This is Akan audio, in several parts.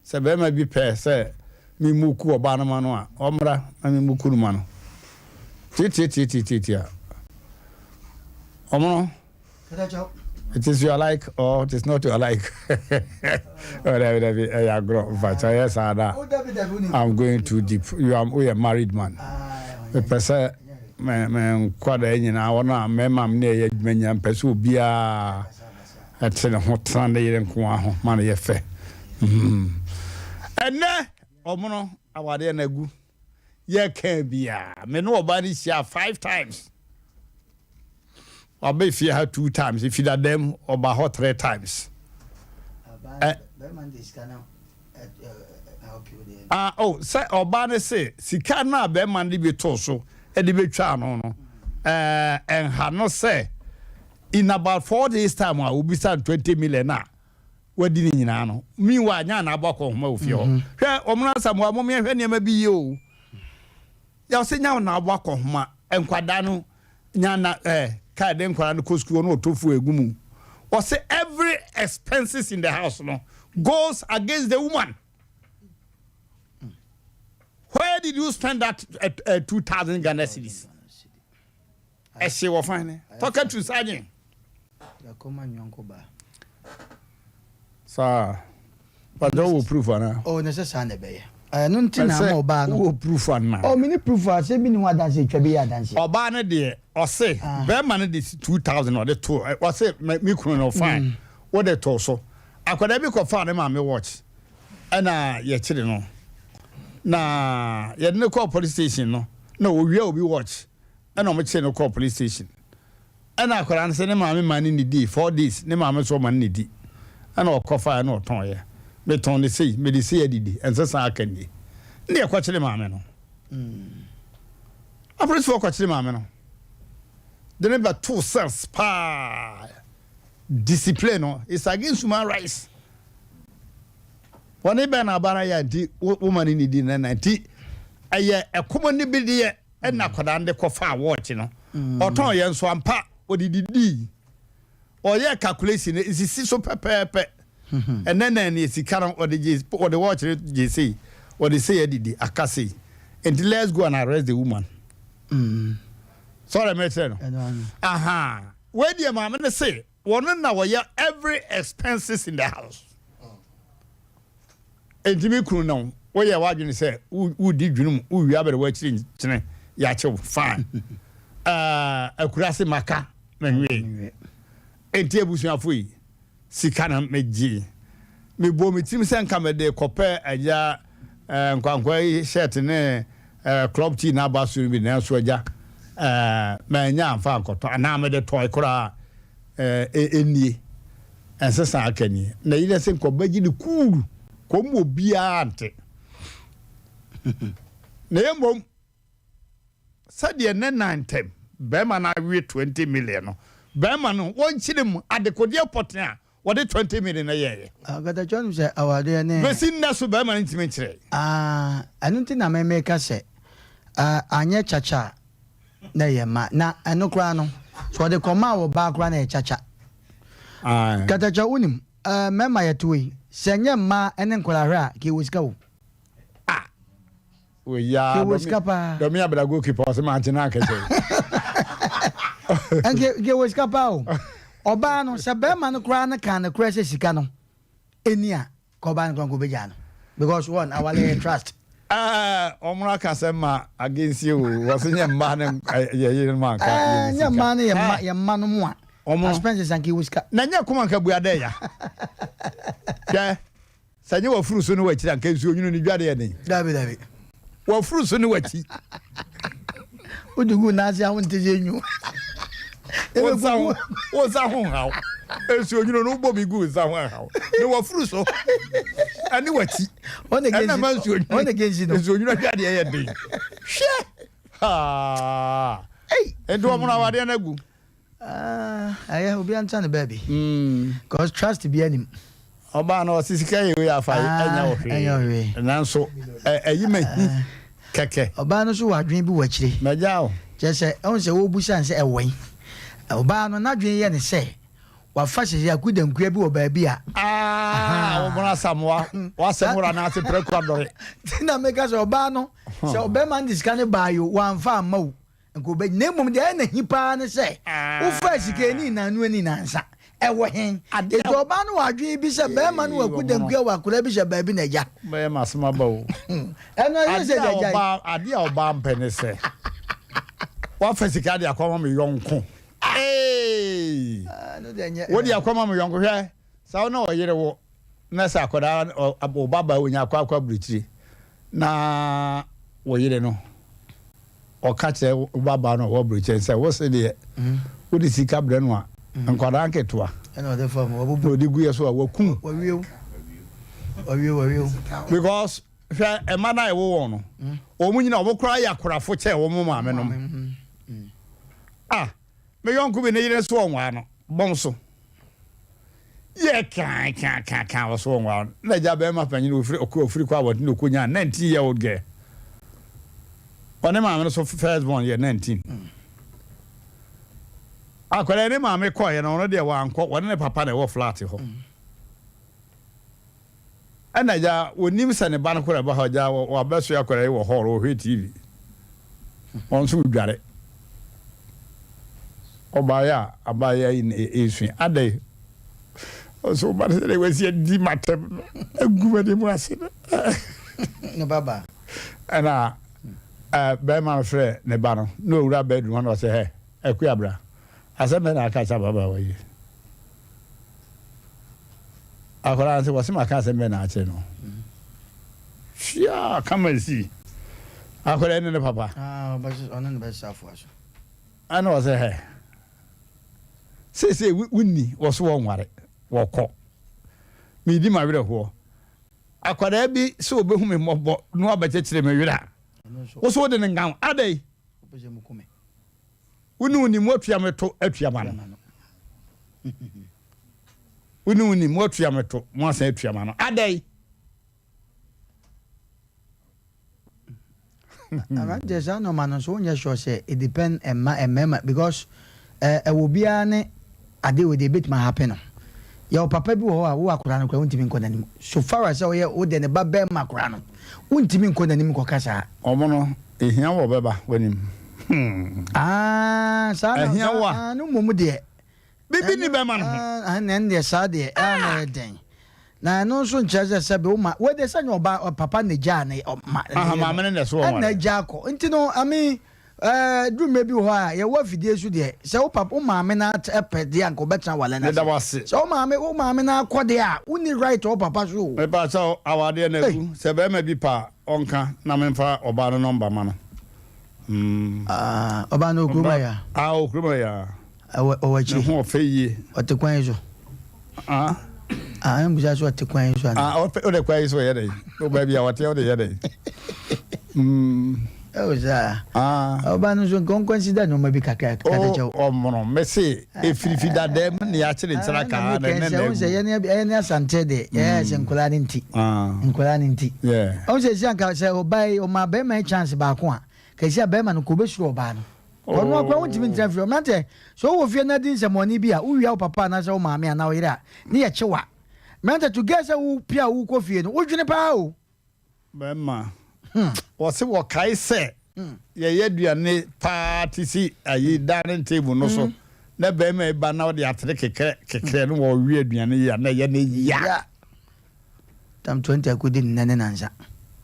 Sɛ barima bi pɛ sɛ memuku ɔbaa no ma no a, ɔmmra na memuku no ma no. Tiatiatiatiatia. Ɔmono. It is your like or it is not your like. Oh, dabi dabi, ɛyɛ agorɔ. Mpakyɛ ɛyɛ saa na I'm going too deep. You are woyɛ married man. Mepɛ sɛ me me nkwadaa nyinaa wɔn a mmarima ne ɛyɛ adwuma nyinaa mpɛ sɛ obiara ɛte ne ho tena ne yere nko ara ho ma no yɛ fɛ. Mm. Ɛnɛ ɔmono awadeɛ no agu. Yɛka biara me ne ɔbaa no hyia five times. Waba fie ha two times, efi dada mu ɔba hɔ three times. Ɛ ah oh sɛ ɔbaa no se sika no a bɛrima no de bi too so de bɛtwa ano no ɛɛ ɛnha no sɛ in about 4 days time a obisa no 20 million a wadi ne nyinaa no. Meanwhile nya na abɔ akɔ nhoma wɔ fie hɔ. Hwɛ wɔn no asɛm wa mom yɛhwɛ nneɛma bi yie o. Yɛwɔ sɛ nya na abɔ akɔ nhoma nkwadaa no nya na kaa de nkwadaa no kɔ sukuu no ɔtɔ fuel egu mu. Wɔsɛ every expenses in the house no goes against the woman. Where did you spend that 2,000 Ghana cedis? Ɛhye wɔ fan ne tɔka tu sagye. Yakɔma nyɔnko ba. Saa pàtó wɔ proof ana? Oh, na sɛ saa na ɛbɛyɛ. Ɛno nti na ama ɔbaa no. Wɔ proof ana? Oh, mini proof a sɛ bi ne ho adanse etwa bi yɛ adanse. Ɔbaa no deɛ ɔse bɛrima no de 2,000 ɔde to ɔse me kunu no fine wɔde to so. Akwadaa bi kɔfaa ne maame watch ɛna yɛkyere no na yɛde no kɔɔ police station no na owia obi watch ɛna ɔmo kyere no kɔɔ police station. Ɛna akwadaa no sɛ ne maame ma ne ne di 4 days, ne maame nso ɔma ne ne di ɛna ɔkɔfa ɛna ɔtɔn yɛ metɔn ne sei mede sei adidi ɛnsɛ san aka nie ne yɛkɔkyere maame no. Apolisifoɔ kɔkyere maame no de ne bɛto cells paa. Discipline no is against human rights. Wɔne bɛn na abara yɛ nti woma ne ne di nana nti ɛyɛ ɛkɔmɔ ne bi deɛ ɛna akwadaa no de kɔfa watch no ɔtɔn yɛ nso ampa ɔde didi. Ɔyɛ calculation no esisi so pɛpɛɛpɛ. Ɛnɛ na ne sika no ɔde gye ɔde watch no gye sei ɔde sei adidi aka sei nti let's go and arrest the woman. Sɔrɔ mɛkyerɛ no. Ɛno ano. Aha wei deɛ maame no se wɔn na wɔyɛ every expenses in the house nti mi kunu no woyɛ w'adwene sɛ wodi dwene mu wowie abɛrɛ w'akyiri nkyene yɛakyew fine. Akurase maka manwie nti abusuafo yi sika na megye mebɔ me tirim sɛ nka mede kɔpɛ agya nkwankwa yi shirt ne club tee na aba so no bi nanso agya manya amfa ankɔtɔ anaa mede tɔe koraa ɛnie ɛnsesa aka nie na yi sɛ nkɔbɛgye ne kuuru kɔm obiara nte na mmom sɛdeɛ ne nan ntɛm bɛrima no awie 20 million no bɛrima no wɔnkyerɛ mu adekodeɛ pɔten a wɔde 20 million no yɛɛyɛ. Akatakya no sɛ awadeɛ ne. Bɛsi nnɛ so bɛrima no ntumi nkyerɛ. Ah, ɛno nti na mɛmɛka sɛ anyɛ kyakya a na ɛyɛ ma na ɛno koraa no sɛ ɔde kɔma a wɔ baa koraa na ɛyɛ kyakya. Katakya wonim mɛma yɛto yi sɛ nyɛ mmaa ne nkɔlahwɛ a kɛwɔ sika o. Ah, oya. Kɛwɔ sika paa. Dɔmi abira goalkeeper ɔsɛ maa nkyɛn akɛkyɛ. Nke kɛwɔ sika paa o. Ɔbaa no sɛ bɛrima no koraa no kan no koraa sɛ sika no ɛni a ka ɔbaa no koraa nka ɔbɛgyaa no because one awale yɛ trust. Ɔmo aka sɛ ma against you o wɔsɛ nyɛ mmaa ne yɛ yere mu anka yɛ ne sika. Nyɛ mmaa ne yɛ mma yɛ mma no mu a. Ɔmo expenses anka ɛwɔ sika. Na nyɛ kɔma nka bua dɛ ya hwɛ sɛ nyɛ wafuru so ne wakyiri anka nsuo nwunu ne dwa deɛ den. Dabi dabi. Wafuru so ne wakyi. Wode gu n'ase a wonte sɛ nwu. Wo nsa ho wo nsa ho nhaw nsuo nwunu no wobɔ bi gu nsa ho nhaw ne wafuru so ɛne wakyi ɛna ma nsuo nwunu nsuo nwunu adwa deɛ yɛ den hwɛ haa nti wɔn no awadeɛ no agu. Ɛyɛ obi anta ne baabi cause trust bi anim. Ɔbaa no ɔsi sika yɛ wei afa ɛnyɛ wɔ hwee nanso ɛyi ma hi kɛkɛ. Ɔbaa no nso wɔ adwene bi wɔ akyire. Mɛgya o. Kyerɛ sɛ ɛhu sɛ wɔrebusa no sɛ ɛwɔn ɔbaa no n'adwene yɛ ne sɛ wafa sɛ akudankua bi wɔ baabi a. Aa. Ɔmono Asamoah, w'asɛm wura n'ase prɛko adɔre. Nti na meka sɛ ɔbaa no, sɛ ɔbarima no de sika no baeɛ o, wamfa amma o, nka ɔbɛgye. Na mmom deɛ ɛyɛ no ahi paa ne sɛ, wofaa sika yi ne nnanu ani nnansa, ɛwɔ he? Enti ɔbaa no wɔ adwene bi sɛ barima no wɔ akudankua wɔ akwadaa bi hyɛ baabi na agya. Wobɛyɛ m'asɛm aba o. Ɛno ɛyɛ sɛ deɛ agyae. Adeɛ a ɔbaa mpɛ ne sɛ, woafa sika de akɔma me yɔnko. Eeii! Wode akɔma me yɔnko hwɛ sɛ wo na ɔyere wo na sɛ akwadaa wo ba baa wonya akɔ akɔ aburukyiri na wo yere no ɔka kyerɛ wo ba baa no ɔwɔ aburukyiri sɛ wo se deɛ mm. wode sika brɛ no a mm. nkwadaa nketewa na ɔde gu yɛ so a wakum because hwɛ ɛma no a ɛwɔ wɔn no mm. wɔn nyina wɔn koraa yɛ akorafo kyɛ wɔn maame nom Ah, me yɔnko bi ne yere nso ɔnwaa no, bɔn so. Yɛ kan kan kan kan ɔso ɔnwaa no. Na agya bɛrima panyin ofiri ɔkɔ ofiri kɔ abɔnten na ɔkɔnyaa 19 year old girl. Ɔne maame no so first born yɛ 19. Akwadaa ne maame kɔeɛ no ɔno deɛ wankɔ, wɔne ne papa na ɛwɔ flat hɔ. Ɛna agya, ɔnim sɛ ne ba no koraa ɛba hɔ, agya wabɛsoɛ akwadaa yi wɔ hall, ɔhwɛ TV. Ɔno nso redware. Ɔbaeɛ a, abaayewa yi na ɛresua. Adɛn? Ɔsɛ wo ba no sɛdeɛ wasi adi m'atɛm no, agu m'anim ase no. Ne ba baa. Ɛna bɛrima no frɛ ne ba no, na ɔwura bedroom hɔ na ɔsɛ hɛ, Akua bra. Asɛm bɛn na aka akyerɛ ababaawa yi? Akwadaa no sɛ wɔse maka asɛm bɛn na akyerɛ no? Fia kama si. Akwadaa ne ne papa. Ah, ɔno ne bɛsesa afoa so. Ɛna ɔsɛ hɛ. Seesei wonni wɔ so wɔnware wɔkɔ. Medi m'awerɛhoɔ. Akwadaa bi sɛ ɔbɛhu me mmɔbɔ na wabɛkyekyere me werɛ a, wo so wode ne nka ho. Adɛn? Wo ne wo nim woatua me to atua ma no. Wo ne wo nim woatua me to mo asan atua ma no. Adɛn? Aberanteɛ saa nneɛma no nso wonyɛ sure sɛ it depend mma mmarima because ɛwɔ obiara ne ade wei deɛ ebetumi ahappen no. Yɛwɔ papa bi wɔ hɔ a wo akwadaa no koraa wontumi nkɔ n'anim so far as sɛ woyɛ wode ne ba bɛrima koraa no wontumi nkɔ n'anim nkɔka saa. Wɔn no ehia wɔ bɛba w'anim hmm. Ah, saa na Ehia wo a. ah, no mmom deɛ. Bibi ni bɛrima no ho. Ah, na ɛno deɛ saa deɛ ɛa na ɛyɛ den. Na ɛno nso nkyerɛ sɛ sɛbe wo ma wei deɛ sɛ nyɛ ɔba papa na gyaa ne ɔma. Aha maame no na ɛso wɔn Ɛna agya akɔ nti no I mean Ɛɛ, duru mmerɛ bi wɔ hɔ a, yɛwɔ afidie so deɛ, sɛ wo papa, wo maame no pɛ deɛ a, nka ɔbɛtena awale no ase. Meda wo ase. Sɛ wo maame, wo maame no akɔ deɛ a, wonni right wɔ wo papa so o. Mepakyɛw, awadeɛ no agu. Sɛ barima bi pɛ a, ɔnka na memfa ɔbaa no nɔmba ma no. Mm. Ah, ɔbaa no wɔ kurom ha yi a? Ah, ɔwɔ kurom ha yi a. Ɛwɔ ɔwɔ akyiri. Ne ho ɔfɛ yie. Ɔte kwan yi so. Ah. Ah, ɛn busa so ɔte kwan yi so ana. Ah, ɔpɛ ɔde kwan yi so yɛ dɛ. O baabi a ɔte ɔde yɛ dɛ. Mm. Ɛwɔ saa. Ah. Ɔba no nso nka ɔnkɔnsida nneɛma bi kakra kata kyɛw. Ɔmono mese efirifi dada mu ne akyere nkyerɛ kaa na ɛnɛ na egu. Sɛ yɛne ɛyɛ asante de ɛyɛ sɛ nkwadaa ne nti. Nkwadaa ne nti. Ɔmo sɛ esi anka sɛ ɔbaa yi ɔma bɛrima yi chance baako a kɛse a bɛrima no kò obesuro ɔbaa no. Ɔno ara koraa wontumi ntena fie. Mmerante, sɛ wowɔ fie na di nsɛmmɔne bi a, wowia wo papa anaasɛ wo maame anaa wo yere a, ne yɛ kye wo a. Mmerante, to guess sɛ wopue a wokɔ fie no, wodwene paa o. Bɛrima, wɔse wɔkae sɛ yɛyɛ aduane paa te si ayi dining table no so na bɛrima yi ba na ɔde atere kekrɛ kekrɛ no wɔwe aduane yi a na ɛyɛ ne ya. Tam 20 akɔdi nnɛ ne nansa.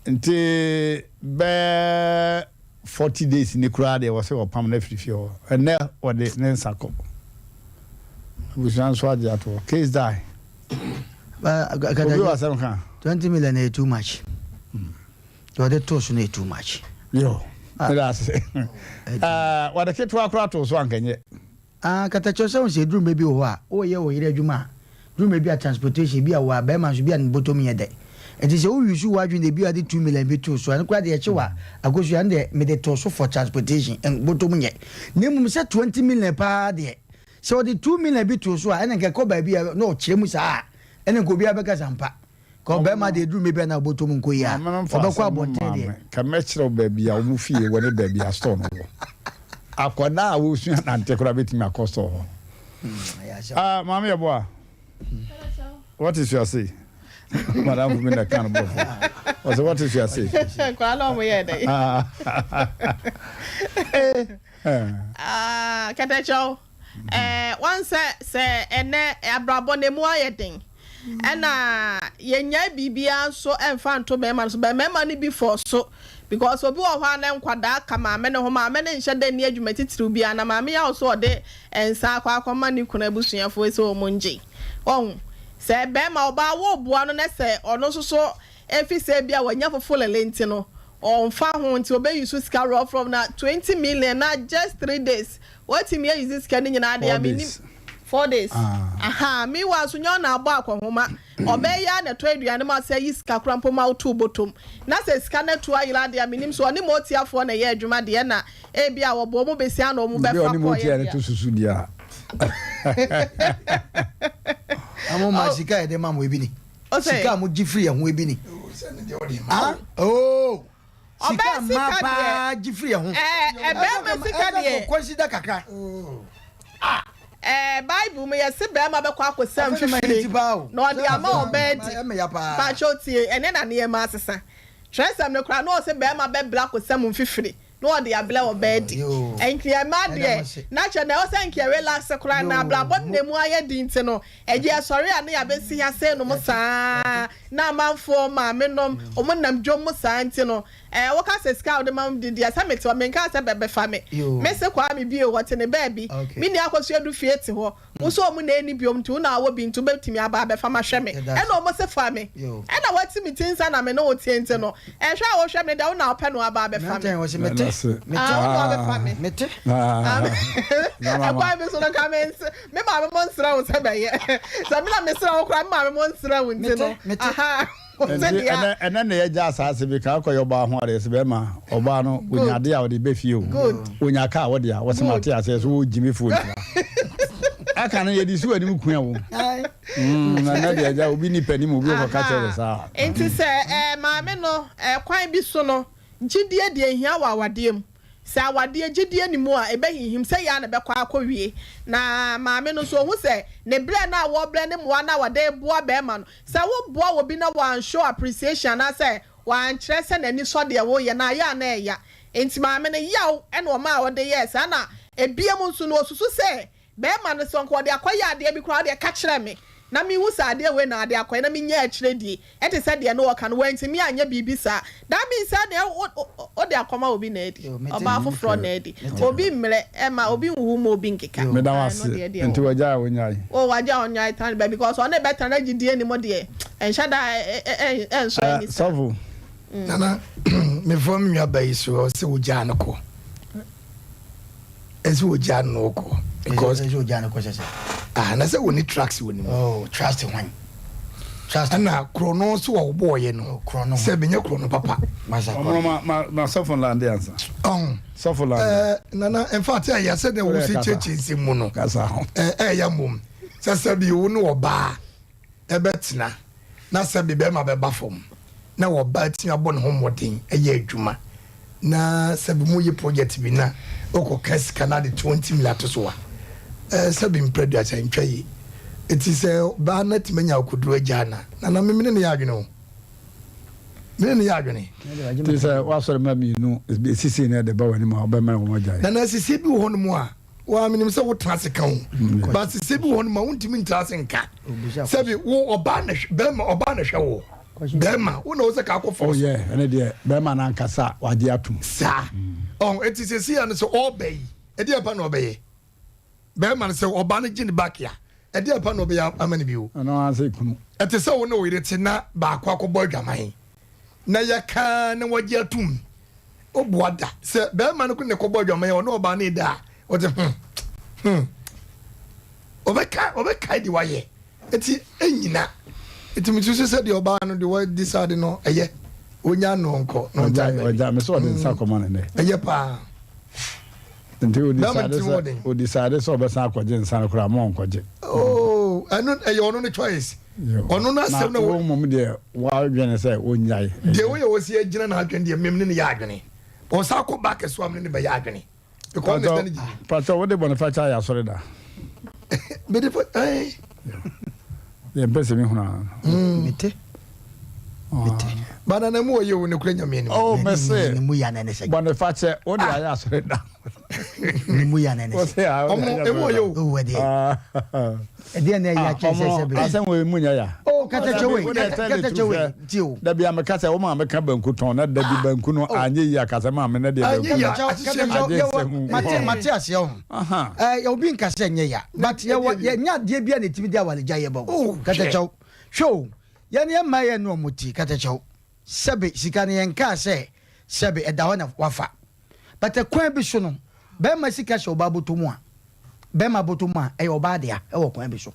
Nti bɛyɛ 40 days ni koraa deɛ wɔsɛ wɔpam no afiri fie hɔ. Ɛnnɛ wɔde ne nsa kɔ. Abusua nso agye ato hɔ. Case die. Obi wɔ asɛm ka? 20 million ɛyɛ too much. Deɛ wɔde too so no yɛ too much. Yo, meda ase. Wɔde ketewa koraa too so anka nyɛ. Ah katakyɛ sɛ wohu sɛ ɛduru mmerɛ bi wɔ hɔ a woyɛ wo yere adwuma a duru mmerɛ bi a transportation bi a wɔ a bɛrima nso bi a ne bɔtɔm nyɛ dɛ nti sɛ wo use w'adwene deɛ bi a de 2 million bi too so ɛno koraa deɛ ɛkye wa akosua ɛno deɛ mede too so for transportation bɔtɔm nyɛ na mmom sɛ 20 million paa deɛ sɛ ɔde 2 million bi too so a ɛna nka ɛkɔ baabi a na ɔkyerɛ mu saa a ɛna nka obiara bɛka sɛ ampa Ka ɔbarima deɛ ɛduru mebɛ na ɔbɔtɔ mu nkɔ yie a, Maame no mfa ɔbɛkɔ asɛm no abɔnten mmaa deɛ. me. Ka mɛkyerɛ wo baabi a wɔn fie wɔ ne baabi a store no wɔ. Akwadaa a ɔresua nante koraa bɛtumi akɔ store hɔ. Ɛyɛ asɛm. Ah, Maame Yeboah, what is your say? Madam Fumi na kan bɔfo. Ɔsɛ what is your say? Nkwadaa na wɔn yɛ dɛ. Ah, kɛtɛkyɛw. Eh, wɔn sɛ sɛ ɛnɛ abrabɔ na emu ayɛ den. Ɛna yɛnyae biribiara nso ɛmfa nto mmarima no so. Bɛ mmarima no bi fɔ so because obi wɔ hɔ a na nkwadaa ka maame no ho. Maame no nhyɛ da nni adwuma titiriw biara na maame yi a ɔso ɔde nsa akɔ akɔma ne kunu abusuafoɔ sɛ wɔn ngye. Wahu? Sɛ bɛrima, ɔbaa woboa no na sɛ ɔno nso so efi sɛ ebia wanya fofolele nti no, ɔmfa ho nti ɔbɛ use sika rough rough na 20 million na just 3 days watumi a use sika no nyinaa deɛ 4 a menim days. 4 days. Ah. Aha, meanwhile so nyɛ ɔna abɔ akɔnhoma. Ɔbɛyɛ a na ɛtɔ aduane ma sɛ yi sika kora mpo ma woto bɔtɔm. Na sɛ sika no atu ayera deɛ a menim so ɔne mootiafoɔ na ɛyɛ adwuma deɛ na ebi a wɔbɔ ɔmo besia na ɔmo Bi bɛfa ɔne mo tia kɔɔyɛ ne deɛ. to susu deɛ a. Amo ma sika yɛ de ma mo ebi ni. Ɔsɛ Sika a mo gye firi yɛn ho ebi ni. Ah, oh. Sika Ɔbaa mmaa sika deɛ paa gye firi yɛn ho. Ɛɛ ɛbɛrima sika deɛ. Consider kakra. Bible mu yɛsi bɛrima bɛkɔ akɔsɛm Afei na ma yɛ ti fifire paa o. na ɔde ama ɔbaa di. Ɛmɛ ya paa. Paatwa tie, ɛne na nneɛma asesa. Twerɛsɛm no koraa na ɔsɛ bɛrima bɛbla akɔsɛm mfifire na ɔde ablɛ ɔbaa di. Yoo. Nkeɛma Ɛda mo deɛ ase. na kyerɛ na ɛwɔ sɛ nkeɛ relax koraa na Yoo. abrabɔ no na emu ayɛ di nti no ɛgye ɛsɔre a ne yɛabɛsi ha sei nom saa na amanfoɔ maame nom ɔmo nam dwom mu saa nti no woka sɛ sika a wode ma m di deɛ sɛ mete hɔ menka sɛ bɛbɛfa me. Yoo. Mese kwaa me bio wɔte ne baabi. Me nua akɔso adu fie te hɔ wo so ɔmo na ɛni biom nti wo na awɔ bi nti wobɛtumi aba abɛfa ma hwɛ me. Yɛda ase. Ɛna ɔmo se fa me. Yoo. Ɛna wati me ti nsa na me ne wo tie nti no ɛhwɛ a wohwɛ me deɛ wo na wopɛ no aba abɛfa me. Mmeranteɛ wɔ sɛ mete. Ɛna se. Mete. Ah, wo na wabɛfa me. Mete. Ah. Na mama. Ɛkwan bi so no ka me me maame mo nsrɛ wo sɛ bɛyɛ sɛ me na mesrɛ wo koraa, me maame mo nsrɛ wo nti no. Mete, mete. Aha, wo sɛ Nti deɛ ɛnɛ ɛnɛ na yɛgya asase bi ka akɔyɛ ɔbaa ho adeɛ sɛ bɛrima ɔbaa no onya adeɛ a ɔde bɛ fie o. Onya kaa wɔde a wɔsɛ mate aseɛ so wɔgyimi fo ntina aka no yɛde si w'anim kua wo. Aye. Na ɛnɛ deɛ agya obi nipa anim obi ɔkɔka kyerɛ no saa. Nti sɛ maame no kwan bi so no gyidie deɛ hia wɔ awadeɛ mu. Sɛ awadeɛ gyidie ni mu a ɛbɛhinhim sɛ yɛa na bɛkɔ akɔwie. Na maame no nso ɔhu sɛ ne berɛ no a wɔbrɛ ne mmoa no a wɔde boa bɛrima no, sɛ woboa wɔ bi na wɔanshow appreciation anaasɛ wɔankyerɛ sɛ n'ani sɔ deɛ woyɛ no ayɛ a na ɛya. Nti maame no yaw ɛna ɔma a ɔde yɛɛ saa. Na ebiem nso no ɔsusu sɛ bɛrima no sɛ nka ɔde akɔyɛ adeɛ bi koraa ɔde ɛka kyerɛ me na mehu sɛ adeɛ wei na ade akɔyɛ na menya akyerɛ die ɛte sɛ deɛ no wɔka no wɔntumi anyɛ biribi saa. That means sɛ deɛ wode akɔma obi na adi. Yo, mete. Ɔbaa foforɔ na adi. Obi mmerɛ ɛma obi nwu ma obi nkeka. Meda wo Ah, ase. ɛno deɛ deɛ Nti wɔ. wagya a wonyae. O wagya ɔnyae tan bɛ because ɔne bɛtena na gyidie ni mu deɛ ɛnhyɛ da ɛnsɔ ani saa. Sɔfo. Nana, mefo me nua ba yi so ɔsɛ wogyaa no kɔ, ɛsɛ wogyaa no kɔ because Ɛsɛ ogya no kɔ sɛ sɛ. Ah, na sɛ wɔni trust wɔ ne mu. Oh, trust hwan? Trust. Ɛna korɔ no so wɔ wobɔɔyɛ no. Oh, korɔ no ho. Sɛ menyɛ korɔ no papa. Masa ɔmono ma ma ma sɔfo lande ansa. Ɔho. Sɔfo lande. Nana, in fact ɛyɛ sɛdeɛ wo Wode si kasa. kyerɛkyerɛ nsɛm mu no. Kasa ho. Ɛyɛ mmom sɛ sɛbi wo ne ɔbaa ɛbɛtena na sɛbi bɛrima bɛba fam na ɔbaa tumi abɔ ne ho mmɔden ɛyɛ adwuma na sɛbi mo yɛ project bi na ɔkɔka sika na de 20 million ato so a sɛbi mprɛduasa ntwa yi. Eti sɛ baa na tumi anya akoduro agya na nana memene ne yɛ adwene o, mene ne yɛ adwene. Nti sɛ woasɔre ma mmienu sisi ne ɛde ba w'anim a wobɛma wɔn agyae? Nana, sisi bi wɔ hɔnom a wa menim sɛ wotena ase ka o, ba sisi bi wɔ hɔnom a wontumi ntena ase nka. Sɛbi wo ɔbaa na hwɛ bɛrima, ɔbaa na hwɛ wo bɛrima, wo na wo sɛ ka akɔ Oh fɔs. yeah, ɛne deɛ bɛrima no ankasa wagye atom. Saa ɔn eti sisi ya no sɛ ɔɔbɛ yi ɛdi ɛpa na ɔbɛyɛ bɛrima no sɛ ɔbaa no gye ne back a ɛdi ɛpa na ɔbɛyɛ ama ne bi o. Ɛno ara sɛ kunu. Ɛte sɛ wo ne wo yere te na baako akɔbɔ adwaman na yɛka na wagye atum ɔboa da sɛ bɛrima no ko ne kɔbɔ adwaman a ɔne ɔbaa no da a ɔte ɔbɛka ɔbɛkae de wayɛ eti ɛnyina eti mi tusu sɛ deɛ ɔbaa no deɛ wadi saa de no ɛyɛ onya no nkɔ na ɔnta ɔgya baabi. Ɔgya me sɛ ɔde nsa kɔma no nɛ. Ɛyɛ paa. Nti Bɛrima odisade ti sɛ wɔden. odisade sɛ ɔbɛsan akɔgye nsa no koraa ma ɔnkɔgye. Oo, ɛno ɛyɛ ɔno ne choice. Ɔno no asɛm na na wo mmom deɛ woadwene sɛ wonyae. Deɛ woyɛ wɔ si agyina n'adwene deɛ mem ne ne yɛ adwene ɔsa akɔ back so a mene ne bɛyɛ adwene because ne sɛ ne gyidi. Patɔ wode bɔne fakyɛ ayɛ asɔre da? Mede fa ɛn. Deɛ mpɛ sɛ mehunu a Mete. Bana na mu ɔyɛ o ne kura nyame anim. Oh mese. Ne mu ya na ne sɛ. Bɔne fakyɛ wo de ayɛ asɔre da. Ne mu ya na ne sɛ. Ɔmo emu ɔyɛ o. Oh ɛdeɛ. Ɛdeɛ na ɛyɛ akyɛ sɛ sɛ bɛ. Asɛm wɔ emu nyɛ ya. Oh katakyɛ wei katakyɛ wei ti o. Dabi a meka sɛ wo maame ka banku tɔn na dabi banku no anyɛ yie aka sɛ maame na deɛ banku. Anyɛ yie ahyehyɛ mu. Agye nsɛm. Mate mate aseɛ ho. Ɛɛ obi nka sɛ nyɛ ya but yɛwɔ yɛnya adeɛ bi a na etimi de awaregya yɛ bɔ. Katakyɛw hwɛ o. Yɛn yɛn mma yɛn ne wɔn ti kɛtɛkyɛw sɛbe sika no yɛn kaa sɛ sɛbe ɛda hɔ na wafa but ɛkwan bi so no bɛɛma sika hyɛ ɔbaa bɔtɔ mu a bɛɛma bɔtɔ mu a ɛyɛ ɔbaa dea ɛwɔ kwan bi so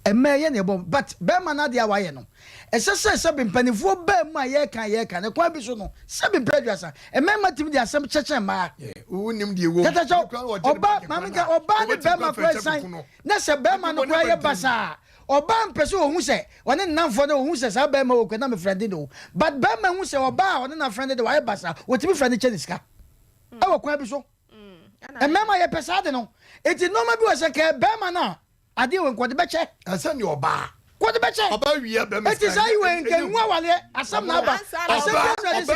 ɛmɛ yɛ na ɛbɔ but bɛɛma no adeɛ a wayɛ no ɛsɛ sɛ sɛbe mpanifoɔ baa mu a yɛka yɛka no kwan bi so no sɛbe mpɛ aduasa ɛmɛɛma timi de asɛm kyɛkyɛ mmaa kɛtɛkyɛw ɔbaa maame nka ɔbaa ne bɛɛma kora san na sɛ bɛɛma no kora yɛ basaa Ɔbaa mpɛ sɛ ɔhu sɛ ɔne ne namfoɔ no ɔhu sɛ saa bɛɛma wɔ kura na me frɛnde no o but bɛɛma hu sɛ ɔbaa a ɔne na frɛnde de wayɛ basaa ɔtumi frɛ no kyɛ ne sika ɛwɔ kwan bi so mmɛɛma yɛpɛ saa de no nti nnoɔma bi wɔ sɛ kɛɛ bɛɛma no a adeɛ wɔ nkɔde bɛkyɛ ɛsɛ ne ɔbaa kɔde bɛkyɛ ɔbaa wia bɛɛma sika nti saa yi wɔ nkɛ nhu awaleɛ asɛm na aba asɛm bi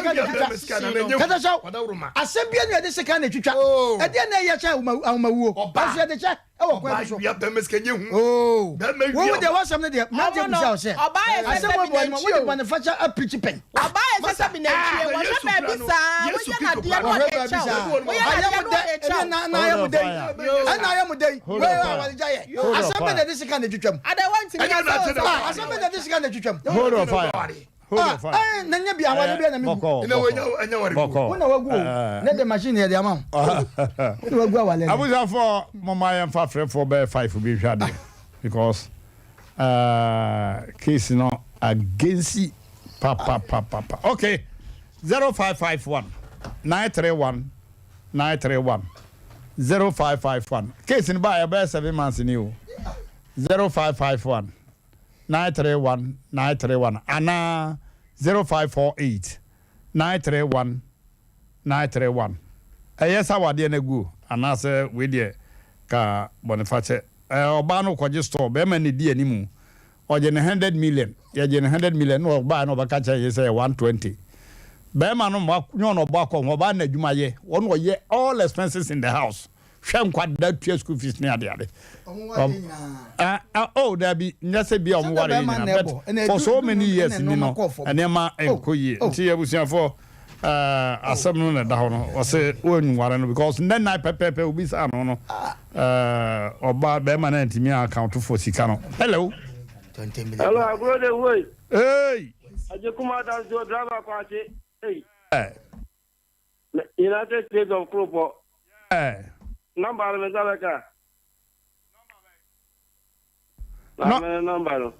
anu ɛde sika na ɛtwitwa kata sɛ asɛm bi anu ɛde sika na ɛtwitwa ɛdeɛ na ɛyɛ kyɛ ahomawuo ɛnso yɛde kyɛ ɛwɔ kwan bi so. Ɔbaa wia bɛrima sika nye hu. Oo. Bɛrima wia. Wo deɛ w'asɛm no deɛ mmeranteɛ Ɔmo no, bisa wo sɛ. ɔbaa yɛ sɛ Asɛm sɛbi wɔ bɔ nantwie wode o. bɔne fakyɛ apirikyi pɛn. Ɔbaa yɛ sɛ sɛbi nantwie, wɔhwɛ baabi saa, woyɛ no adeɛ na ɔde Wɔhwɛ baabi kyɛ wo. saa. Woyɛ no Ayɛ adeɛ mo na dɛ, ɔde kyɛ ɛne wo. na na ayɛ mo dɛ yi. Ɛna ayɛ mo dɛ yi. Hold Wei on fire. awaregya yɛ. Hold on Asɛm bɛ fire. na ɛde sika na ɛtwitwam. Adɛ wɔntumi Ɛnyɛ ka sɛ nante wo na sɛ Ah, asɛm bɛ na ɛde sika na ɛtwitwam. Hold on fire. Hold Ah, on fire. ɛn, na nyɛ bi aware bi na mi gu. Bɔkɔ. Ɛnɛ wɔnyɛ ɛnyɛ wɔre gu. Bɔkɔ. Wo na wagu o. Ne de machine yɛ de ama wo. Wo na wagu awale. Abusuafoɔ moma yɛmfa frɛfoɔ bɛyɛ five bi nhwɛ adeɛ because uh, case no against papapapapa. Okay, 0551 931 931 0551 case no baa ɛbɛyɛ seven months ni o 0551 931 931 anaa 0548 931 931. Ɛyɛ sɛ awadeɛ no agu o, anaasɛ wei deɛ ka bɔnefakyɛ. Ɛɛ ɔbaa no kɔgye store, bɛrima no di animu. Ɔgye ne 100 million, yɛgye ne 100 million na ɔbaa no ɔbɛka kyerɛ yɛ sɛ yɛ 120. Bɛrima no mma nyɛ ɔna ɔbɔ akɔ ho, ɔbaa no adwuma yɛ, ɔna ɔyɛ all expenses in the house. Hwɛ nkwadaa tua school fees ne ade ade. Oh dabi nyɛ sɛ bia ɔmo ware yɛ nyina but for so many years ni no nneɛma nkɔ yie nti abusuafoɔ asɛm no na ɛda hɔ no ɔsɛ wɔnware no because nnɛ nan pɛpɛɛpɛ obi saa no no ɔba bɛrima no antumi account for sika no. Hello. Hello, agro de woi. Hey. Ajekuma danso driver kwakye. Hey. United States of Kuropɔ. Nɔmba no me nsa bɛka. Maame no nɔmba no.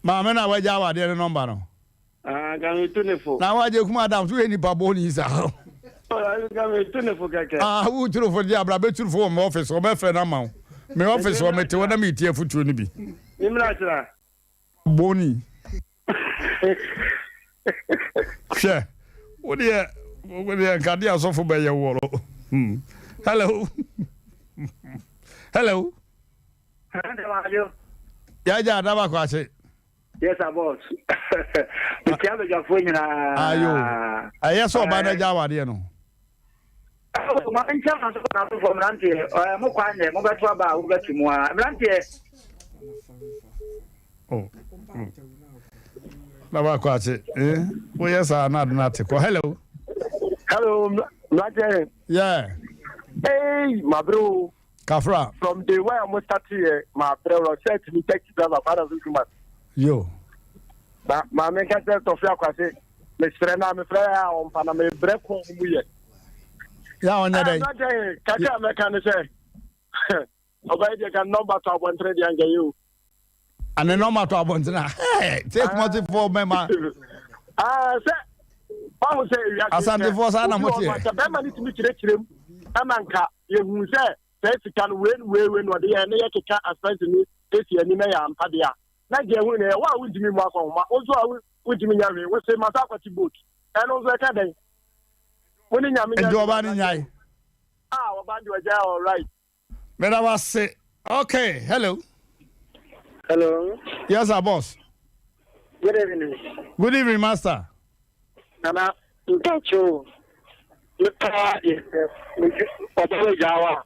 Maame no a wagya awadeɛ no nɔmba no. Ah, nka me tu ne fo. Na wagye kuma Adams woyɛ nipa bɔ ni saa. Nka me tu ne fo kɛkɛ. Ah, wo tu ne fo deɛ abra bɛ tu ne fo wɔ me office wɔbɛfrɛ no ama wo. Me office wɔ mete hɔ na metie afotuo no bi. Memmra kyerɛ. Boni. Hwɛ, wo deɛ, wo deɛ nka deɛ asɔfo bɛyɛ wɔ no. Hmm. Hello. Hello. Yagya adaba kwakye. Yes, sir, boss. Metia badwafoɔ nyinaa. Ayo. Ɛyɛ sɛ ɔbaa no agya awadeɛ no. Oh, ma nkyɛn ma so na so fɔ mmeranteɛ. Ɛɛ mo kwan yɛ mo bɛto aba a wobɛto mu a mmeranteɛ. Oh. Mm. Na ba kɔ akye. Eh, woyɛ saa na ade no ate kɔ. Hello. Hello, mmeranteɛ. Yeah. Hey, mabrɛ o. Kafra. From day one a mo start yɛ ma brɛ wɔ sɛ tumi taxi driver father so human. Yo. Na maame nka sɛ tɔfe akwase mesrɛ na mefrɛ yɛ a ɔmfa na mebrɛ kɔn mu yɛ. Yɛ a ɔnyɛ dɛn. Ɛɛ kakra a mɛka ne sɛ ɔbɛyɛ deɛ ka nɔmba to abɔntere deɛ anka yɛ o. Ane nɔmba to abɔntere a hɛɛ sɛ kumasifoɔ mɛma. Aa sɛ wahu sɛ ewiase Asantefoɔ saa na mo teɛ. Sɛ bɛrima no tumi kyerɛkyerɛ mu ɛma nka yɛhu sɛ saa sika no wei ne wei wei na ɔde yɛ ne yɛkeka aspense ne esi ani na yɛ ampa deɛ a na nka yɛhu ne yɛ wo a wontumi mu akɔnhoma wo nso a wontumi nyɛ hwee wo se masa akɔte boat ɛno nso ɛka dɛn wo ne nyame nyɛ nti ɔbaa no nyae ah ɔbaa deɛ ɔgyae all right Meda wo ase. Okay, hello. Hello. Yes, sir, boss. Good evening. Good evening, master. Nana, mpacho, me paa deɛ ɔba bɛgyaa wo a,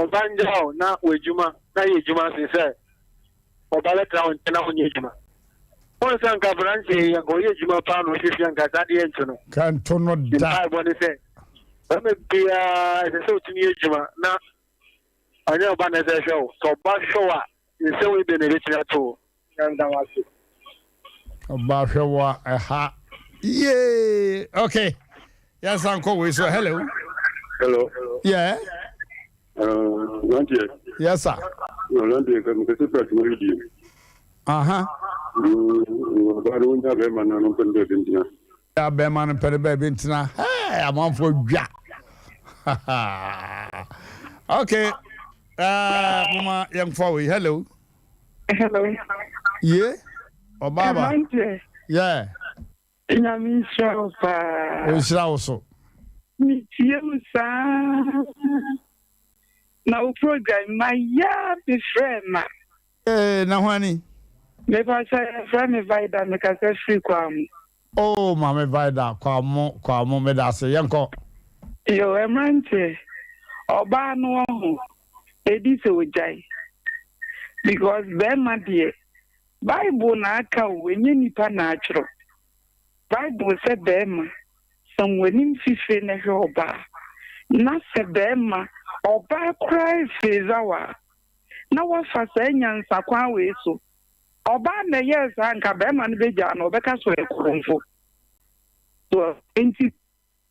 ɔmfa ngyaa wo na w'adwuma na yɛ adwuma sen sɛ ɔba bɛtra wo nkyɛn na wonyɛ adwuma. Wɔn sɛ nka aberanteɛ yi anka ɔyɛ adwuma paa na ɔhwɛ fie anka saa deɛ nto no. Ka nto no da. Mpaebɔ ne sɛ bɛrima biara ɛsɛ sɛ ɔtumi yɛ adwuma na ɔnyɛ ɔba na ɛsɛ hwɛ wo. Sɛ ɔba hwɛ wo a, nsɛm wei bɛ na ɛbɛtumi ato wo. Meda wo ase. Ɔba hwɛ wo a ɛha yee. Okay. Yɛnsan kɔ wei so. Hello. Hello. Yeah. Nanteɛ. Yes sir. Nanteɛ kɛ mekɛsɛ fɛ atuma yi die. Aha. Ɔbaa no wonya bɛrima no no mpɛ no baabi ntena. Ya bɛrima no mpɛ no baabi ntena. Hey, amanfoɔ dwa. Okay. Mama yɛmfa wei. Hello. Hello. Ye, ɔbaa ba. Ɛmante. Yeah. Nyame nhyira wo paa. Ɔnhyira wo so. Metie wo saa. Na wo program ma ya mefrɛ ma. Ee, na hwan ni? Mepa sɛ yɛfrɛ me Vida mekasa firi Kwamo. Oh, Maame Vida, Kwamo, Kwamo, meda ase. Yɛnkɔ. Yo, ɛmmeranteɛ, ɔbaa no wɔ ho, ɛdi sɛ ɔgyae. Because bɛrima deɛ, Bible na aka o, ɛnyɛ nipa na atwerɛ. Bible sɛ bɛrima, sam w'anim fifire na hwɛ ɔbaa. Na sɛ bɛrima, ɔbaa koraa efeeza wo a, na wafa saa nyansakwan wei so. Ɔbaa na ɛyɛɛ saa nka bɛrima no bɛgyaa no, ɔbɛka sɛ ɔyɛ korɔmfo. So, nti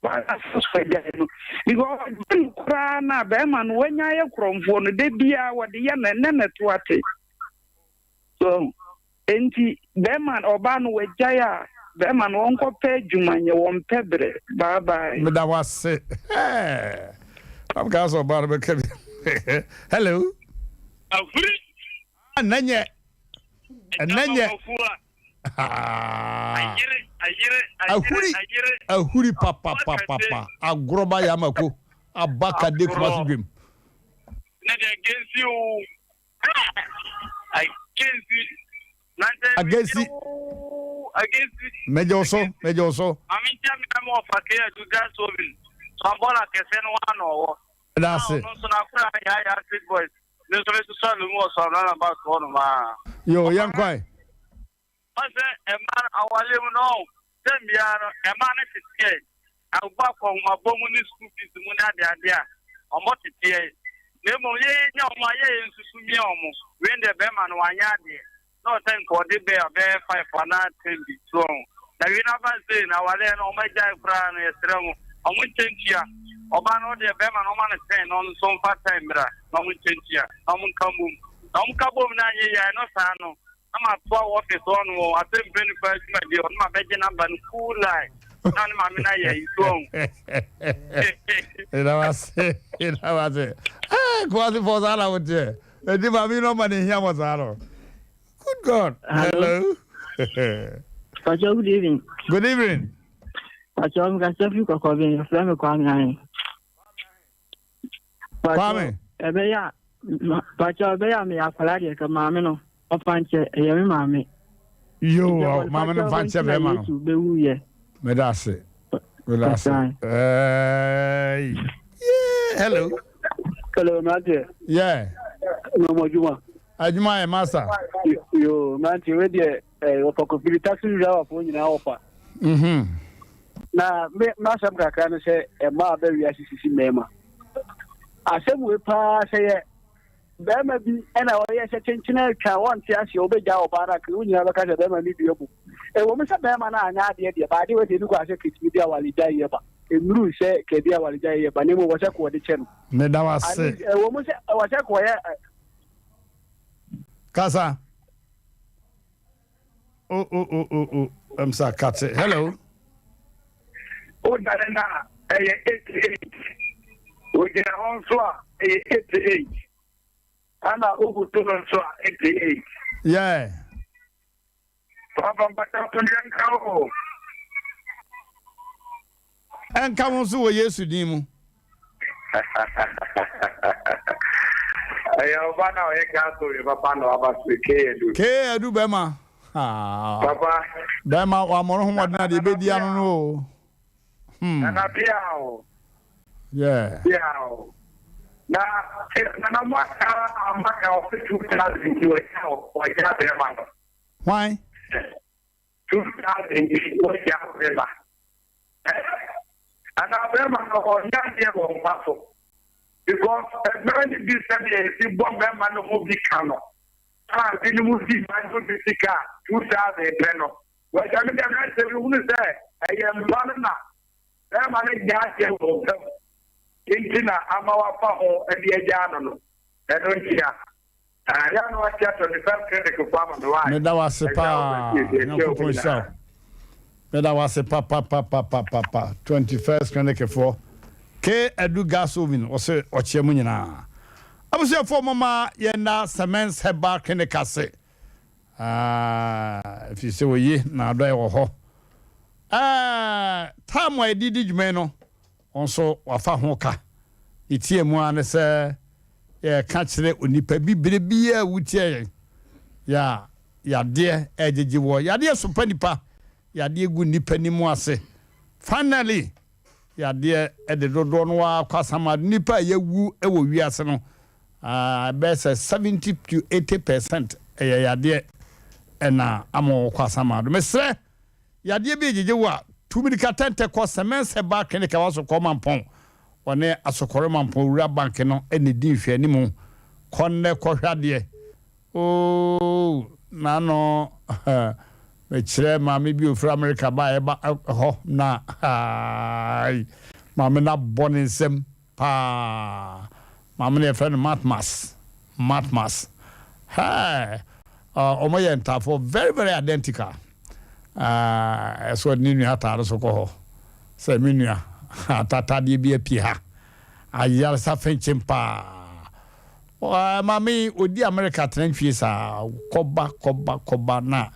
afa so agyae no because ɔgye no koraa no a bɛrima no wanya ayɛ korɔmfoɔ no da biara wɔde yɛ no ɛnɛ na ɛto ate. So nti bɛrima ɔbaa no wagyae a bɛrima no ɔnkɔpɛ adwuma nyɛ wɔmpɛ berɛ. Bye bye. Meda wo ase. Am ka sɛ ɔbaa no bɛka bi. Hello. Ahuri. Ɛnɛ nyɛ. Ɛnɛ nyɛ. Ahuri ahuri papapapa agorɔ ba yɛ amako aba kade kumasi dwem. Ne deɛ gensi o agensi. Agensi. Agensi. Mɛgye wo so mɛgye wo so. Maame nkyɛn mi na mi wɔ fa kee adu gas oven sɔnbɔla kɛse no wa na ɔwɔ. Ɛda ase. Ɔno nso n'akora yaya street boys ne nso mi soso alomu wɔ sɔrɔ nana ba so hɔ nom aa. Yo yɛn kɔɛ. Ɔsɛ ɛmaa awale mu no sɛ mmea no ɛmaa no teteɛ agbɔ akɔnhomabɔ mu ne school fees mu ne adeade a ɔmɔ teteɛ na mmom yɛyɛ nya ɔmo a yɛyɛ nsusu mia ɔmo wei deɛ bɛrima no wanyɛ adeɛ na ɔsɛ nka ɔde bɛɛ ɔbɛyɛ 5 anaa 10 bi so ɔho na wei n'aba nse na awale no ɔmo agyae koraa no yɛsrɛ mo ɔmo nkyɛntua ɔbaa no ɔdeɛ bɛrima no ɔma no 10 na ɔno nso mfa 10 mmra na ɔmo nkyɛntua na ɔmo nka bom na ɔmo ka bom na anyɛ yie no saa no na ma toa wɔ office hɔ no wɔ asɛm mpanyinfoɔ adwumadie hɔ na ma bɛgye namba no cool line na ne maame no ayɛ yi so ɔho. Ɛna wase ɛna wase ɛɛ kumasi fɔ saa na woteɛ ɛdi maame yi na ɔma ne hia wɔ saa no. Good God. Hello. Pacho, good evening. Good evening. Pacho, I'm Kasefi Kokobin. Yɛfrɛ me Kwame Ahe. Kwame. Ɛbɛyɛ a Pacho, ɛbɛyɛ a meyɛ akwadaa deɛ ka maame no ɔfa nkyɛ ɛyɛ me maame. Yo, maame no mfa nkyɛ bɛrima no. Yesu bɛwu yɛ. Meda ase. Meda ase. Ɛɛ. Yeah, hello. Hello, Mate. Yeah. No mo adwuma. Adwuma yɛ master. Yo, mate, we deɛ wɔfa kofiri taxi driver fo nyinaa wɔfa. Na me masɛm kakra no sɛ ɛma a bɛwia sisisi mmarima. Asɛm wei paa sɛ yɛ bɛrima bi ɛna ɔyɛ sɛ kyenkyene atwa wɔnte aseɛ wobɛgya ɔbaa no akere wo nyinaa bɛka sɛ bɛrima no dua bu. Ɛwɔ mu sɛ bɛrima no anyɛ adeɛ deɛ baade wei deɛ ɛni kɔ asɛ kɛtumi de awaregya yɛ ba. Ɛnnuru sɛ kɛde awaregya yɛ ba na mmom wɔ sɛ kɔɔde kyɛ no. Meda wo ase. Ɛwɔ mu sɛ wɔ sɛ kɔɔyɛ. Kasa. Oh, oh, oh, oh, oh. I'm sorry, cut it. Hello. Oh, Darena, 88. Ogyina hɔ nso a ɛyɛ 88. Ana wobutu no nso a 88. Yeah. Papa mpata asomdwe nka o. Ɛnka wo nso wɔ Yesu din mu. Ɛyɛ ɔba na ɔyɛ gas oil papa na waba so K Edu. K Edu bɛma. Papa. Bɛrima wammɔ ne ho mmɔden a deɛ ɛbɛdi ano no o. Hmm. Nana pia o. Yeah. Pia o. Na nana mo aka ama ka ɔsɛ 2000 nti ɔgya ɔgya bɛrima no. Hwan? 2000 nti ɔgya bɛrima. Anaa bɛrima no ɔnyɛ adeɛ wɔ mpa so. Because mmaa no bi sɛdeɛ yɛsi bɔ mmarima no ho bi ka no a binom di mmaa no ho bi sika a 2000 pɛ no. Wɔagya me deɛ mɛsɛ mehunu sɛ ɛyɛ mpa no na bɛrima no nyɛ adeɛ wɔ mpa mu nti na ama wafa ho de agyaa no no. Ɛno nti a. Ɛyɛ a na wakyia 25 clinic fo ama me why? Meda wo ase Agya wo paa. bɛsi esi ɛkyɛ Nyankopɔn wo nhyira wo. nyinaa. Meda wo ase papapapapapa. 21st clinic foɔ. K Adu gas oven ɔse ɔkyea mu nyinaa. Abusuafoɔ moma yɛnda Semens Herbal Clinic ase. Ah, ɛfiri sɛ oye na adɔeɛ wɔ hɔ. Eh, time a yɛde di dwuma yi no, Wɔn nso wɔafa ho ka. Ne tiaa mu ara ne sɛ yɛreka kyerɛ onipa bi berɛ biara a wotia yɛn, yɛ a yadeɛ regyegye woɔ. Yadeɛ sopa nipa, yadeɛ gu nnipa anim ase. Finally, yadeɛ de dodoɔ no ara kɔ asamado. Nnipa a yɛawu wɔ wiase no, ɛbɛyɛ sɛ 70 to 80% ɛyɛ yadeɛ na ama wɔkɔ asamado. Mesrɛ Yadeɛ bi regyegye wo a, tu mirika tɛntɛ kɔ Semens Herbal Clinic a ɛwɔ Asokɔr Mampɔn. Wɔne Asokɔre Mampɔn Wura Bank no na ɛdi nhwɛanimu. Kɔ nnɛ kɔhwɛ adeɛ. Oo, n'ano mekyerɛ maame bi a ɔfiri Amerika baeɛ ba hɔ na aai, maame no abɔ ne nsam. Paa. Maame no yɛfrɛ no Matmas. Matmas. Hey! Wɔn yɛ ntaafoɔ very very identical. Ɛso ɔde ne nua ataade so kɔ hɔ. Sɛ me nua atatadeɛ bi apue ha. Ayaresa fenkyem paa. Maame yi ɔdi America tena ntwie saa. Kɔba kɔba kɔba na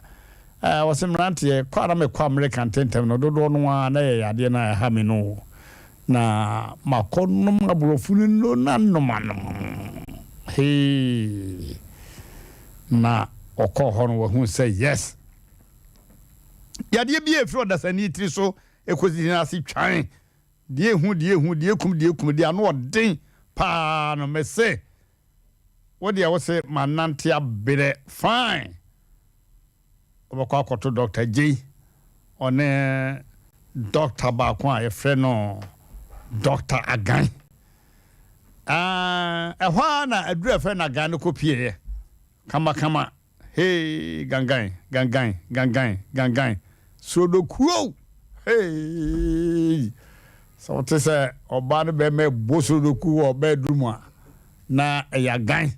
wɔse mmeranteɛ kɔ a na mekɔ America ntɛntɛm no dodoɔ no ara na ɛyɛ yadeɛ no a ɛha me no. Na makɔ nom aborɔfo no nnuro no anom anom hee na ɔkɔɔ hɔ no wahu sɛ yes yadeɛ bi a ɛfiri ɔdasani tiri so ɛkɔsi ne ase twan deɛ ɛhu deɛ ɛhu deɛ ɛkum deɛ ɛkum deɛ ano ɔden paa no mese wo deɛ wo se manante aberɛ fine Wobɛkɔ akɔto Dɔkta Gyei, ɔne dɔkta baako a yɛfrɛ no Dɔkta Agan. Ɛhɔ ara na aduru a yɛfrɛ no Agan no kɔpieeɛ kamakama. Hei, gangan, gangan, gangan, gangan, surodokuo! Hei! Sɛ wote sɛ ɔbaa ne bɛrima ɛbɔ surodoku wɔ bɛɛduru mu a, na ɛyɛ agan.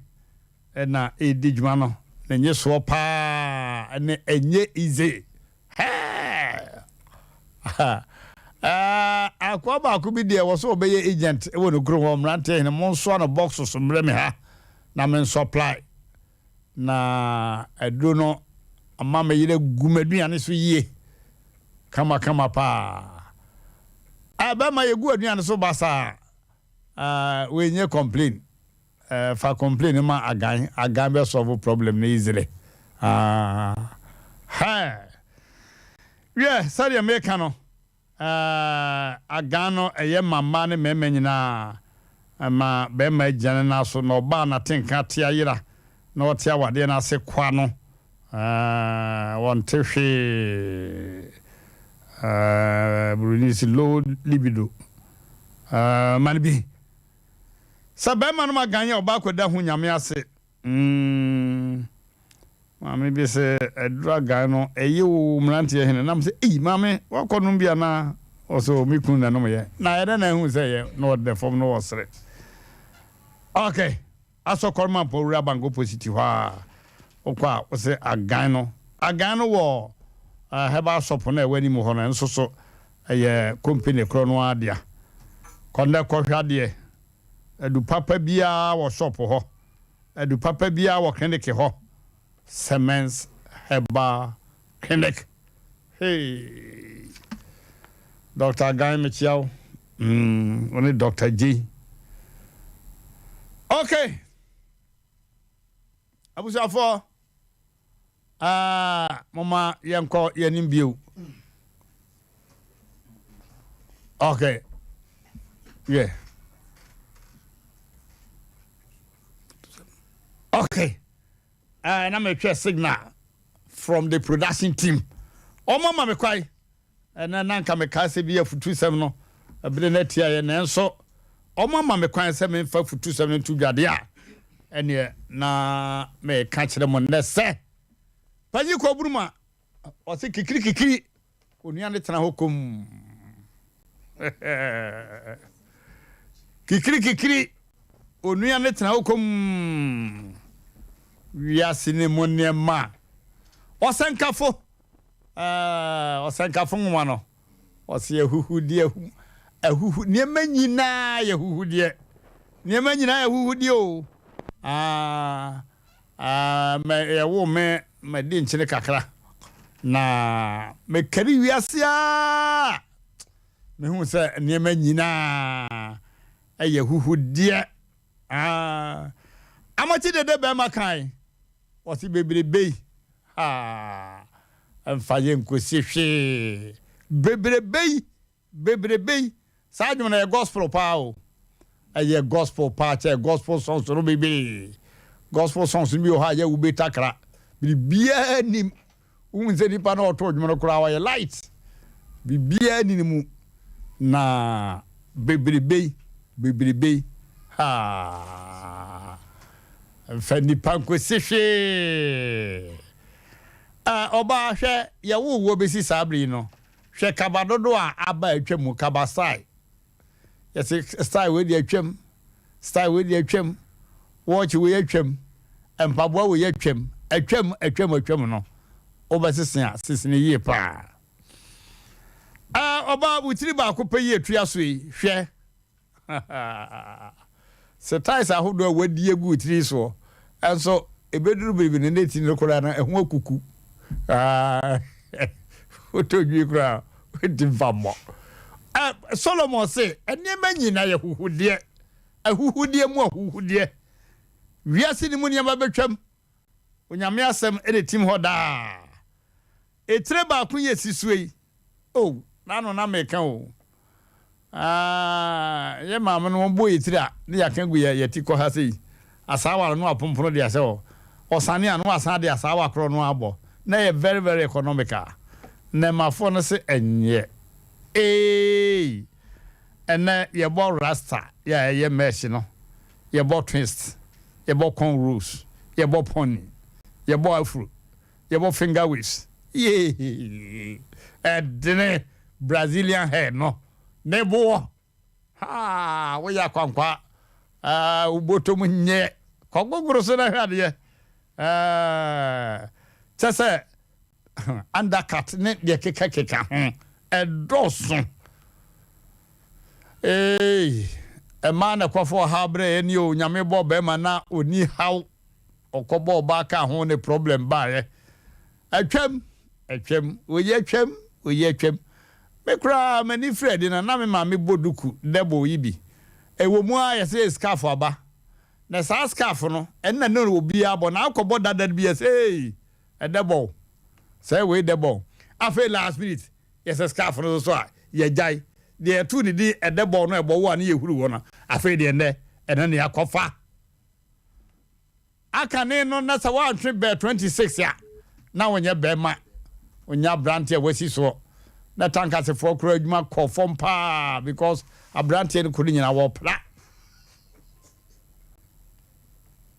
na ɛredi dwuma no ne nyesoɔ paa ne ɛnyɛ easy hɛɛ akoa baako bi deɛ wɔ so ɔbɛyɛ agent wɔ ne kurom hɔ mmeranteɛ hene mo nsoa no box so mmerɛ me ha na me supply na aduro no ama me yerɛ gu m'aduane so yie kama kama paa ɛbɛma yɛgu aduane so basaa wɔnyɛ complain. Eh fa complain no ma Agan, Agan bɛ solve problem no easily. Ah hɛɛ. Wiɛ, sɛdeɛ meka no, eh, Agan no ɛyɛ ma mmaa ne mmarima nyinaa. Ɛma barima gyina ne nan so na ɔbaa n'atenka te ayera na ɔte awadeɛ no ase kwa no, eh, ɔnte hwee. Eh, Buroni se low libido. Eh, ma no bi. Sɛ bɛɛma nom agan yɛ ɔbaa kɔda ho nyame ase mm maame bi sɛ aduru agan no ɛye oo mmeranteɛ hene nam sɛ ei maame wakɔ nom bi anaa ɔsɛ o me kunu na nom yɛ na ayɛ dɛ na ahu sɛ yɛ na ɔdɛ fam na ɔsere ok asɔ kɔroma mpɔ wura bank opposite hɔ a wokɔ a wosɛ agan no agan no wɔ uh, herbal shop no ɛwɔ anim hɔ no nso so Ɛyɛ kompene korɔ no ara dea. Kɔ nnɛ kɔhwɛ adeɛ. Adu papa biara wɔ shop hɔ. Adu papa biara wɔ clinic hɔ. Semens Herbal Clinic. Hey! Doctor Agan mekyia wo. Mm, wo ne Doctor Gyei. Okay. Abusuafoɔ. Ah, moma yɛnkɔ yɛnim bio. Okay. Yeah. Okay. Uh, na metwɛ signal from the production team. Ɔmo ma me kwae. Ɛnɛ na nka mekaa sɛ bi afutusɛm no bere no atia yɛ nanso ɔmo ama me kwan sɛ memfa afutusɛm no nto dwa deɛ a ɛneɛ na meka kyerɛ mo nnɛ sɛ panyin kɔ buruma ɔse kikiri kikiri onua no tena hɔ komm kikiri kikiri onua no tena hɔ komm wiase ne mu nneɛma ɔsɛnkafo Ɛɛ, Ɔsɛnkafo nwoma no, ɔse ahuhudeɛ, ahuhu, nneɛma nyinaa yɛ ahuhudeɛ. Nneɛma nyinaa yɛ ahuhudeɛ o. Ah, ah, mɛ yɛwo me madi nkyene kakra na mekari wiase a mehu sɛ nneɛma nyinaa ɛyɛ ahuhudeɛ. Ah, amakye dede bɛrima kan ɔse bebrebe yi Haa ɛmfa yɛn nkosi hwee. Bebrebe yi, bebrebe yi. Saa dwom no ɛyɛ gospel paa o. Ɛyɛ gospel paa kyɛ gospel songs no bebree. Gospel songs no bi wɔ hɔ a yɛ wube takra. Biribiara nim. Wohu sɛ nipa no ɔto dwom no koraa ɔyɛ light. Biribiara ni ne mu. Na bebrebe yi, bebrebe yi. Haa. Mfa nnipa nkosi hwee. Ɛ, ɔbaa, hwɛ, yɛwoo woɔ bɛsi saa berɛ yi no, hwɛ kaba dodoɔ a aba atwa mu, kaba style. Yɛse style wei deɛ atwam, style wei deɛ atwam, watch wei atwam, mpaboa wei atwam, atwam, atwam, atwam no, wobɛsese a, sese no yie paa. Ɛ, ɔbaa, wo tiri baako pɛ yi atua so yi, hwɛ. Setaes ahodoɔ a wɔadi agu wo tiri soɔ nso, ɛbɛduru bere bi no, na ti no koraa no, ɛho akuku. Wotɔ dwi koraa, wonti mfa mmɔ. Solomon se, nneɛma nyinaa yɛ huhudeɛ, ahuhudeɛ mu ahuhudeɛ. Wiase no mu nneɛma bɛtwam. Onyame asɛm na ɛtim hɔ daa. Etire baako yi a ɛsi soɔ yi, oh, n'ano na meka o. Ah, yɛ maame no wɔbɔ yɛ tiri a, ne yɛaka gu yɛ yɛ ti kɔ ha sei. Asaawa no na wapompono de ahyɛ hɔ. Ɔsane a na wasan de asaawa korɔ no abɔ. Na ɛyɛ very very economical. Nnɛɛmafoɔ no se ɛnyɛ. Eei! Ɛnnɛ yɛbɔ rasta yɛ a ɛyɛ mesh no, yɛbɔ twist, yɛbɔ cornrows, yɛbɔ pony, yɛbɔ afro. Yɛbɔ finger waves yee ɛdene Brazilian hair no ne boɔ haa woyɛ akwankwa ah wo bɔtɔ mu nyɛ kɔgogoro so na hwɛ adeɛ ɛɛ kyɛ sɛ undercut ne deɛ kekakeka ho ɛdɔɔso ee ɛmaa na ɛkɔfo ɔhaw berɛ ɛni o nyame bɔ bɛrima na ɔni haw ɔkɔbɔ ɔbaa kaa ho ne problem baeɛ. Atwam, atwam, wei atwam, wei atwam. Me koraa m'ani firi adi no na me maame bɔ duku dɛbɔ yi bi. Ɛwɔ mu ara yɛsɛ yɛ scarf aba. Na saa scarf no, ɛnna na obiara bɔ. Na akɔbɔ dada bi yɛsɛ ei, ɛdɛbɔ o. Sɛ wei dɛbɔ o. Afei last minute, yɛsɛ scarf no nso a, yɛgyae. Deɛ yɛtoo ne din ɛdɛbɔ no ɛbɔ wo a ne yɛhuru hɔ no, afei deɛ nnɛ, ɛno na yɛakɔfa. Akane no na sɛ woantwe bɛɛ 26 a na wonyɛ bɛɛma, wonyɛ abranteɛ a wasi soɔ. Na tankasefoɔ koraa adwuma kɔ fam paa because abranteɛ no kɔ no nyinaa wɔpra.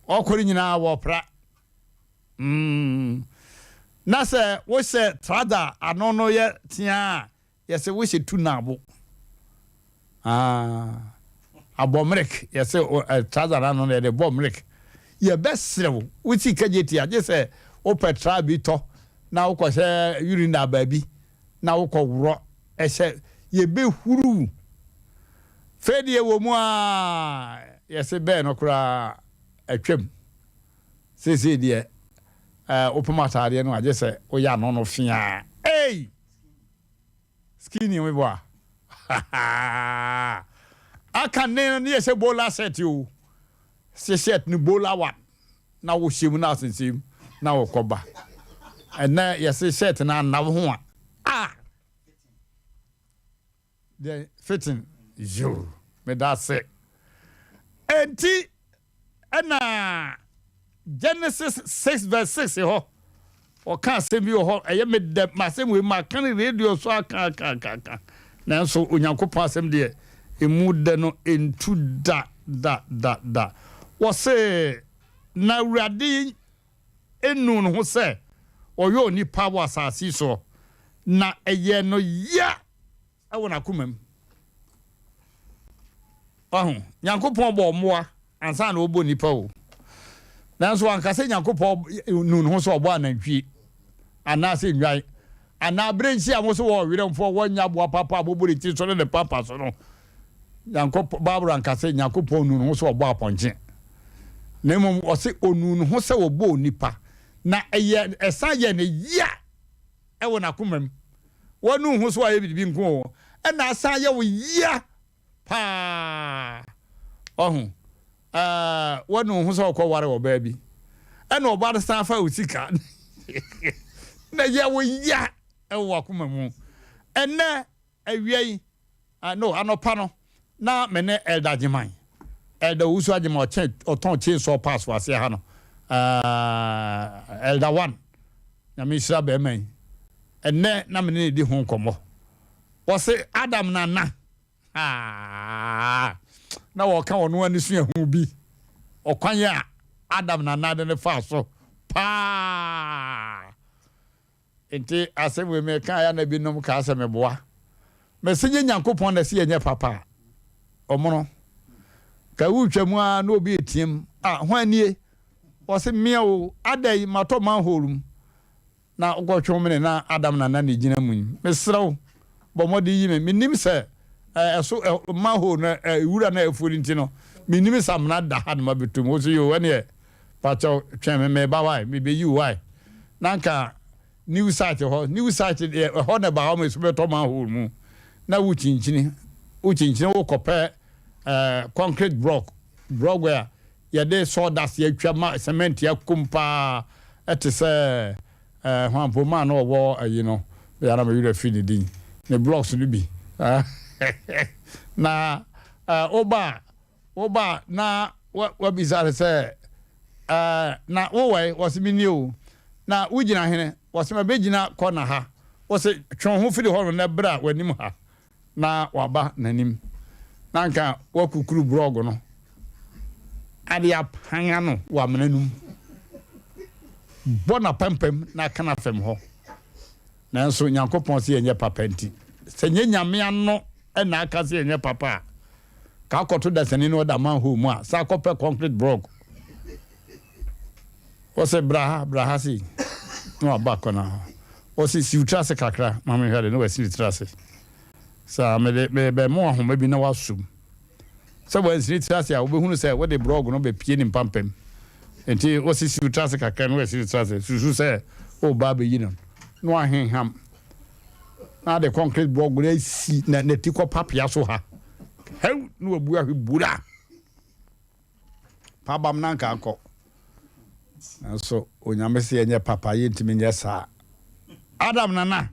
Ɔkɔ no nyinaa wɔpra. Mm. Na sɛ wohyɛ trada ano no yɛ teaa a Yɛse wo hyɛ tu na abo aah abɔ mmerek yɛse eh, trouser ano no yɛde bɔ mmerek yɛbɛsrɛ wo wo si kagye ti a gye sɛ wopɛ tra bi tɔ na wokɔhyɛ urinal baabi na wokɔ worɔ ɛhyɛ yɛbɛhuru fei deɛ wɔ mu a yɛse bɛɛ no koraa atwam seesei deɛ eh, wopam ataadeɛ no a gye sɛ woyɛ ano no feaa ei Skinny me boa. Aka ne no ne yɛhyɛ bola shirt o. Hyɛ shirt no bola one na wohyɛ mu na asensɛm na wokɔba. Ɛnɛ yɛse shirt no anna wo ho a, ah! Deɛ fitting yoo meda ase. Enti ɛna Genesis 6 verse 6 hɔ ɔka asɛm bi wɔ hɔ ɛyɛ me dɛ m'asɛm wei maka no radio so aka aka aka aka nanso Onyankopɔn asɛm deɛ emu dɛ no ntu da da da da. Wɔse na Awurade nuu ne ho sɛ ɔyɛ onipa wɔ asase yi soɔ, na ɛyɛɛ no ya wɔ n'akoma mu. Wahu? Nyankopɔn bɔɔ mmoa ansa na ɔbɔ nnipa o. Nanso wanka sɛ Nyankopɔn nuu ne ho sɛ ɔbɔ anantwie anaasɛ nnwan anaa abirenkyi a wɔn so wɔ ɔwerɛmfoɔ wɔnyɛ aboa papa a wɔbɔ ne tiri so ne ne pampa so no. Nyankopɔn, Bible anka sɛ Nyankopɔn nuu ne ho sɛ ɔbɔ apɔnkye. Na mmom ɔse onuu ne ho sɛ ɔbɔɔ nipa, na ɛyɛ ɛsan yɛɛ no ya wɔ n'akoma mu. Wanu wo ho sɛ wayɛ biribi nko o, ɛna asan ayɛ wo ya paa. Wahu? Ɛɛ, wanu wo ho sɛ ɔkɔware ɔbaa bi, ɛna ɔbaa no san fa wo sika, na ɛyɛ wo ya wɔ w'akoma mu. Ɛnnɛ awia yi, Ah, no, anɔpa no, na me ne Elder Agyeman, Elder Owusu Agyeman, ɔkyɛn, ɔtɔn chainsaw parts wɔ aseɛ ha no, uh, Elder One, Nyame nhyira bɛrima yi. Ɛnnɛ na me ne no di ho nkɔmmɔ. Wɔse Adam Nana, ah, na wɔka ɔno ani suahu bi, ɔkwan a Adam Nana de no faa so paa. Enti asɛm wei mekaeɛ a na binom kaa sɛ meboa. Mese nyɛ Nyankopɔn na ɛse yɛnyɛ papa a, ɔmono. Ka woretwa mu ara na obi reteam, ah, hwan nie? Ɔse mea o, adɛn, matɔ manhole mu na wokɔtwe wo mene na Adam Nana na ɛgyina mu yi. Mesrɛ wo, bɔ mmɔden yi me. Mennim sɛ ɛso manhole no wura no a afuo no nti no, mennim sɛ amena da ha na mabɛtɔ mu. Ɔse yoo, ɛneɛ Pakyɛw twɛn me meba wai mebeyi wo wai na nka new site hɔ new site deɛ ɛhɔ na ɛba hɔ ma esu bɛtɔ manhole mu na wo kyinkyini wo kyinkyini wo kɔpɛ ɛɛ concrete block block a yɛde sawdust yɛatwa ma cement akum paa ɛte sɛ ɛɛ hwampo maa na ɔwɔ ɛyi no bɛyɛ na me werɛ fi ne din ne blocks no bi na ɛɛ woba a Woba a, na woabisa no sɛ, Ɛɛ, na wowɔ he? Ɔse, Menie o. Na wogyina hene? Ɔse, Mabɛgyina kɔna ha. Ɔse, Twe wo ho firi hɔ nom na bra w'anim ha. Na waba n'anim. Na anka woakukuru brɔgo no ade apan ano wɔ amena no mu. Bɔ no apampam na ka no afam hɔ. Nanso Nyankopɔn se yɛnyɛ papa nti, sɛ nyɛ Nyame ano na aka se yɛnyɛ papa a, ka akɔto dasani na ɔda manhole mu a, san kɔpɛ concrete block. Ɔse bra ha, bra ha sei. Na waba akɔna hɔ. Ɔse si wo tiri ase kakra ma menhwɛ ade, na wasi ne tiri ase. Saa mede mebɛmo ahoma bi na wasom. Sɛ wansi ne tiri ase a, wobɛhunu sɛ wode brɔg no bɛpie ne mpampam. Enti ɔse si wo tiri ase kakra na wasi ne tiri ase. Susu sɛ woreba abɛyi no na wahenham na ade concrete brɔg no asi na n'ati kɔ papea so ha. Hɛw na wabu ahwe bura. Pabam na anka akɔ. Nanso Onyame se yɛnyɛ papa, yɛntumi nyɛ saa. Adam nana.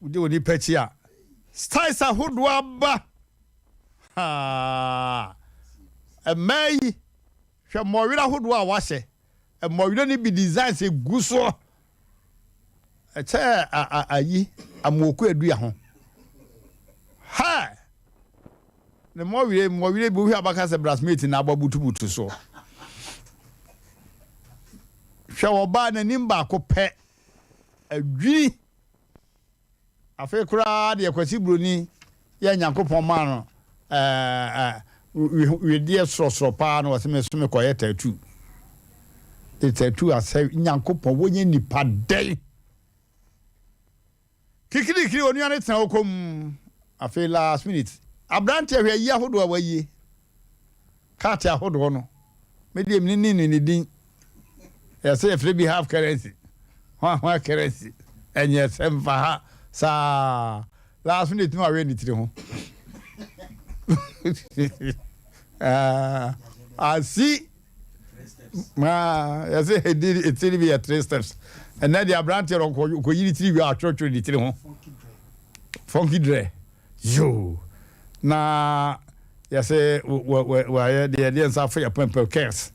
Wodi onipa akyi a, styles ahodoɔ aba. Haa. Mmaa yi, hwɛ mmɔwerɛ ahodoɔ a wɔahyɛ. Mmɔwerɛ no bi designs egu soɔ. Ɛkyɛ ayi amoku adua ho. Ha! Ne mmɔwerɛ mmɔwerɛ bi wohwɛ abaka sɛ brasmate na abɔ butubutu soɔ. Hwɛ ɔbaa n'anim baako pɛ. Adwini. Afei koraa deɛ Kwasi Broni yɛ Nyankopɔn maa no ɛɛ wedeɛ sorɔsorɔ paa no wɔse me so mekɔyɛ tattoo. De tattoo asɛ Nyankopɔn wonyɛ nipa dɛn? Kikirikiri onua no tena hɔ komm. Afei last minute abranteɛ hwɛ ayi ahodoɔ a wayie. Card ahodoɔ no, me deɛ mennim ne din. Ɛyɛ sɛ yɛfrɛ bi half currency, hwahwa currency, ɛnyɛ sɛ mfa ha saa. Last minute no awɛ ne tiri ho. Asi. Yɛsɛ ɛdi etiri bi yɛ three steps. Ɛnɛ deɛ aberanteɛ no ɔkɔyi ne tiri wie a ɔtwerɛtwerɛ ne tiri ho. Funky drɛ. Yoo. Na yɛsɛ wɔayɛ deɛ deɛ nsa afo yɛ pɛmpɛ curse.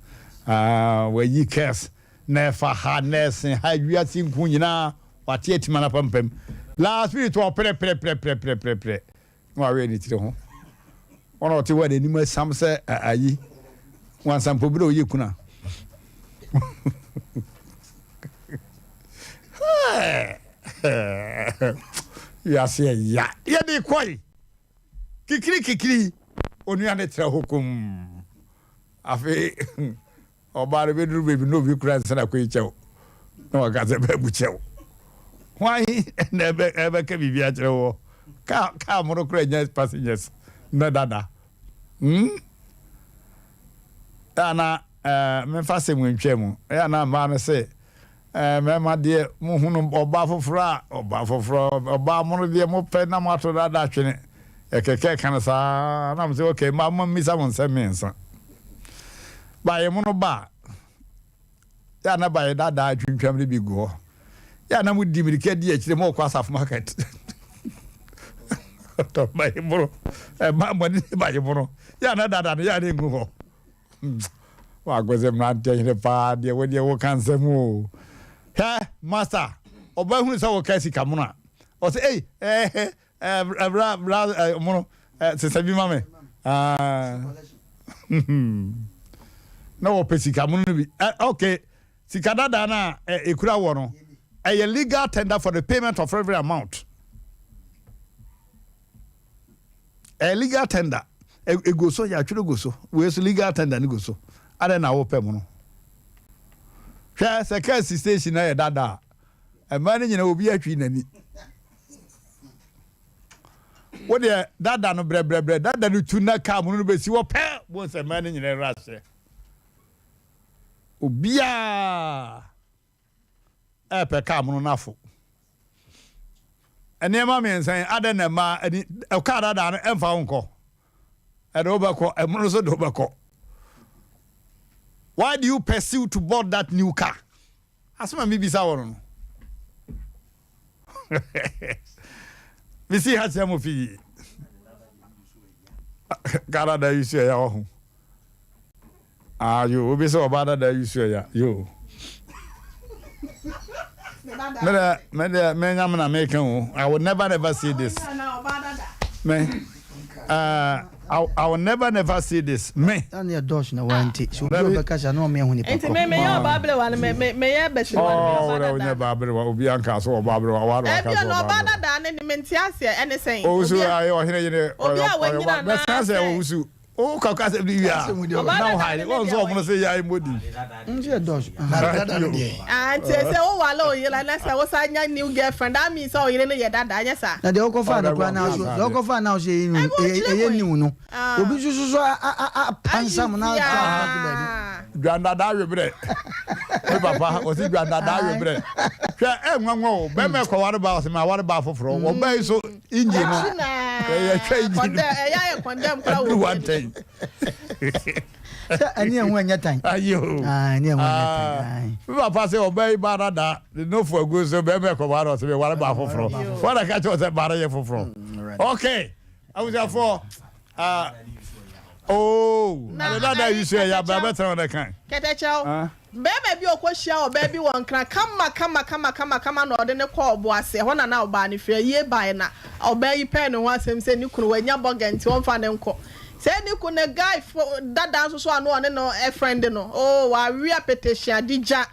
Wɔayi curse na ɛfa ha na ɛsen ha wiase nko nyinaa wate atima no apampam. Last minute ɔprɛprɛprɛprɛprɛprɛ. Na wawe ne tiri ho. Wɔn a ɔte hɔ a n'anim asiam sɛ ayi nwansampo bi na ɔyɛ kuna. Wiase ɛya yɛde kɔe kikiri kikiri onua ne trɛ hɔ komm afei Ɔbaa no bɛduru baabi na obi kura nsa na kɔyi kyɛw na waka sɛ baabu kyɛw. Hwan na ɛbɛka biribi akyerɛ wɔ? Kaa kaa mono kora nya passengers na dada. Hmm? Ɛa na ɛɛ memfa asɛm ntwa mu. Ɛa na mmaa no se ɛɛ mmarima deɛ mohunu ɔbaa foforɔ a ɔbaa foforɔ ɔbaa mono deɛ mopɛ na moato dada twene. Ɛkɛkɛ ka no saa na mo sɛ okay mmaa mo mmisa mo nsɛm mmiɛnsa. Baeɛ mono ba a, yɛ a na baeɛ daadaa twintwam no bi gu hɔ. Yɛ a na modi mirika di akyire ma ɔkɔ asafo market. Ɔtɔ baeɛ mono, ɛma mmɔne ne baeɛ mono. Yɛ a na daadaa no yɛ a na ɛngu hɔ. Wakɔ sɛ mmeranteɛ hene paa deɛ wo deɛ woka nsɛm o. Hwɛ master, ɔba hunu sɛ wɔka sika mono a, ɔsɛ ei ɛɛ Eh, bra, bra, eh, mono, eh, sesa bi ma me. Ah. Na wɔpɛ sika mono no bi. Eh, okay, sika dada no a eh, ekura wɔ no, ɛyɛ legal tender for the payment of every amount. Ɛyɛ legal tender. Egu so, yɛatwerɛ gu so. Wei so legal tender no gu so. Adɛn na wopɛ mono? Hwɛ sɛ kaa si station na yɛ dada a, mmaa no nyina obi atwi n'ani. Wo deɛ dada no brɛbrɛbrɛ dada no tu na kaa mono no bɛsi hɔ pɛ bo sɛ mmaa no nyina ɛra hyɛ obiaa ɛpɛ kaa mono no afo nneɛma mmiɛnsa yi adɛn na mmaa ani kaa dada no ɛmfa wo nkɔ ɛde wobɛkɔ ɛmono so de wobɛkɔ. Why do you pursue to board that new car? Asɛm a mebisa wɔ no no. Mesi ha kyerɛ mo pii. Ghana da yi so ɛya wɔ ho. Ah yo, obi sɛ ɔbaa dada yi so ɛya yo. Me de, me de, me nyame na meka o. I will never never see this. Me, uh, I, I will never never see this. Me. Na ne yɛ dɔɔso na wanti. So obi a ɔbɛkasa na ɔmo ɛho nipa Nti me meyɛ ɔbaa berewa no me me meyɛ bɛsiriwa no meyɛ ɔbaa dada. Ɔnyɛ baa berewa obi anka so ɔbaa berewa wa na waka so ɔbaa berewa. Ɔbaa dada ne ne mente aseɛ ɛne sɛn. Owusu ayɛ ɔhene yene obi a wanyina na bɛka sɛ owusu o ka ka sɛ bi wia na wo hae wɔn nso ɔmono sɛ yɛ mmɔ din. Nso yɛ dɔɔso. Ah nti sɛ wo wale oyere na sɛ wo sa nya new girlfriend that means sɛ oyere no yɛ dada anyɛ saa. Na deɛ wokɔfaa no koraa na so deɛ wokɔfaa na so ɛyɛ new no obi nso so so apansam na ato ato baabi. Dwandada awebrɛ me papa ɔsi dwandada awebrɛ hwɛ ɛnwanwa o bɛrima ɛkɔware ba ɔsi ma aware ba foforɔ wɔbaa yi so engine no ɛyɛ twa engine no ɛyɛ ayɛ condemn kora wɔ ɛduru one ten. Sɛ ɛne ɛho ɛnyɛ tan. Ayi o ɛne ɛho ɛnyɛ tan. Me papa sɛ ɔbaa yi ba dada ne nofo agu so bɛrima ɛkɔware ɔsi ma aware ba foforɔ wɔn na ka kyerɛ sɛ ba no yɛ foforɔ okay abusuafoɔ. Ah, oh, Na ade dada yi so ɛyɛ abɛ abɛtena wɔn kan. Kɛtɛkyɛw, bɛrima bi a ɔkɔhyia ɔbaa bi wɔ Nkran kama kama kama kama kama na ɔde no kɔɔ ɔbo ase, ɛhɔ na na ɔbaa no firi. Ayie bae na ɔbaa yi pɛɛ ne ho asɛm sɛ ne kunu wanya bɔga nti ɔmfa no nkɔ. Sɛ ne kunu ne guy fo dada nso so a na ɔne no friend no, oh, wawe apɛtɛhye adigya.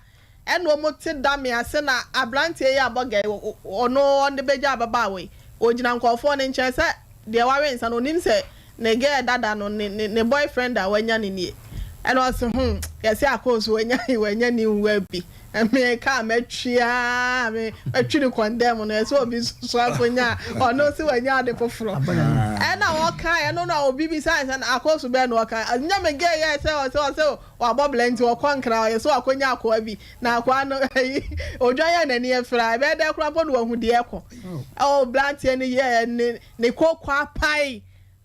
Ɛna ɔmo te dame ase na abranteɛ yi abɔ gɛɛ ɔno ɔde bɛgya ababaawa yi ɔgyina nkorɔfoɔ no nkyɛn sɛ deɛ wawe nsa no ɔnim sɛ ne gɛɛ dada no ne ne ne boyfriend a wanya no nie ɛna ɔse hmm yɛse akoo so wanya wanya new web bi me kaa mɛtwe aa me mɛtwe ne kɔndɛm no ɛsɛ obi nso so akɔnya ɔno se wanya ade foforɔ ɛna ɔka ɛno na obi bisa sɛ akoo so bɛɛ na ɔka nyɛ me gɛɛ yɛ sɛ ɔsɛ ɔsɛ Wabɔ bla nti ɔkɔ nkra ɔyɛ sɛ wakɔnya akoa bi na akoa no ayi odwan a n'ani afira ɛbɛyɛ dɛ koraa mpo na wahu deɛ ɛkɔ ɛwɔ blanteɛ no yɛ ne ne koko apae.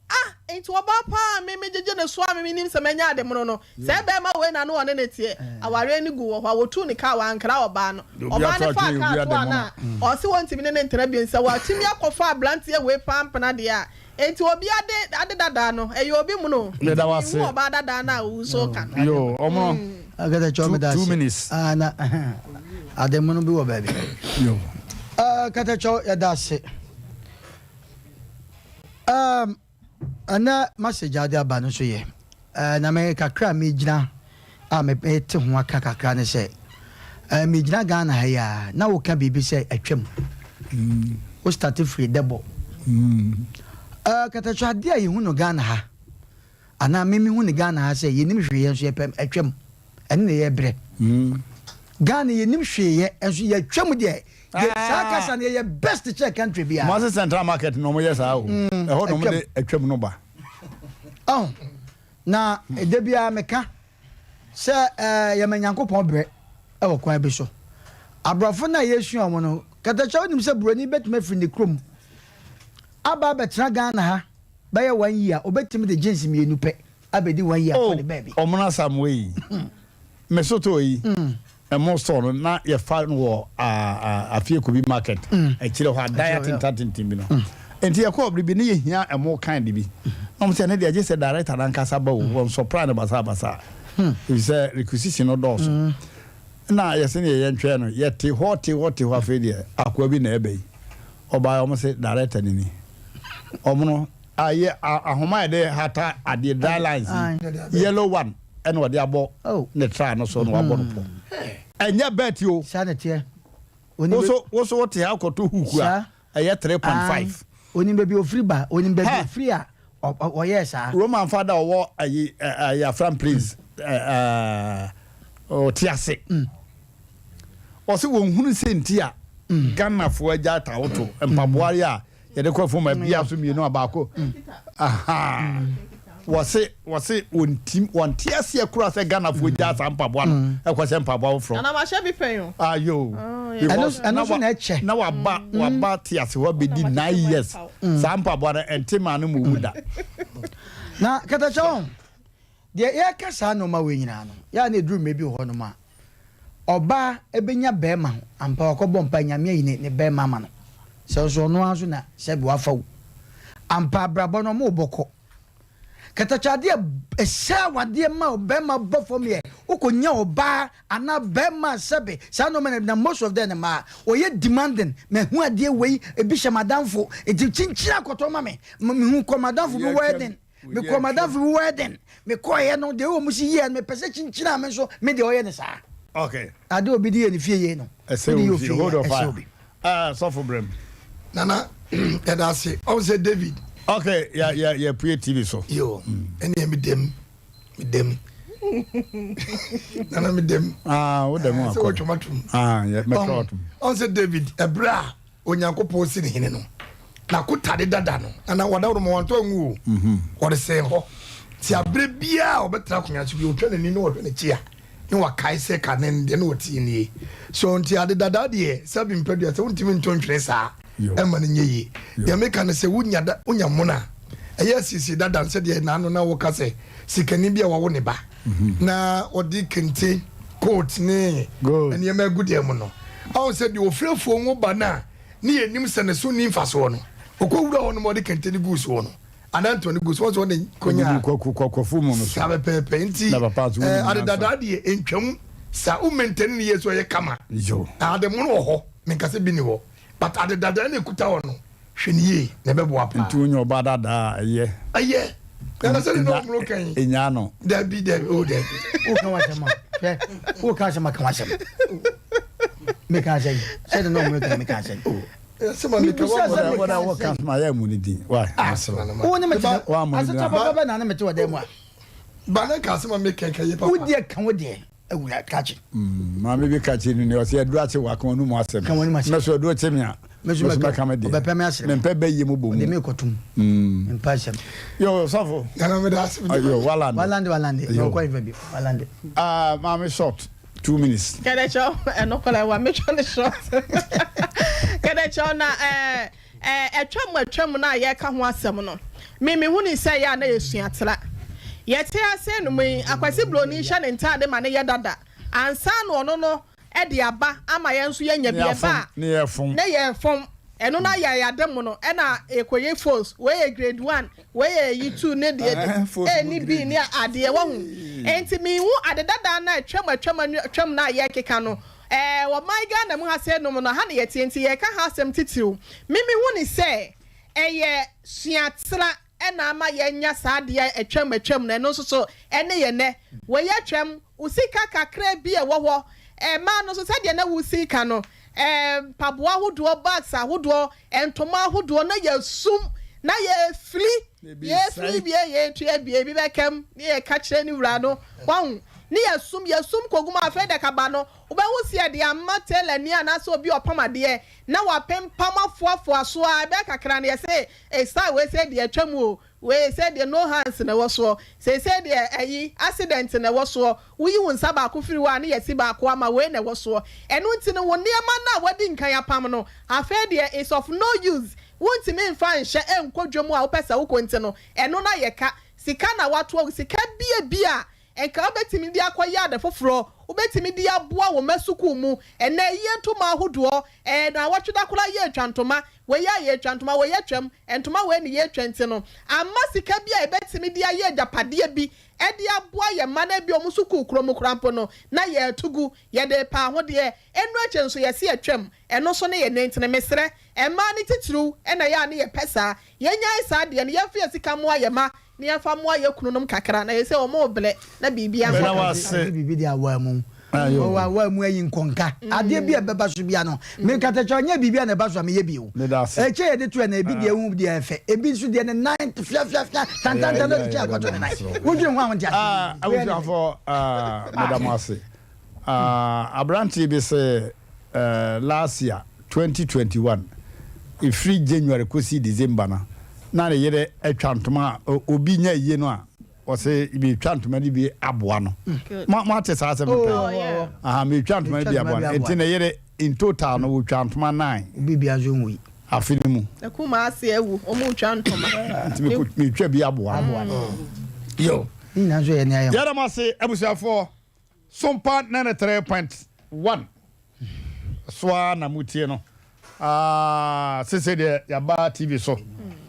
Ah, enti ɔbaa paa a me megyegye ne so a me menim sɛ manya ade mono no, saa barima wei na ne ɔne no teɛ? Awareɛ no guu wɔ hɔ a, wɔtuu ne kaa, wankra ɔbaa no. Ɔbaa no faa kaa toaa no a, ɔse wɔntumi ne no ntena bio, sɛ watumi akɔfa abranteɛ wei paa mpena deɛ a, enti obi ade ade dadaa no, ɛyɛ obi mono o. Meda wo Nti ase. menhu ɔbaa dadaa no a wo nso woka no. Yoo, ɔmono. Akata kyɛw meda Two ase. minutes. Ah, na ade mono bi wɔ baabi. Yoo. Ah, kata kyɛw yɛda ase. Um, ɛnɛ message ade aba no so yɛ. Uh, na me kakra a megyina a mete ho aka kakra ne sɛ uh, megyina Ghana ha yi a na woka biribi sɛ atwam. Mm. Wo start firi dɛbɔ. Mm. Uh, katakyo adeɛ a yɛhu no Ghana ha Anaa me mehu no Ghana ha sɛ yɛnim hwee yɛ nso yɛpɛ atwam ɛno na ɛyɛ brɛ Ghana yɛnim hwee yɛ nso yɛatwam deɛ yɛ saa kasa no yɛyɛ best kyɛ country biara. Kumasi Central Market na wɔyɛ saa o ɛhɔ na wɔde atwam no ba. Ɔho na ɛda biara meka sɛ ɛɛ yɛma Nyankopɔn brɛ ɛwɔ kwan bi so aborɔfo no a yɛsua wɔn no katakyɛ wonim sɛ buroni bɛtumi afiri ne kurom aba abɛtena Ghana ha bɛyɛ one year obetumi de jeans mienu pɛ abedi one year kɔ ne baabi. Oh ɔmono Asamoah yi me sotɔɔ yi ɛmo store no na yɛfa no wɔ Afiekobi market akyire hɔ adan atentatenten bi no nti yɛkɔɔ bere bi ne yɛhia ɛmo kind bi na ɔmo sɛ ne deɛ gye sɛ director no ankasa ba o wɔn supply no basabasa efisɛ requisition no dɔɔso na yɛsɛ ne yɛyɛ ntwɛn no yɛte hɔ te hɔ te hɔ afei deɛ akoa bi na ɛba yi Ɔbaeɛ ɔmo se director no ni. Ɔmo no ayɛ ahoma a yɛde hata adeɛ dry lines yi yellow one ɛna ɔde abɔ ne tra no so na wabɔ no pɔ. Ɛnyɛ bet o. Saa na ɛteɛ. Woso woso wote ha kɔtɔ hook a ɛyɛ 3.5. Onim baabi ofiri ba, onim baabi ofiri a ɔyɛɛ saa. Roman fada ɔwɔ ayi ayi Afram Plains ɔte ase. Ɔse wɔnhunu sɛ nti a Ghanafoɔ agya atawoto mpaboa yi a yɛde kɔ fam abia so mmienu a baako ahaa wɔse wɔse wɔntim wɔnte aseɛ koraa sɛ Ghanafoɔ gya saa mpaboa no ɛkɔhyɛ mpaboa foforɔ. Nana mahyɛ bi pɛn o. Ayo because ɛno nso na ɛkyɛ. Na waba waba te ase hɔ bɛdi nine years saa mpaboa no ɛnte maa no mu da. Na katakyɛ wɔn. Deɛ yɛreka saa nnoɔma wei nyinaa no, yɛ a na ɛduru mmerɛ bi wɔ hɔ nom a, ɔbaa bɛnya barima ho, ampa wakɔbɔ mpaeɛ, Nyame ayi ne ne barima ama no, sɛ nso ɔno ara nso na sɛbi wafa wo. Ampa abrabɔ no ɔmo bɔ kɔ. Katakyɛ adeɛ a ɛsɛe awadeɛ ma ɔbarima bɔ fam yɛ wokɔ nya ɔbaa anaa barima a sɛbi saa nnoɔma no na most of them mmaa wɔyɛ demanding, mahu adeɛ wei, ebi hyɛ m'adamfo, nti kyinkyin akɔtɔ ma me, mehu kɔ m'adamfo bi wedding. Mekɔɔ m'adamfo bi wedding. Mekɔeɛ no, deɛ wɔn si yɛɛ no, mepɛ sɛ kyinkyin a me nso me deɛ ɔyɛ no saa. Okay. Adeɛ obi de yɛ ne fie yie no, Ɛsɛ wode yɛ wo ofie fie. yie Hold a, on ɛsɛ fire. obi. Ah, sɔfo brem. Nana, yɛda ase. Ɔhu sɛ David. Okay, yɛ yɛ yɛ pue TV so. Yo, ɛneɛ me dam, me dam. Nana me dam. Ah, wo dam akɔ. Sɛ wɔtwa matom. Ah, yɛ mɛtwa atom. Ɔhu sɛ David, ɛberɛ a Onyankopɔn si ne hene no, n'akotade dada no, anaa wɔdaworo ma wantɔ angu o, mhm. wɔde sɛn hɔ. Nti abere biara a ɔbɛtena akonnwa so bi, ɔtwa n'ani na ɔhwɛ n'akyi a, ne wakae sɛ kane no deɛ na ɔte nie. So nti ade dada deɛ, sɛbi mpadua sɛ wontumi nto ntwene saa ɛma no nyɛ yie. Deɛ meka no sɛ wonya da wonya mono a, ɛyɛ asiesie dada no sɛdeɛ naano na woka sɛ sikani bi a wawo ne ba mhm. na ɔde kente coat ne nneɛma agu dan mu no. Ɔhu sɛ deɛ ɔfiri afuo ho ba no a ne yɛnim sɛ ne so nni mfasoɔ no, ɔkɔwura hɔ nom a ɔde kente no guu soɔ no, anaa ntoma no guu soɔ, ɔsɛ ɔde kɔnyaa kɔkɔfo mu no so. Saa pɛpɛɛpɛ. Nti ade dadaa deɛ ɛntwam saa, wo maintain no yie so ɛyɛ kama. Ade mono wɔ hɔ, menka sɛ bi ni hɔ, but ade dadaa no ɛkuta hɔ no, Hwɛ no yie na ɛbɛboa paa. Nti wonya ɔbaa dadaa a ɛyɛ. Ɛyɛ. Nana sɛ ne na ɔmono kan yi. Ɛnyaa no. Dabi dabi o dabi. Woka w'asɛm a hwɛ woka asɛm a ka w'asɛm. Meka asɛm sɛ ne na ɔmono kan meka asɛm. Mebisa sɛ meka asɛm. Woka asɛm a yɛ mu ne din. Wa. Wo ne mete asetɔ papa bɛ na ne mete wɔ dan mu a. Ba ne ka asɛm a meka ka yɛ papa. Wo deɛ ka wo deɛ. Awura kakye. Mm, maame bi kakye no ni ɔsɛ aduru akye wa ka wɔn mu asɛm. Ka wɔn mu asɛm. Mɛso aduru kye me a. Mɛso mɛka me deɛ. Ɔbɛpɛ me asɛm. Mempɛ bɛ yie mu bɔ mu. Ɔde me kɔtum. Mm. Mpa asɛm. Yo sɔfo. Nana mi da ase. Yo walande. Walande walande. Yo kɔ ifa bi walande. Ah maame short 2 minutes. Kɛdɛkyɛw ɛno kɔla wa metwa ne short. Kɛdɛkyɛw na ɛɛ. Ɛɛ, atwam atwam no a yɛreka ho asɛm no, me mehunii sɛ ɛyɛ a na yɛsua tra. Yɛte ase nom yi, Akwasi Broni hyɛ ne ntaade ma no yɛ dada ansa na ɔno no de aba ama yɛn nso yɛanya bi. Ɛba a, na yɛfom. Ɛno no ayɛ yɛn ade mono, ɛna yɛkɔyɛ foes, wei yɛ grade one, wei yɛ ayi two ne deɛ A ne B ne adeɛ, wahu. Enti menhu ade dada no a atwam atwam atwam no a yɛrekeka no. Ɛɛ, ɔman Ghana mu ha sei nom no, ha na yɛteɛ nti yɛreka ha asɛm titiriw. Me mehu no sɛ ɛyɛ suatra na ama yɛanya saa adeɛ a atwam atwam no, ɛno nso so ɛne yɛn nnɛ. Wei atwam, wo sika kakra bi a ɛwɔ hɔ, mmaa no nso sɛdeɛ na wosi ka no, ɛɛ, mpaboa ahodoɔ, bags ahodoɔ, ntoma ahodoɔ na yɛasum na yɛrefiri, yɛrefiri bie, yɛretua bie, ebi bɛka mu ne yɛka kyerɛ ne wura no, wahu, ne yɛasum, yɛsum kɔgu mu afei deɛ kaba no, wobɛhu sɛ yɛde ama tailor ni anaasɛ obi a ɔpam adeɛ na wapempam afoafoa so ara, ɛbɛyɛ kakra no yɛse, eh, style wei sɛ deɛ atwa mu o, Wei sɛ deɛ no hands na ɛwɔ soɔ. Seisei deɛ ɛyi, accident na ɛwɔ soɔ. Woyi wo nsa baako firi hɔ a ne yɛasi baako ama, wei na ɛwɔ soɔ. Ɛno nti no wo nneɛma no a woadi nkan apam no, afei deɛ it's of no use. Wontumi mfa nhyɛ nkɔ dwam a wopɛ sɛ wokɔ nti no, ɛno no ayɛ ka. Sika na woato agu, sika bie bi a nka wobɛtumi de akɔyɛ ade foforɔ, wobɛtumi de aboa wo mma sukuu mu. Ɛnnɛ ayie ntoma ahodoɔ, ɛɛ naawɔtwe da koraa yɛretwa ntoma, wei a yɛretwa ntoma, wei atwam, ntoma wei ne yɛretwa nti no, amma sika bi a yɛbɛtumi de ayɛ agyapadeɛ bi de aboa yɛn mma no ebia wɔn sukuu korɔ mu koraa mpo no, na yɛreto gu, yɛde repɛ ahodeɛ. Ɛno akyi nso yɛse atwam, ɛno nso ne yɛn nɛ nti no mesrɛ mmaa no titiriw na ɛyɛ a ne yɛpɛ saa, yɛnyae saa adeɛ no, yɛmfa yɛn sika mmoa yɛn mma na yɛmfa mmoa yɛn kununom kakra na yɛsɛ wɔn rebrɛ na biribiara nkɔ Meda kama. wo ase. Ade biribi de awaa mu. Ɔwɔ awaa mu ayi nkɔnka. Adeɛ bi a ɛbɛba so bia no, me nkatakyɛ ɔnyɛ biribi a na ɛba so a meyɛ bio. Meda ase. Ɛkyɛ yɛde to ɛna ebi deɛ ehu deɛ ɛfɛ, ebi nso deɛ ne nan fiafiafia tantantan na ɔde kyɛ akɔto ne nan. Wodwene ho a wonte ase. Abusuafoɔ, meda mo ase. Aberanteɛ bi se last year 2021 ɛfiri January kɔsi December no na ne yere atwa ntoma a obi nya yie no a ɔse metwa ntoma no bi aboa no. Moate saa asɛm no pɛn? Aha, metwa ntoma no bi aboa no. Nti ne yere in total no wɔtwa ntoma nine. Obi bia nso nwui. Afe no mu. Akuma ase awu, wɔn retwa ntoma. Nti metwa bi aboa no. Yo. Ne nyinaa nso yɛ nea yɛ ho. Yɛda mo ase abusuafoɔ. Sompa 93.1 so ara na motie no. Ah, sese deɛ yɛaba TV so.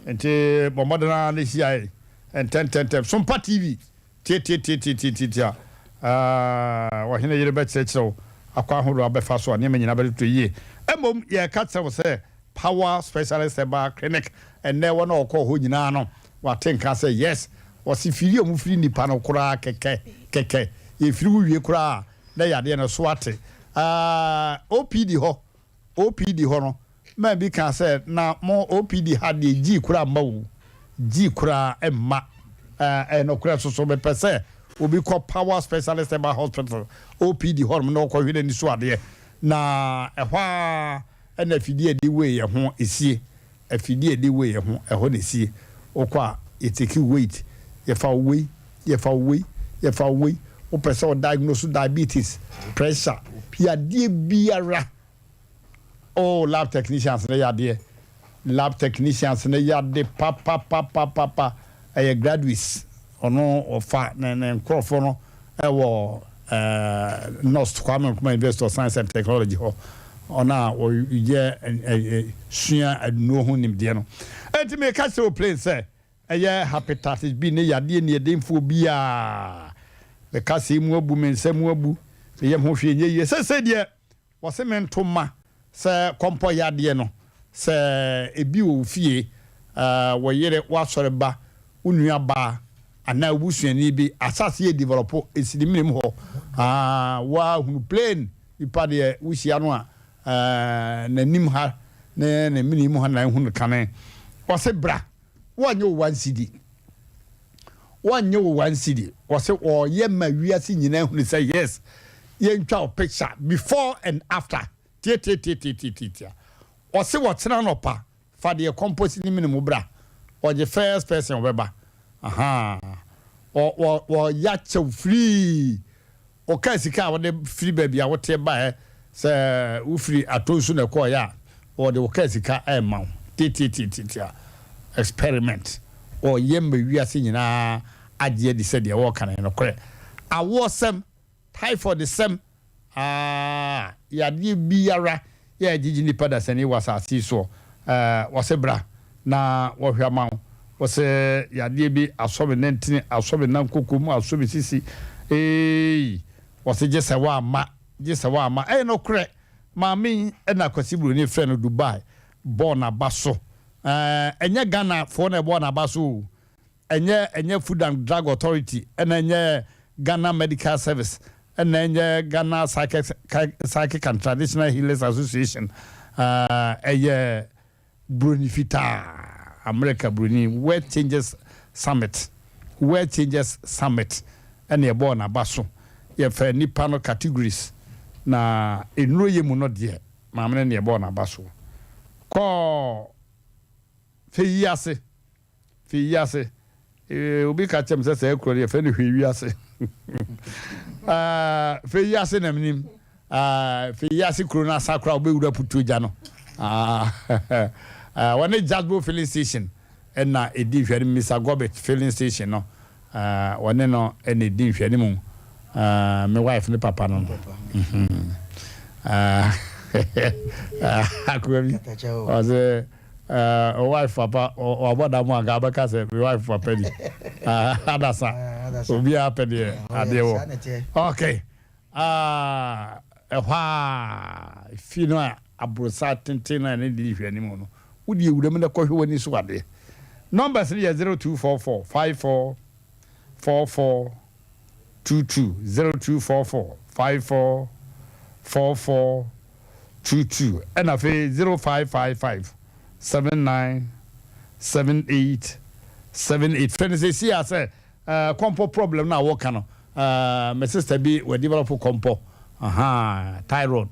Nti bɔ mmɔden ara na hyia yɛn ntɛntɛntɛm. Sompa TV, tiatiatiatiatiatia. Ah, ɔhene yere bɛkyerɛkyerɛ wo akwan ahodoɔ a wobɛfa so a nneɛma nyinaa bɛtotɔ yie. Mmom yɛreka kyerɛ wo sɛ Power Specialist Herbal Clinic, ɛnnɛ wɔn a wɔkɔɔ hɔ nyinaa no, Wate nka sɛ yes ɔse firi a ɔmo firi nipa no koraa kɛkɛ kɛkɛ yɛfiri wo wie koraa a na yadeɛ no so ate aah OPD hɔ OPD hɔ no man bi kaa sɛ na mo OPD ha deɛ gyii koraa mma o gyii koraa mma aah ɛyɛ nokorɛ soso mepɛ sɛ obi kɔ power specialist herbal hospital OPD hɔ nom na ɔkɔ hwɛ n'ani so adeɛ na ɛhɔ ara ɛna afidie a ɛde wei yɛ ho esie Afidie a yɛde weigh yɛ ho, ɛhɔ na ɛsie. Wokɔ a, yɛ take wo weight, yɛfa wo wei, yɛfa wo wei, yɛfa wo wei. Wopɛ sɛ wo diagnose diabetes, pressure, yadeɛ biara. Oh, lab technicians no yɛ adeɛ. Lab technicians no yɛ ade papapapapapa. Ɛyɛ graduates. Ɔno ɔfa ne ne nkorɔfoɔ no wɔ Nust, Kwame Nkrumah University of Science and Technology hɔ. Ɔno a ɔyɛ sua nnuro ho nimdeɛ no. Enti meka kyerɛ wo plain sɛ ɛyɛ hepatitis B ne yadeɛ nniɛdenfoɔ biara. Me kaseɛ mu abu, me nsa mu abu, me yam ho hwee nyɛ yie. Seesei deɛ Wɔse mento mma sɛ kɔmpɔ yadeɛ no sɛ ebi wɔ wo fie, wo yere, w'asɔre ba, wo nua baa anaa wo busuani bi asase yɛ develop esi ne menem hɔ aa woa hunu plain nipa deɛ wo hyia no a n'anim ha ne ne mene mu ha na ehunu kane. Wɔse bra wɔnyɛ wo one cedi wɔnyɛ wo one cedi wɔse wɔyɛ ma wiase nyinaa hunu sɛ yes yɛntwa wo picture before and after tiatiatiatiatia wɔse wɔkyena nɔpa fa deɛ kɔmpɔsi ne mene mu bra wɔgye first person wɔbɛba ahaa wɔ wɔ wɔyɛ akyɛw free Wɔkaa sika a wode firi baabi a woteɛ baeɛ, sɛ wofiri Atonsu na ɛkɔeɛ a, wɔde wo kaa sika rema wo. Tiatiatiatia experiment ɔyɛ ma wiase nyinaa agye adi sɛ deɛ wɔreka no yɛ nokorɛ. Awoɔsɛm, typhoid sɛm, aah, yadeɛ biara yɛ a ɛgyegye nnipa dasani wɔ asase yi soɔ, eh, wɔse bra na wɔhwɛ ama wo. Wɔse yadeɛ bi asɔ me nantini, asɔ me nankoko mu, asɔ me sisi, eei, wɔse gye sɛ woamma, gye sɛ woamma. Ɛyɛ nokorɛ, maame yi na Kwasi Broni frɛ no Dubai bɔɔ n'aba so. Ɛɛ, ɛnyɛ Ghana foɔ na ɛbɔɔ n'aba so o. Ɛnyɛ ɛnyɛ Food and Drug Authority ɛna ɛnyɛ Ghana Medical Service ɛna ɛnyɛ Ghana Psychic, Psychic and Traditional Healers Association. Ɛɛ, ɛyɛ Broni fitaa, America broni, World Changers Summit, World Changers Summit ɛna ɛbɔɔ n'aba so. Yɛfɛ nnipa no categories na nnuro yɛ mu no deɛ. Maame no na ɛbɔɔ n'aba so kɔɔ fɛ yi ase. Fɛ yi ase. Ee, obi ka kyerɛ me sɛ saa kuro no yɛfrɛ no hwɛ wiase. Ah, fɛ yi ase na menim. Ah, fɛ yi ase kuro no asa koraa wobɛwura putuo gya no. Ah, ah, wɔne Jasbo filling station ɛna ɛdi nhwɛanim, Mr. Gobit filling station no. Ah, wɔne no na ɛdi nhwɛanim. Ah, me wife ne papa no no. Mhm. Ah, akoa bi, ɔsɛ, ah, wife papa, wabɔ da mu anka abɛka sɛ me wife papa ni. Ah, adasa, obiara pɛ deɛ adeɛ wɔ. Okay. Ah, ɛhɔ a, fie no a aborosa tenten no a ɛne de nhwɛanim no, wode awura mu na kɔhwɛ w'ani so adeɛ. Numbers no yɛ 0244 54 44 22, 0244 54 44 22, ɛna afei 0555 79 78 78. Frɛ no seesei a sɛ Eh kɔmpɔ problem no a woka no eh me sister bi wa develop kɔmpɔ ahaa thyroid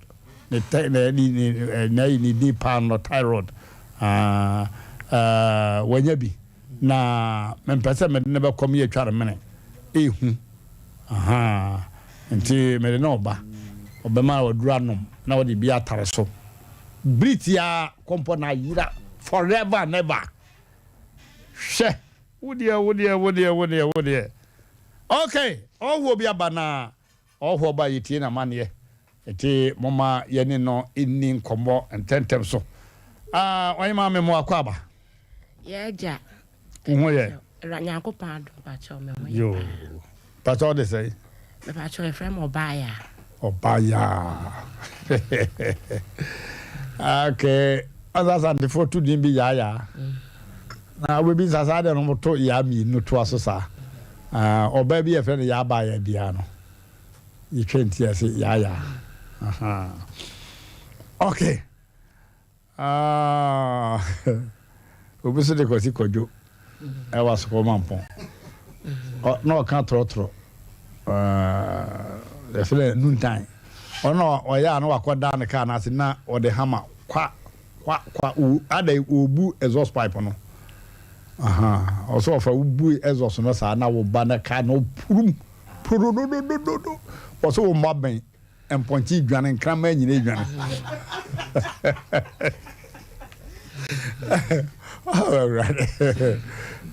ne tɛ ne ne ne ne ne din paa no thyroid ah eh wanya bi na mempɛ sɛ mede ne bɛkɔ me yɛtwa no mene ehu ahaa nti mede ne ɔba ɔbɛma waduru anom na wɔde bi atare so bere tiaa kɔmpɔ na ayera forever and ever hwɛ Wo deɛ wo deɛ wo deɛ wo deɛ wo deɛ ok ɔhoɔ bi aba na ɔhoɔ ba yɛtie n'amanneɛ nti momma yɛne no nni nkɔmmɔ ntɛntɛm so. Ah, ɔnye maame mo akɔ aba. Yɛ agya. Wo ho yɛ? Awurade Nyankopɔn adom pakyɛw me ho yɛ Yoo. paa. Pakyɛw de sɛn? Mepakyɛw yɛfrɛ me Ɔbaayaa. Ɔbaayaa. Okay. Ɔsɛ Asantefoɔ to din bi yaayaa. Na wobɛbisa saa deɛ no wɔto yaa mmienu toa so saa. Ah, ɔbaa bi yɛfrɛ no yaa baayaa biara no. Yɛtwa nti yɛse yaayaa. Aha. Okay. Ah, obi so de Kwasi Kwadwo ɛwɔ Asokɔ Mampɔn. Na ɔka trɔtrɔ. Yɛfrɛ no Nuntan. Ɔno ɔyɛ a na wakɔda ne kaa no ase na ɔde hama kwa kwa kwa ada ɔbu exhaust pipe no. Aha, ɔsɛ ɔfa wobu exhaust no saa na wo ba na kaa no purum purudodododo. Ɔsɛ wo mma bɛn Mpɔnkye dwane, nkraman nyina dwane. Awurade,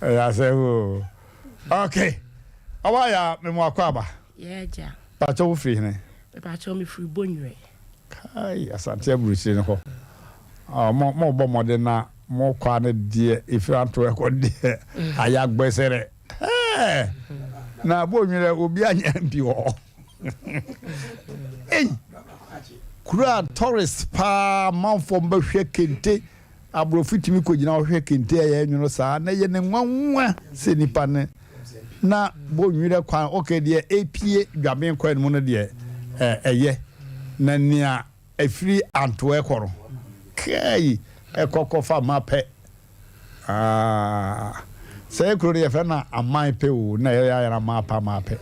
ɛyɛ asɛm o. Okay, ɔba ya memu akɔ aba. Yɛagya. Pakyɛ wo firi hene? Mepakyɛ me firi Bonwire. Kai, Asante aburukyire no hɔ. Ah, mo mo bɔ mmɔden na mo kɔ ano deɛ efiri anto ɛkɔ deɛ ayɛ agbɛsɛrɛ. Ɛɛ, na Bonwire obi anya mpi wɔ hɔ. Ei! Kuro a tourist paa amanfoɔ mbɛhwɛ kente, aborɔfo tumi kɔgyina hɔ hwɛ kente a ɛyɛ nwono saa na ɛyɛ ne nwanwa sɛ nipa ne na bɔ nwira kwan ok deɛ ɛpie dwaben kwan mu no deɛ ɛyɛ na nea ɛfiri antoɛ kɔ no kai ɛkɔ kɔfa ma pɛ Ah, sɛ kuro no yɛfrɛ no aman pɛ o na yɛyɛ ayɛ no aman pɛ aman pɛ.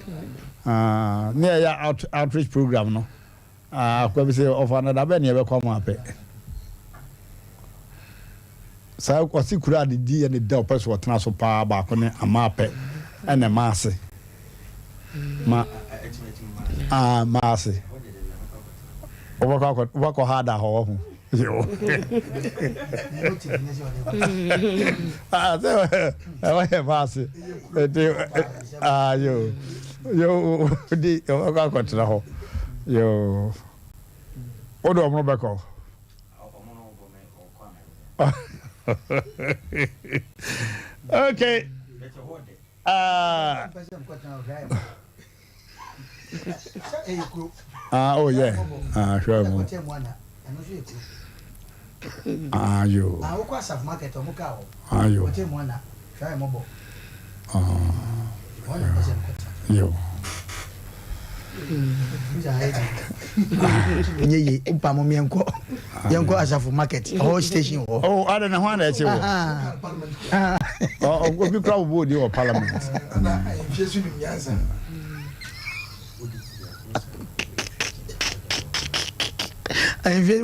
Ah, ne yɛyɛ out, outreach program no. Ah, akwa bi sɛ ɔfa no da bɛn ne yɛbɛkɔ aman pɛ. Saa ɔse kuro a ne din yɛ ne dɛ ɔpɛ so ɔtena so paa baako ne aman pɛ ɛna ɛma ase. Ma ah, ma ase. Wobɛkɔ akɔ wobɛkɔ ha da hɔ wɔ ho. Yo. Ah, sɛ ɛwɔ yɛ baase. Ɛti ah yo. Yo di ɔbɛkɔ akɔtena hɔ. Yo. Wode ɔmo bɛkɔ. Okay. Ah. Ah, oh yeah. Ah, hwɛ mu. Ah, yo. Ah, yo. Ah, yo. Nye ye mpa mo yɛnkɔ yɛnkɔ asafo market ɛhɔ station hɔ. Oh, ada na ho ana ɛkye wɔ. Obi kura wo bɔ odi wɔ parliament. Ahemfie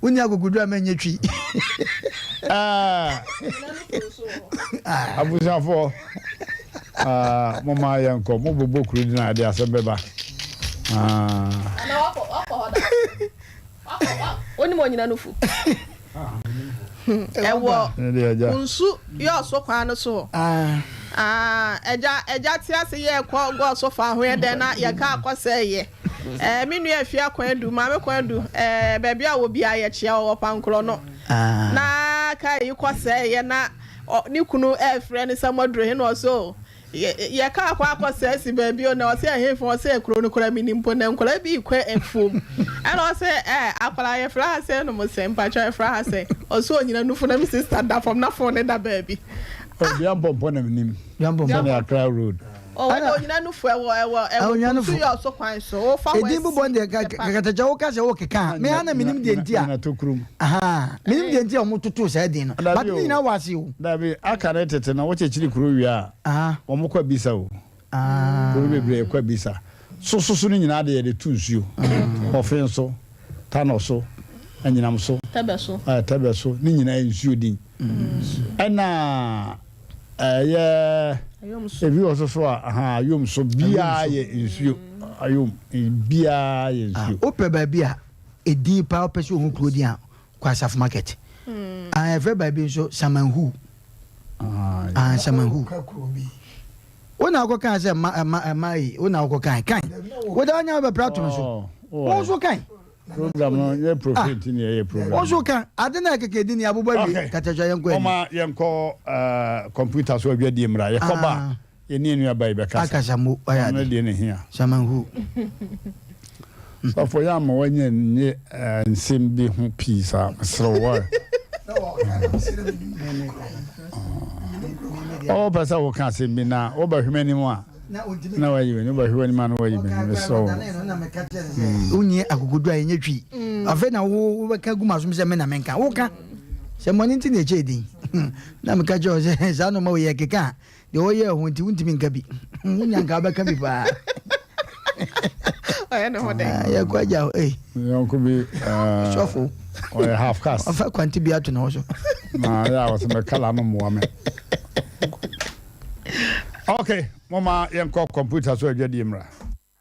wonni akokoduru a mɛnyɛ twi. Abusuafoɔ moma yɛnkɔ mobobɔ kuro din a ɛde asɛm bɛba. Wonim onyina no fu. Ɛwɔ nsu yɔɔso kwan no so. Agya agya te ase yɛ kɔ gɔɔso fa ho yɛ dɛn na yɛ kaa kɔ sɛ yɛ. Ɛɛ me nua afia kwan du maame kwan du ɛɛ baabi a wɔ bia yɛ kyea ɔwɔ pankorɔ no. Na kaa yi kɔ sɛ yɛ na ne kunu ɛɛfrɛ ne sɛ mɔduro he na ɔsɛ o. Yɛ kaa kɔ akɔ sɛ si baabi o na ɔsɛ ɛhefo ɔsɛ kuro no koraa menim mpo na nkwadaa bi rekɔ afuom ɛna ɔsɛ ɛ akwadaa yɛfrɛ ha sɛ nom sɛ mpakyɛ yɛfrɛ ha sɛ ɔsɛ onyina nufo na me sister da fam na fon ne da baabi. Oh, dua mpɔmpɔ na menim. Sɛne Accra road. Oh, ɛna onyina nufo ɛwɔ ɛwɔ ɛwɔ kutu yɛ ɔso kwan so. Wofa hɔ Edin bobɔ deɛ kakatakyɛ woka sɛ wokeka a me ara na menim deɛ nti a. Menim deɛ nti a wɔtotoo saa din no. But ne nyinaa wɔ ase o. Dabi, aka ne tete no wokyekyere kuro wie a, wɔn kɔ abisa o. Kuro bebree kɔ abisa. So so so no nyinaa de yɛde to nsuo. Ɔfe nso, Tanɔ so, Anyinam so, Tɛbɛ so, Tɛbɛ so, ne nyinaa yɛ nsuo din. Ɛna ɛyɛ ebi wɔ so so a, ayom so biara yɛ nsuo. Ayom biara yɛ nsuo. Wopɛ baabi a edin paa wopɛ sɛ ohu kuro din a, kɔ Asafo market. Ah, yɛfrɛ baabi nso Samanhu. Ah, Samanhu. Wo na wokɔ kan sɛ ma ma ma yi, wo na wokɔ kan. Kan. Wo da nya bɛpra to me so. Wo nso kan. Program no nyɛ prophet ni ɛyɛ program. Wo nso kan. Ade na keke din ni abobɔ awie. Kakyɛkyɛ yɛnkɔ ani. Ɔma yɛnkɔ computer so adwadie mmra. Yɛkɔ ba. Yɛne yɛn nuabaa yi bɛkasa. Akasa mo wayɛ ade. Ɔno deɛ na ehia. Samanhu. Sɔfo yɛ ama wanya nye nsɛm bi ho pii saa mesrɛ wo. Ɔwɔ pɛ sɛ woka asɛm bi na wobɛhwɛ m'anim a na wayi w'ani wobɛhwɛ w'anim a na wayi m'ani mesrɛ wo. Wonni akokodu a ɛnyɛ twi. Afei na wo wobɛka gu m'asom sɛ me na menka. Woka sɛ mmɔne nti na ɛkyɛ din. Na meka kyerɛ wo sɛ saa nɔma wei yɛkeka a Deɛ ɔyɛɛ ho nti wontumi nka bi. Wonya nka wobɛka bi paa. Ɔyɛ ne ho dɛn? Ah, yɛkɔ agya hɔ. Ei. Yɔnko bi. Eh, Sɔfo. Ɔyɛ half caste. Ɔfa kwante bi ato ne ho so. Na yɛ a wɔsɛ mɛkala no mmoa me. Okay, moma yɛnkɔ kɔmputa so adwadie mmra.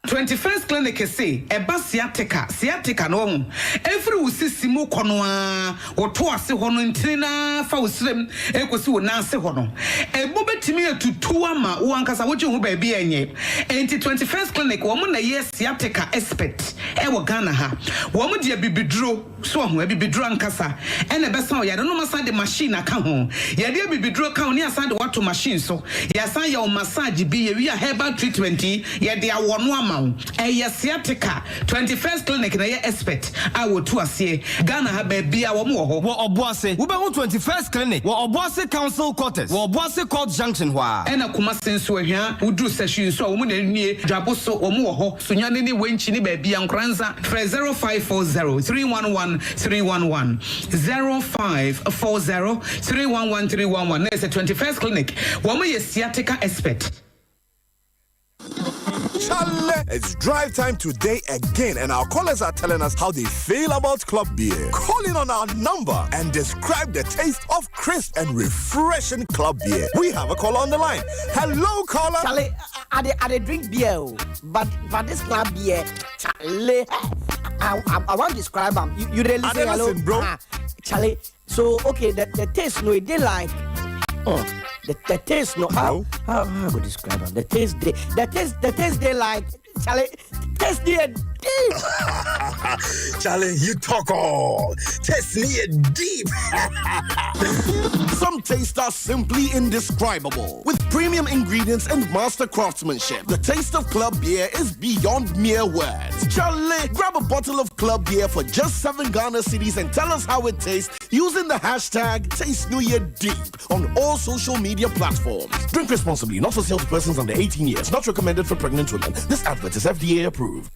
21st Clinic se ɛba sciatica, sciatica no wahu, ɛfiri wo sisi mu kɔ no ara, wo to ase hɔ no ntini no ara fa wo srem ɛkɔsi wo nan ase hɔ no, ɛmu bɛtumi atutu ama wo ankasa wogye ho baabi a ɛnyɛ. Enti 21st Clinic wɔn na ɛyɛ sciatica expert ɛwɔ Ghana ha. Wɔn de abibiduro. So wahu? Abibiduro ankasa na ɛbɛsa wo yare no. Wɔasan de machine aka ho. Yɛde abibiduro ka ho na yɛasan de wo ato machine so. Yɛasan yɛ wo massage bi. Yɛwie a herbal treatment yi, yɛde awɔ no ama wo. Ɛyɛ sciatica. 21st Clinic na ɛyɛ expert a wɔtu aseɛ. Ghana ha baabiara wɔn wɔ hɔ. Wɔ Ɔboase, wobɛhu 21st Clinic wɔ Ɔboase Council Quarters wɔ Ɔboase Court Junction hɔ ara. Ɛna Kumasi nso, Ahwea, woduru Sahwi nso a, wɔn na nie. Dwabo so, wɔn wɔ hɔ. Sunyani ne Wenchi ne baabia Nkoranza frɛ 0540 311 311 0540 311 311 na ɛsɛ 21st clinic wɔn yɛ sciatica expert. Chale, it's drive time today again, and our callers are telling us how they feel about club beer. Call in on our number and describe the taste of crisp and refreshing club beer. We have a caller on the line. Hello, caller. Chale, I, I, I, I drink beer, oh, but, but this club beer, chale. I, I, I wan describe am. You, you dey listen, hello? listen, bro. Ah, Charlie, so okay, the, the taste no, e dey like oh, the, the taste no, how, how, how I go describe am? The taste dey, the taste, the taste dey like, Charlie, taste dey deep. Charlie, you talk all. Taste me deep. Some tastes are simply indescribable. With premium ingredients and master craftsmanship, the taste of club beer is beyond mere words. Charlie, grab a bottle of club beer for just 7 Ghana cedis and tell us how it tastes using the hashtag TasteNewYearDeep on all social media platforms. Drink responsibly, not for sale to persons under 18 years, not recommended for pregnant women. This advert is FDA approved.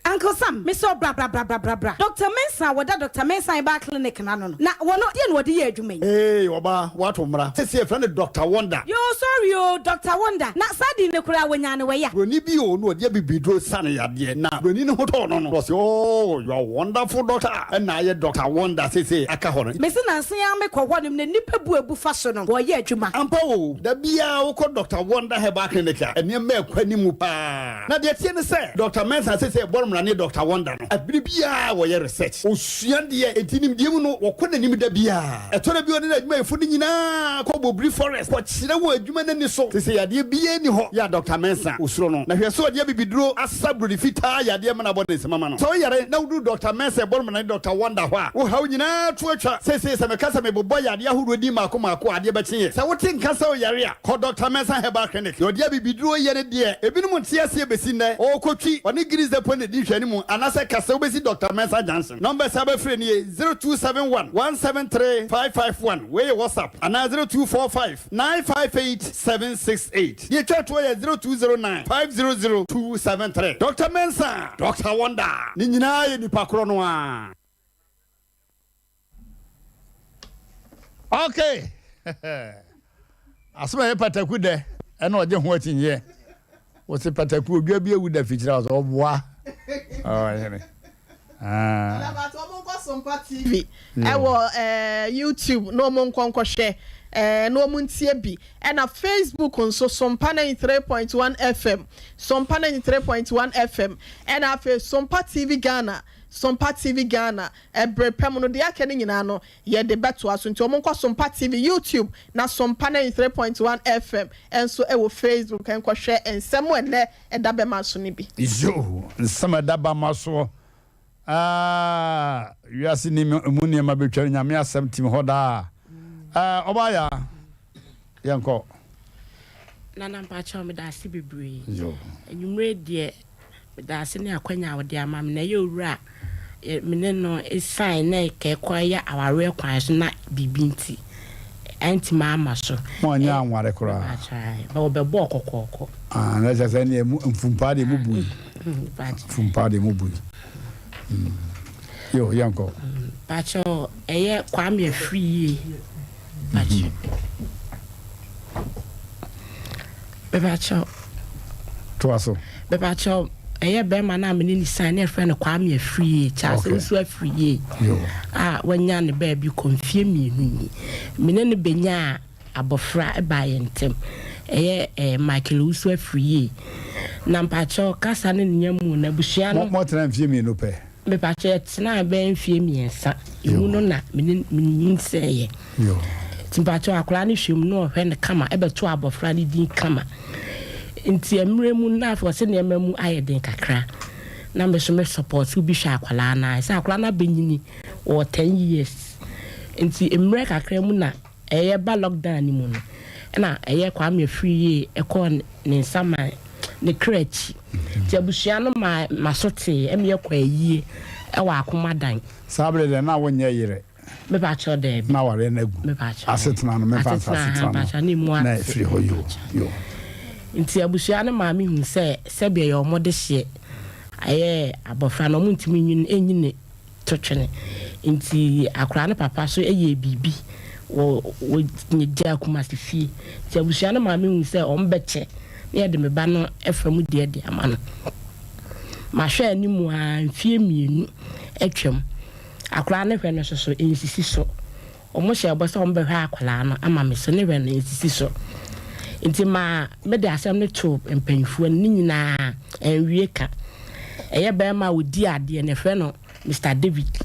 Uncle Sam, me sɛ bra bra bra bra bra bra. Doctor Mensah a wɔda Doctor Mensah Herbal Clinic no ano no, na wɔno deɛ na wɔde yɛ adwuma yi? Eei ɔbaa, woato mmara. Seesei yɛfrɛ no Doctor Wonder. Yoo sorry oo, Doctor Wonder, na saa din no koraa wɔnyaa no wɔ ya? Broni bi oo na ɔde abibiduro sa no yadeɛ, na broni no ho tɔɔ no no, na ɔse oo you are wonderful doctor, ɛna ayɛ Doctor Wonder seesei aka hɔ no. Mese nansa yi ara mekɔ hɔnom na nnipa bu abu fa so no, wɔyɛ adwuma. Ampa oo, da biara wokɔ Doctor Wonder Herbal Clinic a, nneɛma ɛkɔ anim paa. Na deɛ ɛteɛ ne sɛ, Dɔkta Mensah seesei ɛbɔ no mmara ne Dɔkta Wonder no, bere biara wɔyɛ research, wɔsua deɛ, enti nimdeɛ mu no wɔkɔ n'anim da biara. Ɛtɔ da bi a ɔne n'adwumayɛfo no nyinaa kɔ Bobiri Forest kɔkyerɛ wɔn adwuma no ani so. Seesei yadeɛ biara nni hɔ yɛ a Dɔkta Mensah osuro no. Na hwɛ sɛ ɔde abibiduro asa buroni fitaa yadeɛ ma no abɔ ne nsam ama no. Sɛ woyare na woduru Dɔkta Mensah ɛbɔ no mmara ne Dɔkta Wonder hɔ a, wo haw nyinaa to atwa. Seesei sɛ meka sɛ mebobɔ yadeɛ ahodoɔ din mmaako mmaako a, adeɛ bɛkye yɛn. Sɛ wote nka sɛ woyare a, kɔ Dɔkta Mensah Herbal Clinic. Deɛ ɔde abibiduro yɛ no deɛ, ebinom nte aseɛ bɛsi nnɛ. Ɔrekɔtwi, ɔne Guinness Depot na ɛdi nhwɛanimu, anaasɛ ka sɛ wobɛsi Dɔkta Mensah Junction. Numbers a wobɛfrɛ nie, 0271 173 551, wei yɛ WhatsApp, anaa 0245 958 768. Deɛ ɛtwa toɔ yɛ 0209 500 273. Dɔkta Mensah, Dɔkta Wonder, ne nyinaa yɛ nipa korɔ no ara. Okay. Asɛm a ɛyɛ pataku dɛ ɛna ɔgye ho akyinnyeɛ. Wɔsi pataku odwa bi ewu da fikyiri a ɔsɛ ɔboa. Ɔhene. Ɔdabato ɔmo nkɔ Sompa TV ɛwɔ ɛɛ YouTube na ɔmo nkɔ nkɔhwɛ ɛɛ na ɔmo ntie bi ɛna Facebook nso Sompa 93.1 FM Sompa 93.1 FM ɛna afei Sompa TV Ghana Sompa TV Ghana Ɛbere pa mu no, deɛ aka no nyinaa no, yɛde bɛtoa so. Nti wɔn nkɔ Sompa TV, YouTube, na Sompa 93.1 FM nso wɔ Facebook nkɔhwɛ nsɛm a ɛnnɛ ɛda bɛma so no bi. Yoo, nsɛm a ɛda bɛma soɔ aah, wiase ni mu nneɛma bɛtwam, Nyame asɛm tim hɔ daa aah, Ɔbaa Yaa. Yɛnkɔ. Nana mpakyɛw medaase bebree. Anwummere deɛ medaase ne akwanya a wode ama me na ɛyɛ owura a me ne no san na kɛkɔ yɛ awareɛ kwan so na biribi nti antimi ama so. Mo anyɛ anware koraa. Ba wɔbɛbɔɔ kɔkɔɔkɔ. Ah, na kyerɛ sɛ ɛneɛ mfumpaa deɛ mu bui. Mfumpaa deɛ mu bui. Yo, yɛnkɔ. Mpakyɛw ɛyɛ Kwame Afriyie. Mpakyɛw. Mepakyɛw. Toa so. Mepakyɛw, ɛyɛ bɛrima no a me ne ne san ne yɛfrɛ no Kwame Afriyie, Charles okay. Nso Afriyie, a wanya ne baabi kɔ mfie mmienu ni. Me ne no bɛnyaa abɔfra baa yɛn ntam. Ɛyɛ eh, Michael Owusu Afriyie. Na mpakyɛw, kasa ne ne nya mu na abusua no. Mɔtena mfie mmienu pɛ. Mepakyɛ yɛtenaa bɛyɛ mfeɛ mmiɛnsa emu no na me ne me nyinsɛeɛ nti mepakyɛ akwadaa no hwɛ mu na ɔhwɛ no kama ɛbɛto abɔfra no din kama nti mmerɛ mu na afei ɔsɛ nneɛma mu ayɛ den kakra na me so me support bi hwɛ akwadaa no ayɛ sɛ akwadaa no abɛnyini wɔ 10 years nti mmerɛ kakra mu na Ɛyɛ ba lockdown no mu no ɛna ɛyɛ Kwame Afriyie ɛkɔɔ ne nsa ma ne kra akyi nti abusua no maa maso tee ɛma yɛkɔ ayie ɛwɔ Akomadan. Saa bere deɛ na wonyɛ yere. Mepakyɛw daabi. Na awareɛ no agu. Mepakyɛw. Asetena no mefa nsa Asetena asetena no na emu na ate. ɛfiri hɔ yoo yoo. Nti abusua no maa mehu sɛ sɛdeɛ ɛyɛ wɔn dehyeɛ ɛyɛ abɔfra no wɔntumi nyi no ɛnyi ne to twene. Nti akwadaa no papa so yɛɛ biribi wɔ wɔ gyaa Kumasi fie. Nti abusua no maame hu sɛ wɔn bɛkyɛ na yɛde me ba no fa mu deɛ de ama no. Mahwɛ anim ara mfie mmienu atwam. Akwadaa no hwɛ no so so nsisi so. Wɔhyɛɛ bɔ sɛ wɔbɛhwɛ akwadaa no ama me so ne hwɛ no nsisi so. Nti maa mede asɛm no too mpanyinfoɔ no, ne nyinaa anwie ka. Ɛyɛ barima a ɔdi adeɛ no, yɛfrɛ no Mister David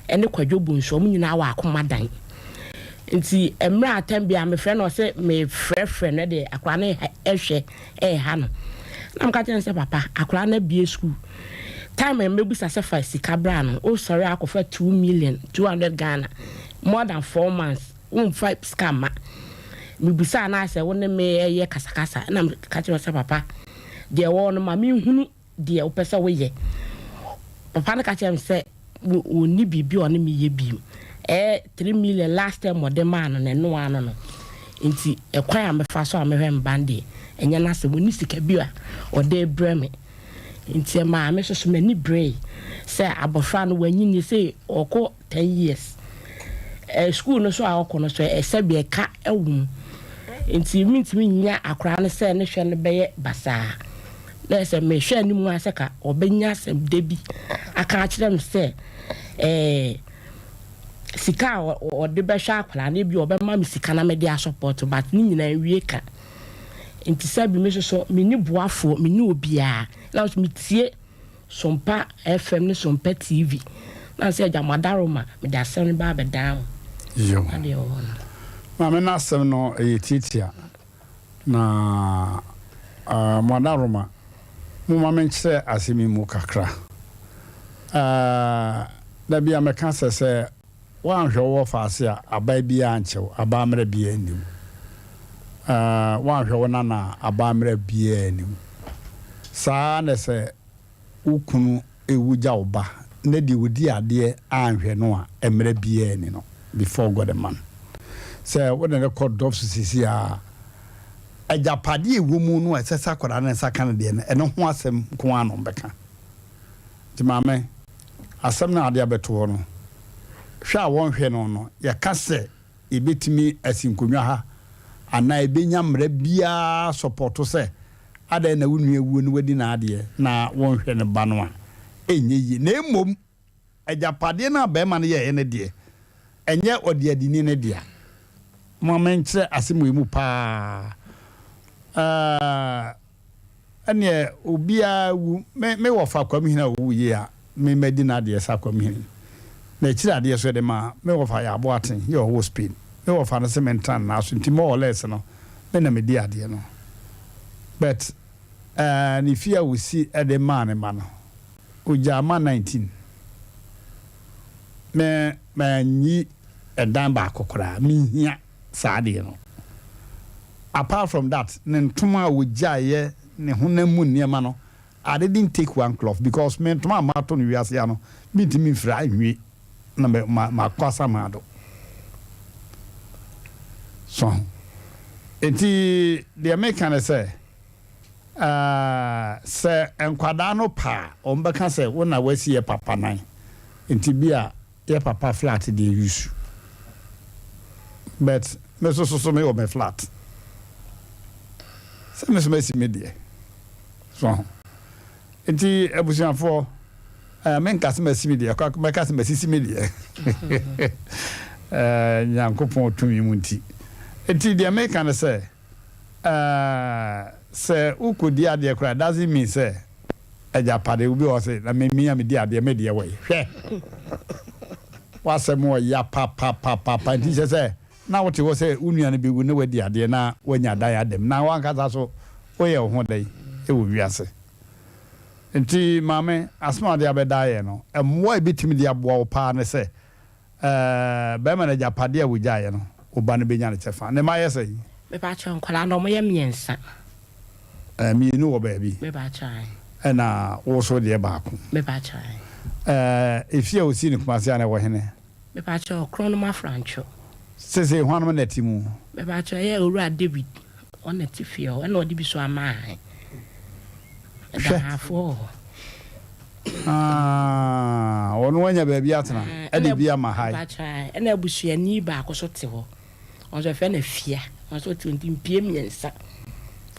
ɛne Kwadwo Bonsu, wɔn nyinaa wɔ Akomadan. Nti mmerɛ a tɛm biara mefrɛ no ɔse mefrɛfrɛ no ɛde akwadaa no ɛhwɛ ɛreha no. Na meka kyerɛ no sɛ papa akwadaa no abue sukuu. Time a mɛbusa sɛ fa sika bra no, wosɔre akɔfa 2 million, 200 Ghana, more than 4 months, womfa sika mma. Mebusaa no ayɛ sɛ wo ne me ɛyɛ kasakasa. Ɛna meka kyerɛ no sɛ papa deɛ ɛwɔ hɔ no ma menhunu deɛ wopɛ sɛ woyɛ. Papa no ka kyerɛɛ me sɛ ɔnni biribi a ɔne me yɛ bio. Ɛyɛ 3 million last term ɔde maa no no, ɛno ara no no. Nti ɛkwan a mefa so a mehwɛ me ba no deɛ, ɛnyɛ n'asɛm. Ɔnni sika bi a ɔde rebrɛ me. Nti ɛmaa me nso so m'ani beree sɛ abɔfra no wanyini sei ɔrekɔ 10 years. Eh, school no so a ɔkɔ no so eh, sɛbi ɛka ɛwɔ mu. Nti mentumi nnya akwaraa no sɛ ne hwɛ no bɛyɛ basaa. Na sɛ mehwɛ anim a sɛ ka ɔbɛnya asɛm da bi aka akyerɛ me sɛ eh, sika a ɔde bɛhwɛ akwaraa no ebi ɔbɛma me sika na mede asɔpɔto but ne nyinaa nwie ka. Nti sɛbi me soso menni boafoɔ, menni obiara. Na nso metie Sompa FM ne Sompa TV na sɛ agya mo adaroma mede asɛm no ba abɛdan mo. Yo. Na deɛ ɛwɔ hɔ no. Maame no asɛm no ɛyɛ tiatia na uh, mo adaroma momma menkyerɛ asɛm yi mu kakra. Uh, da bi a mɛka sɛ sɛ woanhwɛ wo wɔfaase a aban biara nkyɛ wo, aban mmerɛ biara nni wo. Uh, woanhwɛ wo nana a aban mmerɛ biara nni wo. Saa ara na sɛ wo kunu wu gya wo ba na deɛ ɔdi adeɛ anhwɛ no a, mmerɛ biara nni no before God and man. Sɛ wode no kɔ dɔf so seesei a, agyapadeɛ a ɛwɔ mu no a ɛsɛ sɛ akwadaa no nsa ka no deɛ no, ɛno ho asɛm nko ara na wɔbɛka. Nti maame, asɛm no a ade abɛto hɔ no, hwɛ a wɔnhwɛ no no, yɛka sɛ yɛbɛtumi asi nkonnwa ha anaa yɛbɛnya mmara biara sɔpɔto sɛ adɛn na wo nua wuo na wadi n'adeɛ na wonhwɛ ne ba no a, ɛnyɛ yie. Na mmom agyapadeɛ no a barima no yɛeɛ no deɛ, ɛnyɛ ɔdeadini no dea. Momma menkyerɛ asɛm wei mu paa. Ɛɛ. Ɛneɛ obiara wu, me me wɔfa Kwamhene a owu yie a me madi n'adeɛ sɛ Kwamhene. Na akyiri adeɛ so yɛde maa me wɔfa yɛ Aboaten yɛ ɔwɔ Spain. Me wɔfa no se me ntena ne nan so nti more or less no me na medi adeɛ no. But eh ne fie a osi de maa ne mma no ogyaa ma 19. Me manyi ɛdan baako koraa, menhia. saa adeɛ no. Apart from that, ne ntoma a ɔgyaeɛ, ne honam mu nneɛma no, I didn't take one cloth because me ntoma a mato no wiase ha no, mentumi mfira nwie na makɔ asamado. So ho. Enti deɛ meka ne sɛ, uh, sɛ nkwadaa no pa a, wɔbɛka sɛ wo na woasi yɛ papa nan. Enti bi a Yɛ papa flat deɛ use but me so so me wɔ me flat sɛ me so masi me deɛ so ho nti abusuafoɔ eh, me nka sɛ masi me deɛ mɛka sɛ masisi me deɛ eh, Nyankopɔn tumi mu nti nti deɛ meka no sɛ eh, sɛ wokɔdi adeɛ koraa doesn't mean sɛ Agyapade, obi wɔ hɔ se, na me me a medi adeɛ, me deɛ wɔ he? Hwɛ! W'asɛm ɔya papapapapa nti kyerɛ sɛ na wote hɔ sɛ wo nua no bɛwu na wadi adeɛ na woanya dan ada mu na w'ankasa so woyɛ wo ho dɛn wɔ wiase? Nti maame, asɛm a wode abɛdaa yɛn no, mmoa a ɛbɛtumi de aboa wo paa ne sɛ Ɛɛ, barima no agyapadeɛ a ɔgyaeɛ no, wo ba no bɛnya ne kyɛfa. Ne mma yɛ sɛn? Mepakyɛw, nkwadaa no, wɔyɛ mmiɛnsa. Ɛɛ, mmienu wɔ baabi. Mepakyɛw, ae. Ɛna wo nso deɛ baako. Mepakyɛw, ae. Ɛɛ, efie a wɔsii no Kumasi a na ɛwɔ hene? Mepakyɛw, Kronom Afrantwo. Seesei hwanom na ɛte mu? Mepakyɛw, ɛyɛ Owura David. Ɔna te fie hɔ ɛna ɔde bi so ama ahe. Hwɛ. Ɛdahafoɔ wɔ hɔ. Ah, ɔno anya baabi atena ɛde bi ama ha. Ɛna abusuani baako so te hɔ. Ɔno nso ɛfɛ na fia. Ɔno nso te nti mpie mmiɛnsa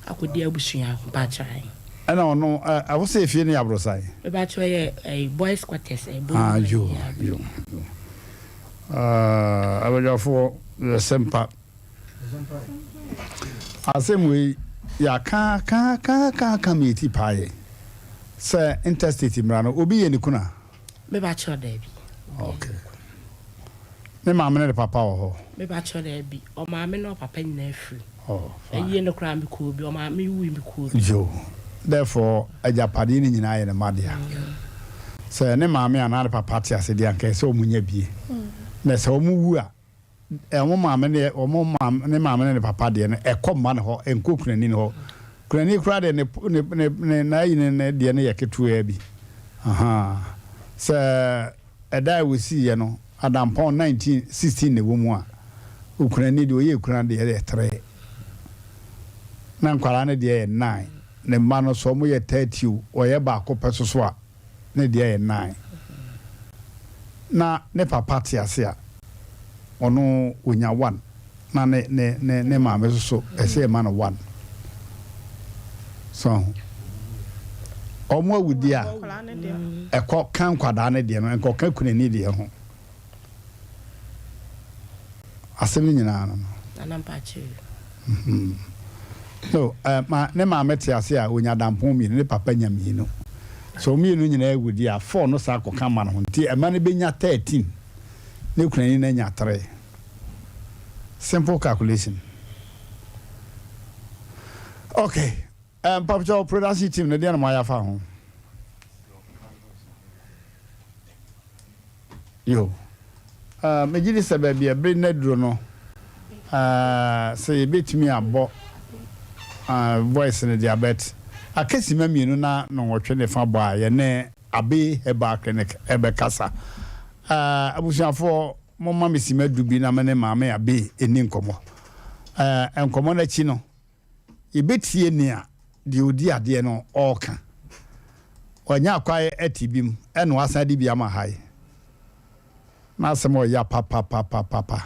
akɔdi abusua ho mpakyɛ. Ɛna ɔno ɛwɔ sɛ efie no yɛ aborosan. Mepakyɛ yɛ ɛyɛ boys quarters ɛyɛ boys. Ah yo yo yo. Ah abadwafoɔ yɛ sɛmpa. Asɛm wei yɛaka aka aka aka aka ma ɛti paa yɛn. Sɛ interstate mmara no, obi yɛ ne kunu a? Me ba kyerɛ daabi. Okay. Ne maame ne ne papa wɔ hɔ? Me ba kyerɛ daabi. Ɔmaame ne ɔpapa nyinaa afiri. Oh, fine. Ayie no koraa me kɔɔ bi. Ɔmaame wui me kɔɔ bi. Yo. Therefore, agyapadeɛ no nyinaa yɛ ne mma dea. Sɛ ne maame anaa ne papa te ase deɛ anka ɛsɛ sɛ wɔn nya bie. Na sɛ wɔn wu a, Wɔn maame ne wɔn maame ne maame ne ne papa deɛ no ɛkɔ mma no hɔ ɛnkɔ kunani no hɔ. Kunani koraa deɛ ne ne ne ne n'ayi ne ne deɛ no yɛ ketewaa bi. Ahaa sɛ ɛda a wɔsiiɛ no adampɔn 19 16 na ɛwɔ mu a okunani deɛ ɔyɛ kuna deɛ yɛ 3 na nkwadaa no deɛ yɛ 9 ne mma no so wɔn yɛ 30 o ɔyɛ baako pɛ soso a ne deɛ yɛ nine. Na ne papa te ase a, ɔno ɔnya one, na ne ne ne ne maame nso so ɛsɛ yɛma no one. So ahu? Wɔn awudi a, ɛkɔ ka nkwadaa no deɛ no, ɛnkɔka kunani deɛ ho. Asɛm no nyinaa no no. Nana mpakyɛ o. Mhm. No, eh, ma, ne maame te ase a, onya dampɔn mmienu, ne papa nya mmienu. So wɔn mmienu nyinaa awu deɛ a, four no saa kɔka ma no ho. Nti ɛma no bɛnya 13, ne kunani no anya three. Simple calculation. Okay. Eh, mpakyɛ production team no deɛ na mo ayɛ afa ho? Yo. Uh, megye di sɛ baabi a bere no aduru no, uh, sɛ yɛbɛtumi abɔ uh, voice no deɛ but aka sima mmienu na nɔnwɔtwe ne fa bɔ a yɛne Abe Herbal Clinic ɛbɛkasa. Uh, abusuafoɔ, momma me sima du bi na me ne Maame Abe ɛni nkɔmmɔ. Uh, nkɔmmɔ no akyi no, Yɛbɛtie nea deɛ ɔdi adeɛ no ɔreka. Wanya akwae ati bi mu ɛna wasan de bi ama ha yi. N'asɛm ɔya papapapapa.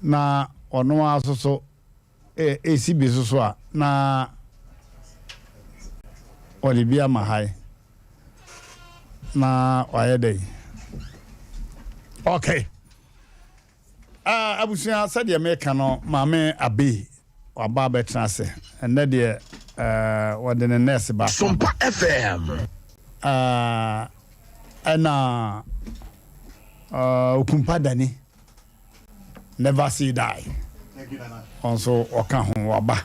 Na ɔno ara nso so ɛsi bi nso so a na ɔde bi ama ha yi. Na wayɛ dɛn? Okay. Ah abusua sɛdeɛ meka no maame Abbey waba abɛtena ase ɛnnɛ deɛ eh, wɔde ne nurse baako Sompa FM. Ah, ɛna uh, Okumpa Dani never say die ɔno nso ɔka ho waba.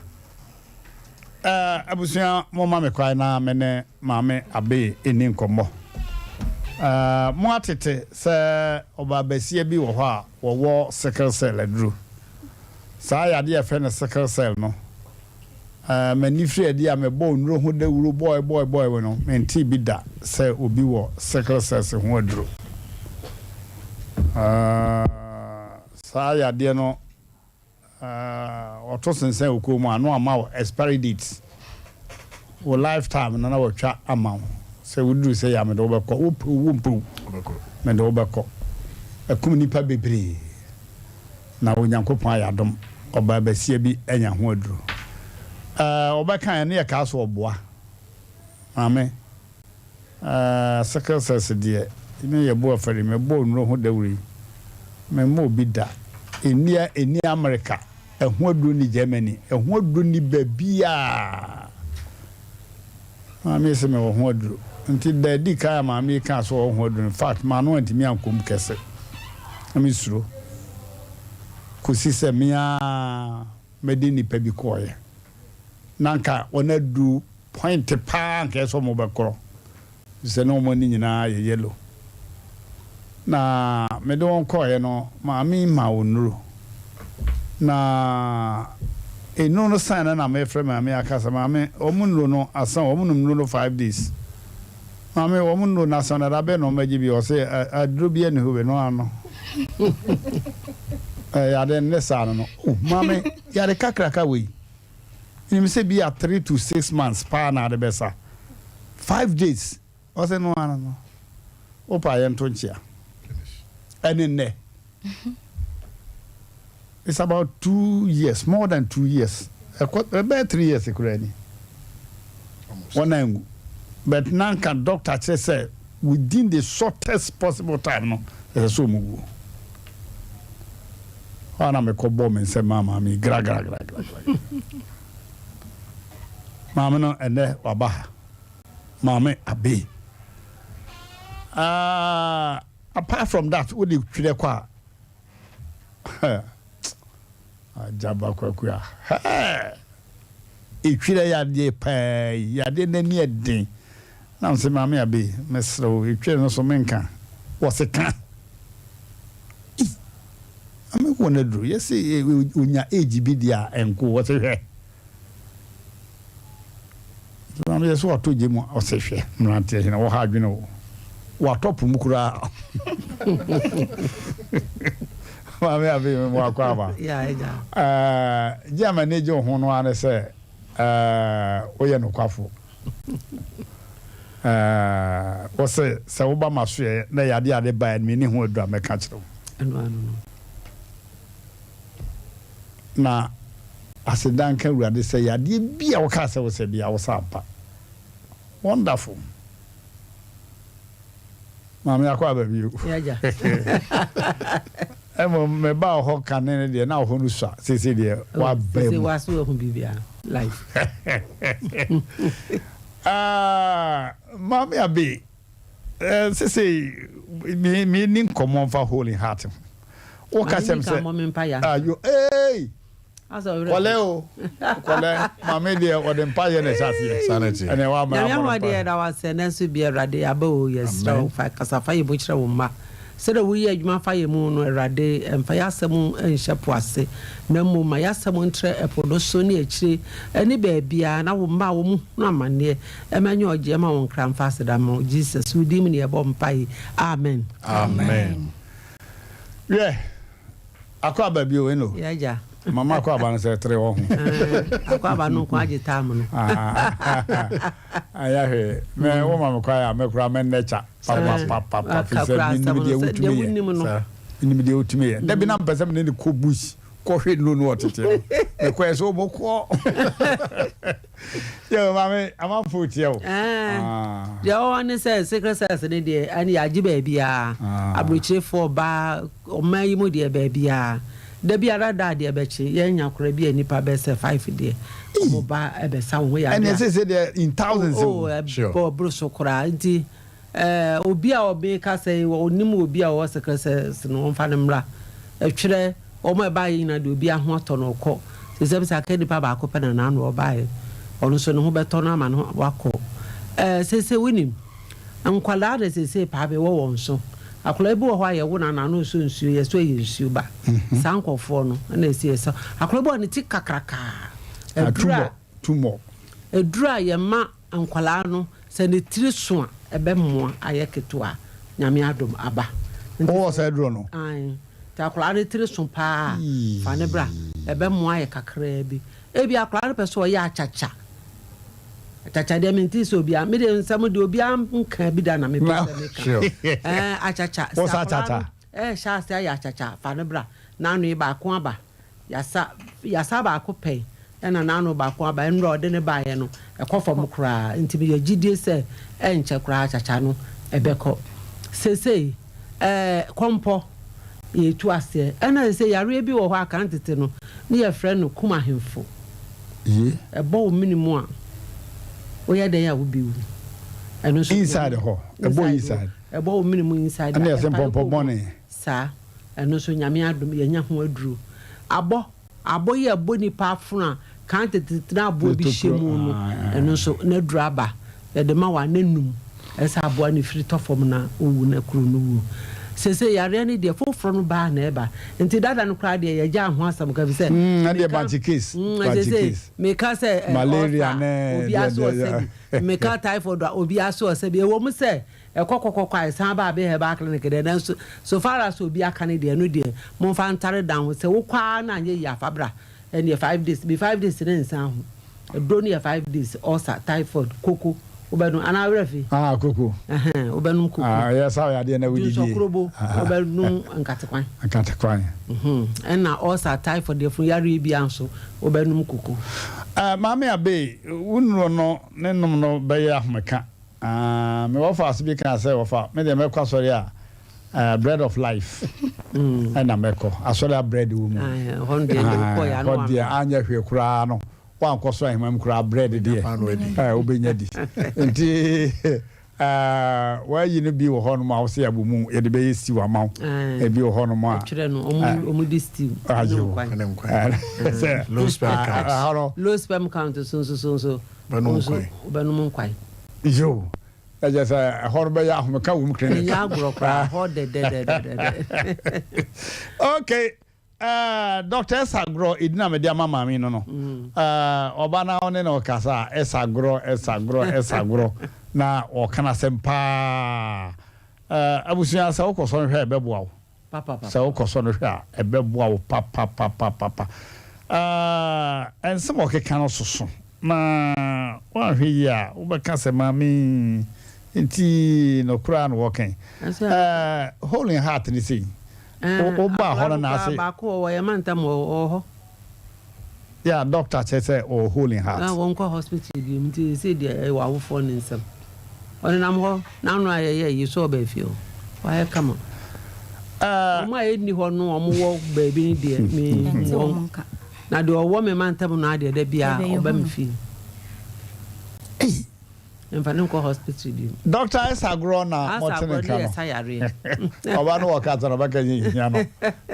Eh, abusua momma me kwan na me ne Maame Abbey nni nkɔmmɔ. Eh, mo atete sɛ ɔbaabasia bi wɔ hɔ a wɔwɔ sickle cell aduro. Saa yadeɛ a yɛfrɛ no sickle cell no, eh, m'ani firi adi a mebɔɔ nnuro ho dawuro bɔe bɔe bɔe no, mentee bi da sɛ obi wɔ sickle cells ho aduro. Eh, saa yadeɛ no, Wɔto sensɛn wo kɔn mu a na wɔama wo expiry date. Wo life time no na wɔatwa ama wo sɛ woduru sɛ yɛ a mede wo bɛkɔ. Wopɛ o wompɛ o mede wo bɛkɔ. Akum nnipa bebree na Onyankopɔn ayɛ adom ɔbaa basia bi anya ho aduro. Wɔbɛka yɛn ne yɛkaa so ɔboa. Maame. Aah sickle cells deɛ me yɛ bo afari me bɔ nnuro ho dawuro yi me mmɔ obi da ɛnni ɛnni America ɛho aduro nni Germany ɛho aduro nni baabiaa maame yi se me wɔ ho aduro nti da adi kan a maame yi kaa so wɔ ho aduro in fact maano antumi ankɔ mu kɛse na me suro kɔsi sɛ me ara mɛde nnipa bi kɔɔeɛ na nka wɔn aduru point paa nka ɛsɛ wɔn bɛkorɔ sɛ na wɔn ani nyinaa yɛ yellow na mede wɔn kɔɔeɛ no maame maa wɔn nnuro na nnuro no san na na mefrɛ maame aka sɛ maame wɔn nnuro no asan wɔn nom nnuro no 5 days maame wɔn nnuro no asan na da bɛn na wɔn agye bi ɔsɛ aduro bi ɛni hɔ bɛ no ano ɛyɛ ade ne saa no no oh maame yare kakraka wei. Menim sɛ bi a 3 to 6 months paa na ade bɛsa. 5 days ɔsɛ no ara no wopɛ a yɛnto nkyea ɛne nnɛ. It's about 2 years, more than 2 years, ɛkɔ ɛbɛyɛ 3 years koraa ni wɔn angu, but na nka doctor kyerɛ sɛ within the shortest possible time no ɛsɛ sɛ ɔmo wuo. Hɔ a na mekɔ bɔ me nsam maa maame yi gragragragra. Maame no ɛnɛ waba ha. Maame Abe. Ah, apart from that, wode twerɛ kɔ a, Agyaba Kwaku a, hɛɛ! Etwerɛ yɛ adeɛ paa yi, yɛ adeɛ n'ani yɛ den. Na mese Maame Abe, mesrɛ wo, etwerɛ no so menka. Wɔse ka. Ei! Maame wɔ no aduro, yɛse onya age bi deɛ a, ɛnko. Wɔse hwɛ. Maame yɛ sɛ watɔ gya mu ɔsɛ hwɛ mmeranteɛ hena wɔha adwene o watɔ po mu koraa maame abe me mu akɔ aba gye ama ne gye ho no ara ne sɛ woyɛ nokwafo wɔsɛ sɛ woba ma soɛ na yɛade ade baɛ no menni ho aduru a mɛka kyerɛ wo Na aseda nka Awurade sɛ yadeɛ bi a wokaa sɛ wosɛ biara wosa ampa. Wonderful. Maame akɔ aba bio. Mmom meba wɔ hɔ kane no deɛ na wɔ hɔ no sua seesei deɛ oh, waba mu. Sese waso wahu biribiara life. Ah, Maame Abe, eh, sese me me ni nkɔmmɔ mfa hole in heart ho. Wo ka kyerɛ me sɛ ayo eei kɔlɛ o kɔlɛ maame deɛ ɔde mpa yɛ na ɛhyɛ aseɛ ɛnɛ wa ama Nyame abɔ no ahoɔden mpa. yɛda wo ase ɛnɛ nso bi Awurade yɛaba o yɛsrɛ wo fa kasa fa yɛ mu kyerɛ wo mma sɛdeɛ woyɛ adwuma fa yɛ mu no Awurade mfa yɛ asɛm nhyɛ po ase na mmom ma yɛ asɛm ntrɛ ɛpo no so ne akyire ɛne baabiara na wo mma a wɔn hunu amanneɛ ɛma nyɛ ɔgyeɛ ma wo nkra mfa aseda ma wo Jesus wo din mu ne yɛbɔ mpae Amen. Amen. Wiɛ, akɔ aba bio eno. Yɛ agya. Mama akɔ aba no sɛ tere wɔ ho. Akɔ aba no nko agye tam no. Ayɛ hwee. Mɛ wo ma me kwae a me kora mɛ nnɛ kya. Papapapapa fi sɛ menim deɛ wotumi yɛ. Menim deɛ wotumi yɛ. Dabi na mpɛ sɛ me ne ne kɔ bush kɔhwɛ nnuro no ɔtete no. Mekɔɛ sɛ ɔmɔkɔ. Yo, maame, amanfo retie wo. Ah. Deɛ ɔwɔ ne sɛ secret sex ne deɛ ɛne yɛagye baabiara. Ah. Aburokyirefoɔ ba ɔman yi mu deɛ baabiara. Da biara da adeɛ bɛkye yɛnya kora bi a nipa bɛ sɛ five deɛ. Ɔmo ba ɛbɛsa wo ho yadeɛ. Ɛne ɛsɛ sɛ deɛ in thousands o. Oh, ɛbɔ boro so koraa nti. Eh, obi a ɔmeka sɛ yi, ɔnim obi a ɔwɔ sekrɛsɛs no, ɔmfa no mmra. Ɛtwerɛ, wɔn a ɛbaeɛ nyinaa deɛ obiara ho atɔ no ɔkɔ. Seesei sɛ aka nipa baako pɛ na n'ano ɔbaeɛ, ɔno nso ne ho bɛtɔ no ama no wakɔ. Eh, seesei wonim, nkwadaa na seesei paa mewɔ wɔn so. Akwadaa bi wɔ hɔ a yɛwo no a n'ano nsɔ nsuo, yɛsɔ ɛyɛ nsuo ba. Saa nkurɔfoɔ no na ɛsi yɛsɔ. Akwadaa bi wɔ hɔ a ne ti kakrakaa. Aduru a, Tumor. aduru a yɛma Nkwadaa no sɛ ne tiri so a ɛbɛmoa ayɛ ketewa Nyame adom aba. Wowɔ saa aduro no? Ae nti akwadaa no tiri so paa a fa no bra ɛbɛmoa ayɛ kakraa bi. Ebia akwadaa no pɛ sɛ ɔyɛ akyakya. Akyakya deɛ mente sɛ obiara me deɛ nsɛm deɛ obiara nkaa bi da na mepɛ sɛ meka. Ɛɛ akyakya sɛ akwadaa no ɛɛhyɛ ase ayɛ akyakya fa no bra n'ano yi baako aba. Yasa yasa baako pɛn ɛna n'ano baako aba ɛnora ɔde no baeɛ no ɛkɔ fam koraa nti meyɛ gyidie sɛ ɛnkyɛ koraa kyakya no ɛbɛkɔ seesei ɛɛ kɔmpɔ yɛtu aseɛ ɛna seesei yareɛ bi wɔ hɔ a kan tete no ne yɛfrɛ no kum ahemfo Ye. ɛbɔ wo mene mu a woyɛ dɛn a wobɛwu ɛno nso Inside hɔ ɛbɔ inside ɛbɔ wo mene mu inside ɛna a yɛsɛ ɛpae mpɔmpɔ kɔ mu bɔne. Saa. Ɛno nso Nyame adom yɛanya ho aduro. Abɔ, abɔ yi a ɛbɔ nipa afono a kan tete na aboa bi hyɛ mu no, ɛno nso n'aduro aba. Yɛde ma wo a n'anum ɛsɛ aboa no firi tɔ fam na ɔwu na kuro no wuo. Seesei yareɛ no deɛ foforɔ no baa na ɛba. Nti dada no koraa deɛ yɛgyaa ho asɛm ka efisɛ Mm, ɛdeɛ meka bankye case, mm, bankye seesei case. meka sɛ eh, Malaria ulcer ne obiara deɛ so deɛ ɔsɛ bi, meka typhoid a obiara so ɔsɛ bi. Ɛwɔ mu sɛ Ɛkɔ kɔkɔ kɔ a ɛsan ba abe herbal clinic deɛ nanso so far as obi aka no deɛ ɛno deɛ momfa ntare dan ho sɛ wokɔ ara na anyɛ yie a fa bra ɛneɛ 5 days me 5 days no nsan ho aduro no yɛ 5 days ulcer typhoid koko wobɛnom anaa werɛ fi Ah koko ɛhɛn wobɛnom koko Ah ɛyɛ sa ɔyɛ adeɛ na wodidi dwonsɔkorobo wobɛnom nkatekwan nkatekwan ɛna ulcer typhoid yɛfunu yareɛ biara nso wobɛnom koko. Eh maame Abe wo nnuro no ne nom no bɛyɛ ahomeka Ah, me wɔfaase bi kaa sɛ, Wɔfa, me deɛ mɛkɔ asɔre a eh, Bread of Life ɛna mɛkɔ. Asɔre a bread wɔ mu. Hɔ deɛ anyɛ hwee koraa no, Woankɔ soro ahemman mu koraa bread deɛ wobɛnya di. Nti wɔayi no bi wɔ hɔnom a wosɛ yɛabɔ mu yɛde bɛyɛ stew ama wo. Ebi wɔ hɔnom a. Ɛtwerɛ no wɔn di stew. Ayo. Sɛ low sperm count. Low sperm count so nso so nso. Bɛnom nkwan. Bɛnom nkwan. Yo. Ɛkyɛ sɛ ɛhɔ no bɛyɛ ahomeka wɔ mu clinic. Ɛnyɛ agorɔ koraa hɔ dɛdɛdɛdɛdɛ. Okay. Eh, Doctor Esa Agorɔ, edin a mede ama maame no no. Eh, ɔba na ɔne no kasa a, Esa Agorɔ, Esa Agorɔ, Esa Agorɔ, na ɔka n'asɛm paa. Eh, abusua, sɛ wokɔ sɔ no hwɛ a, ɛbɛboa wo. Sɛ wokɔ sɔ no hwɛ a, ɛbɛboa wo papapapapa. Eh, nsɛm a ɔkeka no soso, na woanhwɛ yie a, wobɛka sɛ maame yi nti nokorɛ ara na wɔka yi. Eh, hole in heart ne sei. Wo baa hɔ no na ase. Baako wɔ yɛn mantam hɔ ɔwɔ hɔ. Yeah doctor kyerɛ sɛ ɔwɔ hole in heart. Ah wɔn kɔ hospital bio nti sɛ deɛ ɛwɔ awofoɔ ne nsam. Ɔnenam hɔ n'ano a yɛyɛ yi so ɔbaa fie hɔ wayɛ kama. Wɔn a ɛnni hɔ no wɔn wɔ baabi no deɛ me wɔn na deɛ ɔwɔ me mantam no adeɛ da biara ɔba me fie. Ei. Mfa no nkɔ hospital bio. Doctor Esa agorɔ na Asa mɔte ne agorɔ nka ne no. yɛ sa yareɛ. Ɔba no wɔ kasa na ɔbɛka sɛ hia no.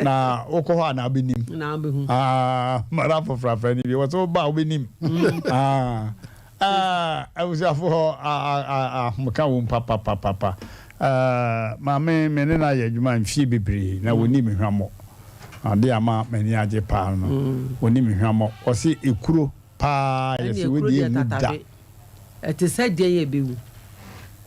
Na wokɔ hɔ a na wobɛnim. Na wobɛhu. Ah, mara foforɔ ni bi. Wɔ sɛ woba a wobɛnim. Ah, ah, abusuafoɔ ahomeka wom papapapapa. Ah, maame me ne no ayɛ adwuma mfie bebree na wɔnni me hwammɔ. Ade ama m'ani agye paa no. Wɔnni me hwammɔ. Ɔse ekuro paa Ɛne yɛse ekuro wei deɛ deɛ ɛnwu da. tatabe. Ɛte sɛ deɛn a ɛbɛwu.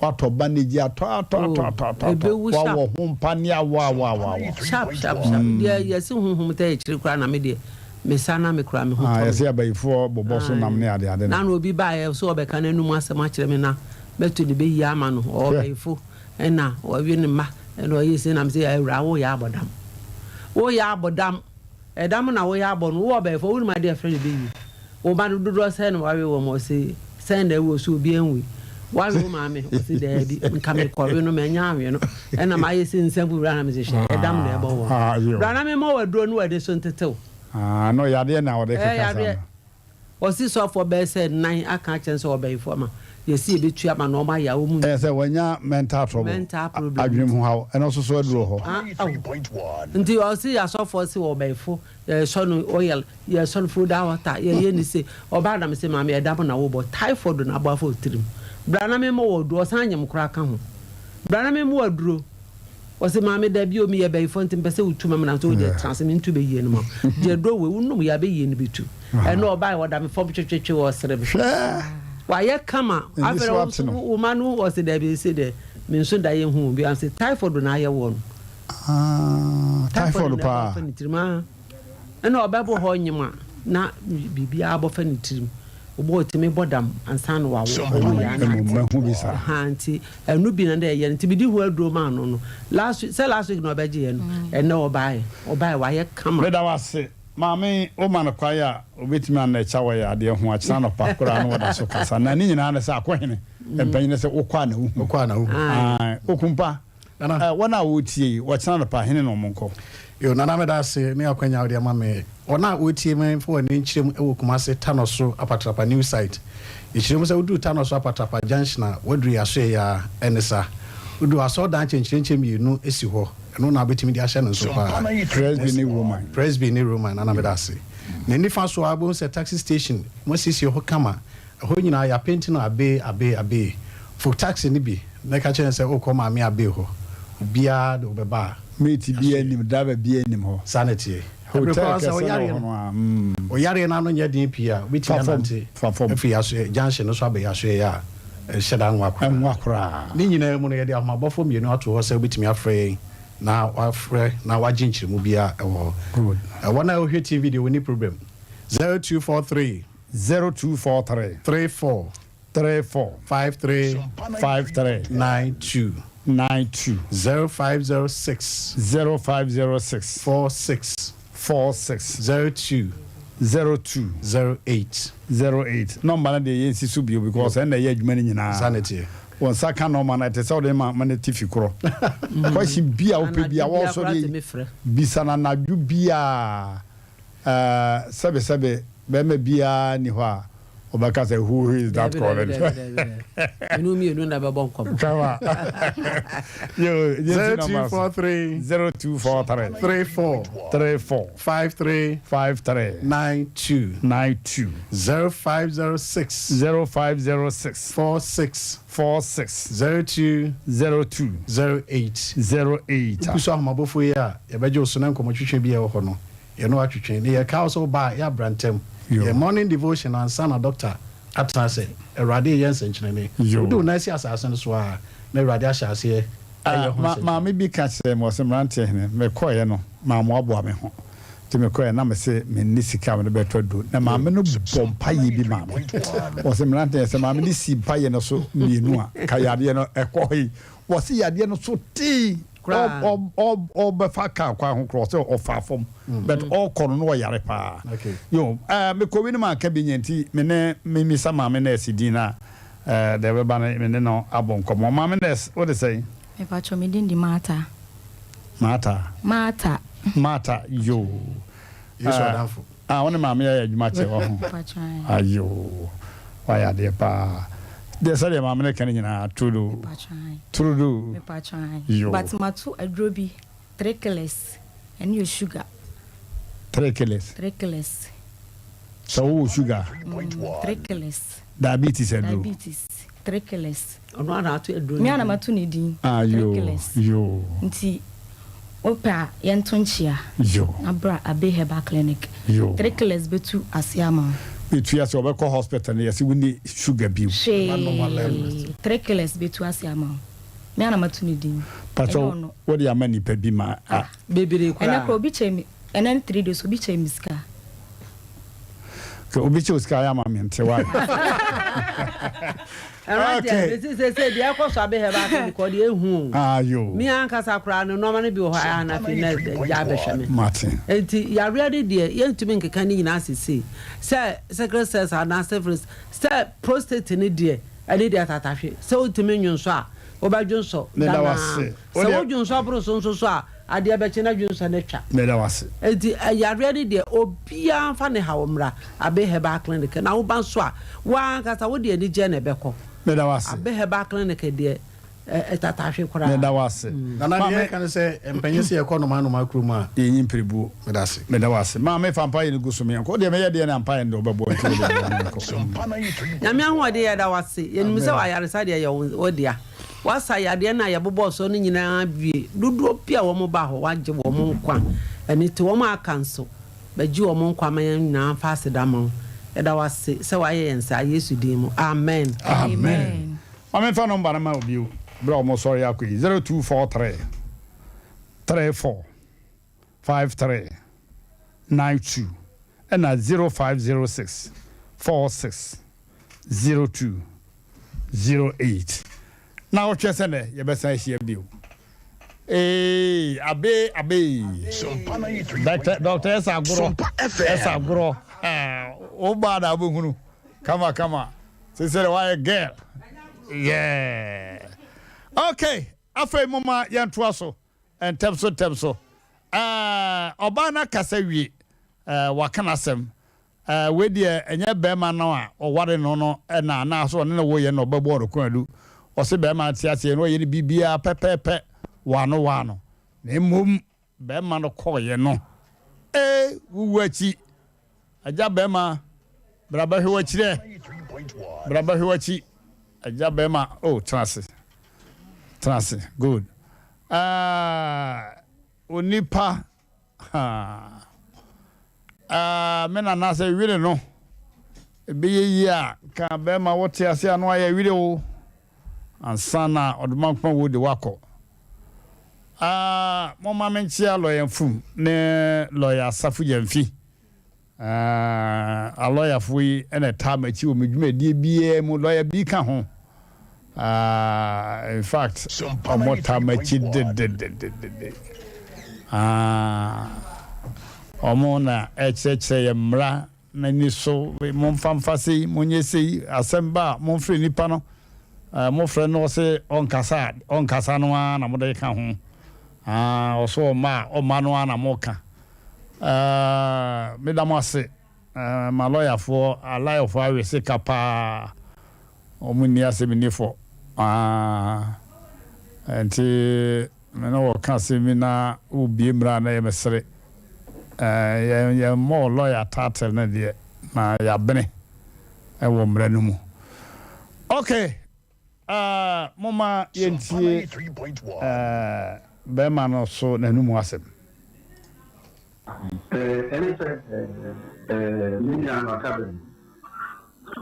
Watɔ bandage atɔ atɔ atɔ atɔ atɔ atɔ. Ɛbɛwu sharp. Wawɔ ho mpaneɛ awɔ awɔ awɔ awɔ. Sharp sharp sharp. Deɛ yɛse honhom taa akyire koraa na me deɛ me sa na me koraa me ho Ah, tɔ me. yɛse abayifoɔ bobɔ so nam ne ade ade no. Nana obi baeɛ sɛ ɔbɛka n'anum asɛm akyerɛ me na mɛto ne bɛyie ama no. Ɔwɔ Hwɛ. bayifo ɛna ɔwe ne mma ɛna ɔyɛ sei na me sɛ awuraa woyɛ abɔdam. Woyɛ abɔdam. Ɛdam na woyɛ abɔ no, wowɔ ɔbɛɛfoɔ, wonim adeɛ a yɛfrɛ no bɛyie? Wo mma no dodoɔ sɛn na woawe wɔn? Ɔse, sɛn na ɛwɔ so, obiara nwui. Woawe wo maame? Ɔse, daabi, nka mekɔwe no, manya anwe no, ɛna mayɛ sɛ nsa gu wura na mese, hwɛ, ɛdam na ɛbɔ wɔn. Bra na memmɔ wo aduro na w'ani so ntete wo. Ah, no yadeɛ na ɔde Ɛyɛ keka saa yadeɛ. no. Ɔse sɔfoɔ bɛyɛ sɛ nan aka akyerɛ no sɛ ɔbɛyifoɔ ma yɛse yɛbɛtua ma no ɔmo ayɛ a ɔmo Ɛyɛ sɛ wanya mental trouble, Mental problem adwene nti. mu haw, ɛno nso so aduro hɔ. Ah aw nti ɔse asɔfoɔ se ɔbɛyifo yɛsɔ no oil yɛsɔ no foda water yɛyɛ ne se ɔbaa na mese maame ɛdam na wobɔ typhoid na abɔ afa otirim bra na memmɔ wɔ aduro ɔsan nyem koraa ka ho bra na memmɔ aduro Ɔse maame dabi o meyɛ bɛyifoɔ nti mepɛ sɛ wotu ma me nanso wodeɛ tena ase mentu bɛyie no ma wo gye aduro wei wonom yɛ a bɛyie no bɛtu ɛnɛ ɔbaeɛ ɔda me fam twetwetwe ɔsere me wayɛ kama afei wo nso wo ma no ɔse dabi ɛse dɛ me nso da yɛ hu bi ɔse typhoid na ayɛ wɔ no typhoid paa ne tirim ah ɛna ɔbɛbɔ hɔ nyem a na biribiara bɔfa ne tirim ɔbɔ ɔtumi bɔ dam ansa na wawo ɔwo yɛ ana nti Ɛno bi na na ɛyɛ no nti mede ho aduro maa no no last week sɛ last week na ɔbɛgye yɛ no ɛnɛ ɔbaeɛ ɔbaeɛ wayɛ kama. Meda wo ase maame wo ma no kwan a obetumi anɛkya wɔ yɛ adeɛ ho akyena anɔpa koraa na wɔda so kasa na ne nyinaa ne sɛ akɔhene mpanyin sɛ wokɔ a na wohu wokɔ a na wohu ae okumpa Nana. Eh, wɔn a wɔretie yi wɔkyena anɔpa hene na wɔn nkɔ. Yo, Nana meda ase ne akwanya a wode ama me. Wɔn a wɔretie me mfa wɔn ani nkyerɛ mu wɔ Kumase Tanɔso Apatrapa New Site. Yɛkyerɛ mu sɛ woduru Tanɔso Apatrapa Junction a, woaduru yɛn asoɛeɛ ara, ɛne sa. Woduru hɔ a, asɔredan kyɛnkyerɛnkyɛn mmienu si hɔ. Ɛno na wobɛtumi de ahyɛ no nso paa. Presby ne Roman. Presby ne Roman, Nana meda ase. Ne nifa so ara wobɛhu sɛ taxi station, wɔasiesie hɔ kama. Ɛhɔ nyinaa yɛapenti no abee abee abee. Fo taxi no bi na ka kyerɛ no sɛ worekɔ Maame Abee hɔ. Obiara de wo bɛba a. Mate biara nnim, driver biara nnim hɔ. Saa na ɛteɛ. Ɛbere Hotel koraa sɛ kɛseɛ na ɔyareɛ wɔ hɔ no, no a, mm. ɔyareɛ no ano nyɛ den pii a, wobɛtumi Fa fam, anante fa fam. afiri Asoɛ junction no so aba Asoɛeɛ a, ɛnhyɛ da nwa koraa. Ɛnwa koraa. Ne nyinaa mu no, yɛde ahomabɔfoɔ mmienu ato hɔ sɛ wobɛtumi afrɛ yɛn na wɔafrɛ na wɔagye nkyerɛmu biara wɔ hɔ. Good. Wɔn a wɔhwɛ TV deɛ wɔnni problem. 0243. 0243. 34. 34. 53. 53. 92. 92. 0506. 0506. 46. 46. 02. 02. 08. 08. Nɔmba no deɛ yɛnsi so bio because ɛnna ɛyɛ adwuma no nyinaa. Saa na ɛteɛ. Wɔn nsa ka nɔɔma no ɛte sɛ wode ma ma no ti fi korɔ. Question bi a wopɛ bi a Anadwo biara koraa wɔsɔre tumi frɛ. bisa no anadwo biara. Ɛɛ sɛbe sɛbe bɛrima biara nni hɔ a ɔbɛka sɛ who who is that Dabi dabi calling. dabi dabi dabi. Mene wo mmienu na bɛbɔ nkɔmmɔ. Kama. Yo, yɛnsi numbers. 0243 0243 34 34 53 53 92 92 0506 0506 46 46 02 02 08 08. Wogu so ahomabɔfoɔ yi a, yɛbɛgye wo so na nkɔmmɔtwetwe bi a ɛwɔ hɔ no, yɛne wo atwetwe. Ne yɛka wo sɛ woba a, yɛ abra ntɛm. Yɛ morning devotion ansa na dɔkta atena ase. Awurade reyɛ nsɛnkyerɛnne. Wode wo nan si asase no so ara na Awurade ahyɛ aseɛ ayɛ ho nsɛnkyerɛnne. Maame bi ka kyerɛɛ me, ɔse, Mmeranteɛ hene, mekɔeɛ no, mammoaboa me ho. Nti mekɔeɛ na mese menni sika a mede bɛtɔ aduro. Na maame no bɔ mpaeɛ bi maa me. Ɔse, Mmeranteɛ, sɛ maame no si mpaeɛ no so mmienu a, ka yadeɛ no ɛkɔ hɔ yi. Wɔse yadeɛ no so tee. Ɔbɛfa kaa kwan ho korɔ ɔsɛ ɔfaa fam but ɔkɔ no na ɔyare paa. Yo, mekɔ wi no manka bi nyɛ nti me ne memisa maame nurse din na deɛ ɛbɛba no me ne no abɔ nkɔmmɔ. Maame nurse, wode sɛn? Mepakyɛw me din de Martha. Martha. Martha. Martha, yoo. Yesu adamfo. Ah, wo ne maame ayɛ adwuma kyɛ wɔ ho. Ayoo, wayɛ adeɛ paa. Deɛ sɛdeɛ maame no ka no nyinaa, turudu. Turudu. Yoo. But mato aduro bi, trikilis, ɛno yɛ sugar. Trikilis. Trikilis. Sɛ wowɔ sugar. Trikilis. Diabetes aduro. Diabetes, trikilis. Ɔno ara na ato aduro no Me ara na mato ne din. Ah, yoo, Trikilis. yoo. Nti wopɛ a yɛnto nkyea. Yoo. Na bra Abbey Herbal Clinic. Yoo. Trikilis bɛtu aseɛ ama wo. Bɛtu aseɛ, wɔbɛkɔ hospital no yɛse wonni sugar bio. Hwee. Trikilis bɛtu aseɛ ama wo. Me ara na mato ne din. Ɛnyɛ Pakyɛw, ɔno. wode ama nipa bi ma a. Bebree Ɛnɛ koraa. koraa obi kyɛɛ me, ɛnɛ ne 3 days obi kyɛɛ me sika. Okay, obi kyɛ wo sika ayɛ ama me nte why? Okay. Mesi sɛ sɛ deɛ ɛkɔ so abɛhɛ ba ase because deɛ ehu o. Ayo. Mi ankasa koraa no nneɛma no bi wɔ hɔ a na afei na gya abɛhwɛ me. Mate. Nti yareɛ no deɛ yɛntumi nkeka ne nyinaa sesei sɛ sickle cells anaa syphilis sɛ prostate no deɛ ɛne deɛ tatahwe sɛ wotumi nwonsɔ a wobɛdwonsɔ Meda wo danaa ase. sɛ wodwonsɔ boro so nso so a Adeɛ bɛkye na dwensɔ no atwa. Meda wo ase. Enti yareɛ no deɛ obiara mfa ne haw mmra Abe Herbal Clinic na woba nso a wo ara ankasa wode anigyeɛ na ɛbɛkɔ. Meda wo ase. Abe Herbal Clinic deɛ ɛtatahwe koraa. Meda wo ase. Nana deɛ yɛka ne sɛ mpanyin se yɛkɔ nnomaa nnomaa kurom a. Yɛnyi mpirebuo. Meda ase. Meda wo ase. Maame fa mpaeɛ no gu so meɛnkɔ. Wodeɛ mɛyɛ deɛ na mpaeɛ no deɛ wobɛbɔ nti wodeɛ bɔ meɛnkɔ. Nyame ahoɔden yɛda wo ase. Yɛnim sɛ ayaresa deɛ yɛ wo dea. Woasa yadeɛ no a yɛbobɔɔ soɔ no nyinaa awie. Dodoɔ bi a wɔbaa hɔ, woagye wɔn nkwa. Ɛno nti, wɔn a aka nso, bɛgye wɔn nkwa ma yɛn nyinaa mfa aseda mma wo. Yɛda wo ase sɛ woayɛ yɛn saa, Yesu din mu, amen. Amen. Ma memfa nɔmba no ma wo bio berɛ a wɔsɔre akɔ yi, 0243 34 53 92 ɛna 0506 46 02 08. Naawɔtwe sɛ nɛ yɛbɛsan ahyia bio. Eeii abe abe. Doctor doctor ɛsa agorɔ ɛsa agorɔ ah wo baa na wobɛhunu kama kama sese dɛ wayɛ girl yeah okay afei moma yɛntoa so ntɛm so ntɛm so ɛɛ ɔbaa no akasa wie ɛɛ waka n'asɛm Ɛɛ, wei deɛ ɛnyɛ barima no a ɔware no no na anaasɛ ɔne no woeɛ na ɔbɛbɔɔ no kwaadu. Ɔse barima no te aseɛ no ɔyɛ no biribiara pɛpɛɛpɛ waano waano. Na mmom barima no kɔeɛ no, ee, wowu akyi. Agya barima, bra bɛhwɛ w'akyi ɛ. Bra bɛhwɛ w'akyi. Agya barima, oh, tena ase. Tena ase, good. Ɛɛ, onipa Haa me nana sɛ were no ɛbɛyɛ yie a nka bɛrima wote ase a na wayɛ were o ansa na ɔdomankoma wo de wakɔ. Ah, momma menkyea lɔya Mfum ne lɔya Asafo Gyamfi. Ah, alɔyafoɔ yi na ɛtaa m'akyi wɔ me dwumadie biara mu, lɔya bi ka ho. Ah, in fact, wɔn taa m'akyi dedededede. Ah, wɔn na ɛkyerɛkyerɛ yɛn mmara n'ani so, momfa mfa sei, monyɛ sei, asɛm ba a, momfrɛ nipa no, eh, mofrɛ no ɔse ɔnkasa a, ɔnkasa no ara na mode ka ho. Ah, ɔso ɔma a, ɔma no ara na moka. Eh, meda mo ase. Eh, ma lɔyafoɔ, alayɔfoɔ awe sika paa. Wɔn nni asɛm nni fɔ. Ah, nti me ne wɔka asɛm bi na wobie mmara a na ɛyɛ me sere. Eh, yɛn yɛn mmɔɔ lɔya title no deɛ, na yɛabene wɔ mmara no mu. Okay. Ah, momma yɛntie eh, bɛrima no so n'anomu asɛm. Ɛne sɛ me nua no ɔka baabi,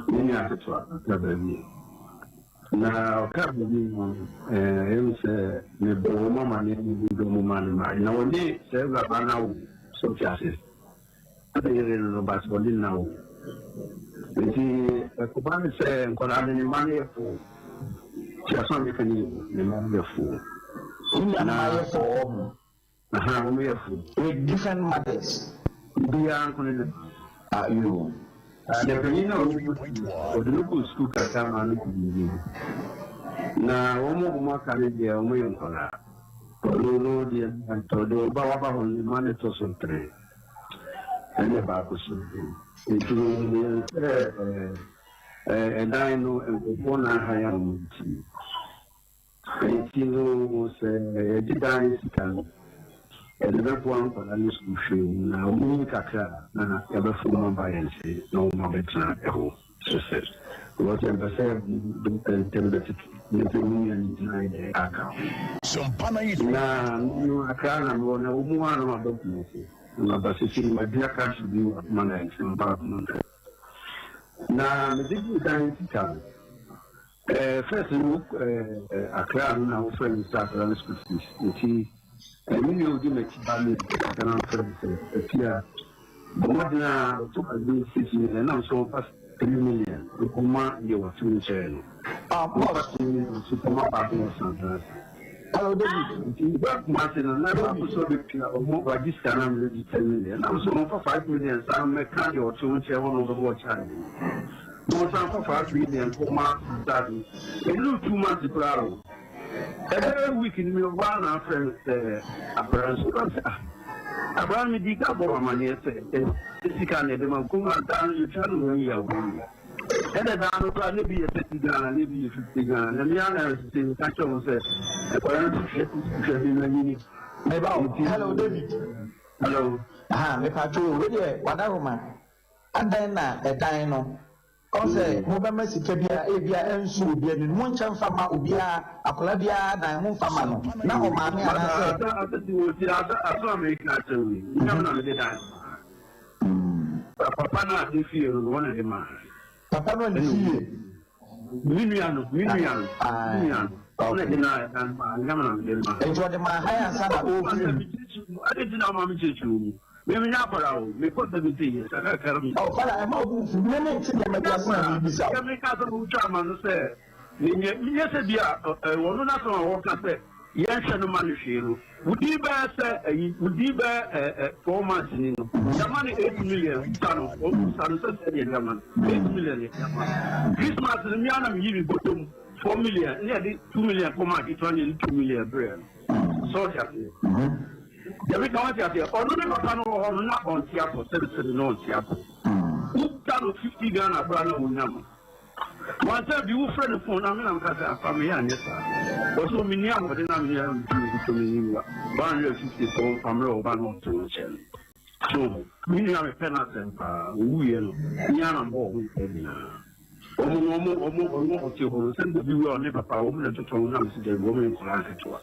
me nua ketewa ɔka baabi, na ɔka baabi no ɛyɛ me sɛ mebɔ wɔn amaneɛ ne dɔ mu ma no ma na wɔne sɛ awuraba no awo so te ase. Ne yere no no but ɔne no awo. Nti ɛkɔba no sɛ nkwadaa no ne mma no yɛ foo. Ti asɛm a meka no yɛ o, ne mma no yɛ foo. Ne nua mma yɛ foo ɔho. Aha, wɔn yɛ foo. With different mothers. Obiara nko ne ne maame. Ah yoo. Na panyin no a ɔwɔ mu no, ɔde no kɔɔ sukuu kakra maa no kɔnyinii. Na wɔn a wɔaka no deɛ wɔyɛ nkwadaa. Ɔno no deɛ ɔde ɔba waba hɔ no ne mma no tɔ so ntere. Ɛne baako so. Nti no yɛn sɛ ɛdan no nkurɔfoɔ na ahan a wɔn nti. Nti no sɛ yɛgye dan sika no yɛde bɛboa nkwadaa no sukuu hwɛ mu na wɔn nyi kakra na yɛbɛfa wɔn aba yɛn nkyɛn na wɔn abɛtena ɛhɔ. Kyerɛ sɛ, because yɛmpɛ sɛ ntɛm bɛtete ne sɛ wo nua no gyina yɛ dɛ aka ho. Na me Accra na mewɔ na wɔn mu a na maba Kumasi na maba sisi no madua cashew bi wɔ akoma na nti maba akoma nka. Na mede gye dan sika no. Eh, first no eh, Accra no na wofrɛ me sɛ akwadaa no school fees nti eh, me nua odi m'akyi ba me sika no afrɛ me sɛ afia bɔ mmɔden a ɔtɔ ade 6 million ɛnam so ɔmfa 3 million nkɔma deɛ wɔte wo nkyɛn no ɔmfa 3 million so kɔma baako wɔ Santase. Hello, David. Nti ba Kumase no na baako sɛ ɔbɛtua ɔmo wagye sika no amena gye 10 million ɛnam so ɔmfa 5 million saa mmɛka deɛ ɔte wo nkyɛn hɔ no ɔbɛbɔ ɔkyɛ na ɔsan fa 5 million kɔma Santase. Ɛnuru 2 months koraa o, ɛbɛyɛ week no mi ɔbaa na afrɛ no sɛ akwadaa nso ka sɛ ah, akwadaa no medi ka bɔ amaneɛ sɛ ɛ sika na ɛde ma kurom adaa no yɛtwa no wɔn yɛ wɔn ɛna daa no koraa ne bi yɛ 30 Ghana ne bi yɛ 50 Ghana na mmea na ɛsɛ nka kyerɛ wɔn sɛ akwadaa no hwɛ hwɛ bi na nyini. Meba o. Hello, David. Hello. Aha, mepatwo o. Wei deɛ wadaroma. Adan na ɛdan no. Ɔsɛ mobɛma sika bi a ebi a ɛnso obi ani no monkyɛ mfa ma obiara akwadaa biara dan momfa ma no na ɔmaame anaasɛ. Asa ti wɔ ti asa aso a meka kyerɛ wo yi nyam na mede dan. Papa no a ne fie no wɔn na de ma. Papa no a ne fie. Me nua no, me nua no, me nua no. Wɔn na de na dan ma, nyam na mede ma. Nti ɔde ma han ansa na ɔrefiri mu. Ade ti na ɔma me kyerɛkyerɛ mu. Me me nya akwadaa o, me kɔ 70 years, kakra mi. Ɔ fada ɛma obi nfu me ne nti nneɛma bi ase na mi bisa o. Kɛ mi ka sɛ mo twa ama no sɛ menyɛ menyɛ sɛ bi a ɛ wɔn n'asɛm a wɔka sɛ yɛnhwɛ no ma no hwee no wodi bɛyɛ sɛ ɛyi wodi bɛyɛ ɛ ɛ 4 months ni no yɛma no 8 million sa no wɔn sa no sɛ sɛ deɛ yɛma no 8 million yɛ yɛma no Christmas no mmea na mi yi mi bɔtɔ mu 4 million ne yɛde 2 million kɔma aketewa ne yɛde 2 million brɛ no sɛ ɔte aseɛ yɛbi ka wɔte aseɛ. Ɔno ne papa no wɔ hɔ no na ɔnte apɔ sɛbisɛbi na ɔnte apɔ wota no 50 Ghana koraa na ɔnya no wansa bi wofrɛ no phone na me na meka sɛ afa meyɛ anyɛ saa ɔsɛ ɔmenni ahoɔden na meyɛ metumi meyi wa 150 sɛ ɔmfa mmerɛ ɔba no ɔte wo nkyɛn no so me nua mepɛ no asɛm paa ɔwuiɛ no mea na mbɔɔ ho mpa nyinaa ɔmo no ɔmo ɔmo ɔmo ɔte hɔ no sɛ obi wu a ɔne papa ɔmo na ɛtotɔ no nam sɛ dɛbi ɔmo yɛ nkɔla nketewa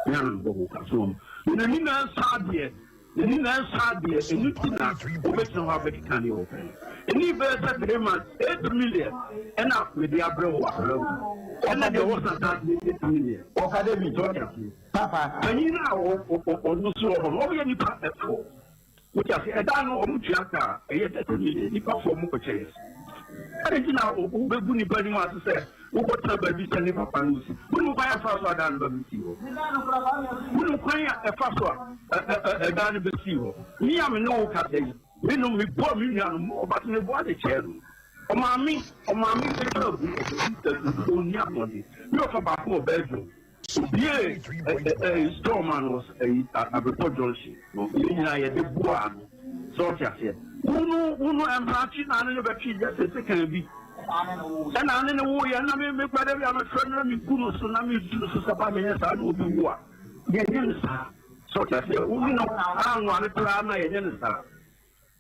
mea na mbɔ ho ka so ɔmo n'ani na nsa adeɛ n'ani na nsa adeɛ ɛnu ti na ɔbɛtena hɔ abɛkeka deɛ ɔpɛ no ɛni bɛyɛ sɛ 3 months 8 million ɛna mede abrɛ wɔ akɔla mu ɛna deɛ ɔwɔ sasa 8 million. Ɔfa David. Papa. Panyin no a ɔno so wɔ hɔ no ɔmo yɛ nipa ɛfo wọ́n ti ase ɛdan no ɔmo tua ka ɛyɛ 30 million nipa fo ɔmo kɔ kyɛn ɛna ti na wobɛgu nipa anim ase sɛ wokɔtena baabi sɛ ne papa no si wone kwan a ɛfa so adan no bɛbɛsi hɔ wone kwan a ɛfa so a ɛdan no bɛsi hɔ me a me ne wo kasa yi me no meboa me nua no ɔba so meboa de kyɛɛ no ɔmaame ɔmaame bɛtwa agu ɔnni ahoɔden ne ɔfa baako wɔ Belgium obie store ma no ɛyi Abepɔ Junction yɛn nyinaa yɛde boa no. Sɛ ɔte aseɛ. Wo no, wo no, mpratwe na ne no bɛtwe gya sɛ sekan bi. Ɛna ne no woeɛ, na me, me kura da bi a mefrɛ no na megu no so, na medi no so sɛ ba menyɛ saa na obi wo a, yɛnyɛ no saa. Sɛ ɔte aseɛ, wo ne no anware koraa na yɛnyɛ no saa.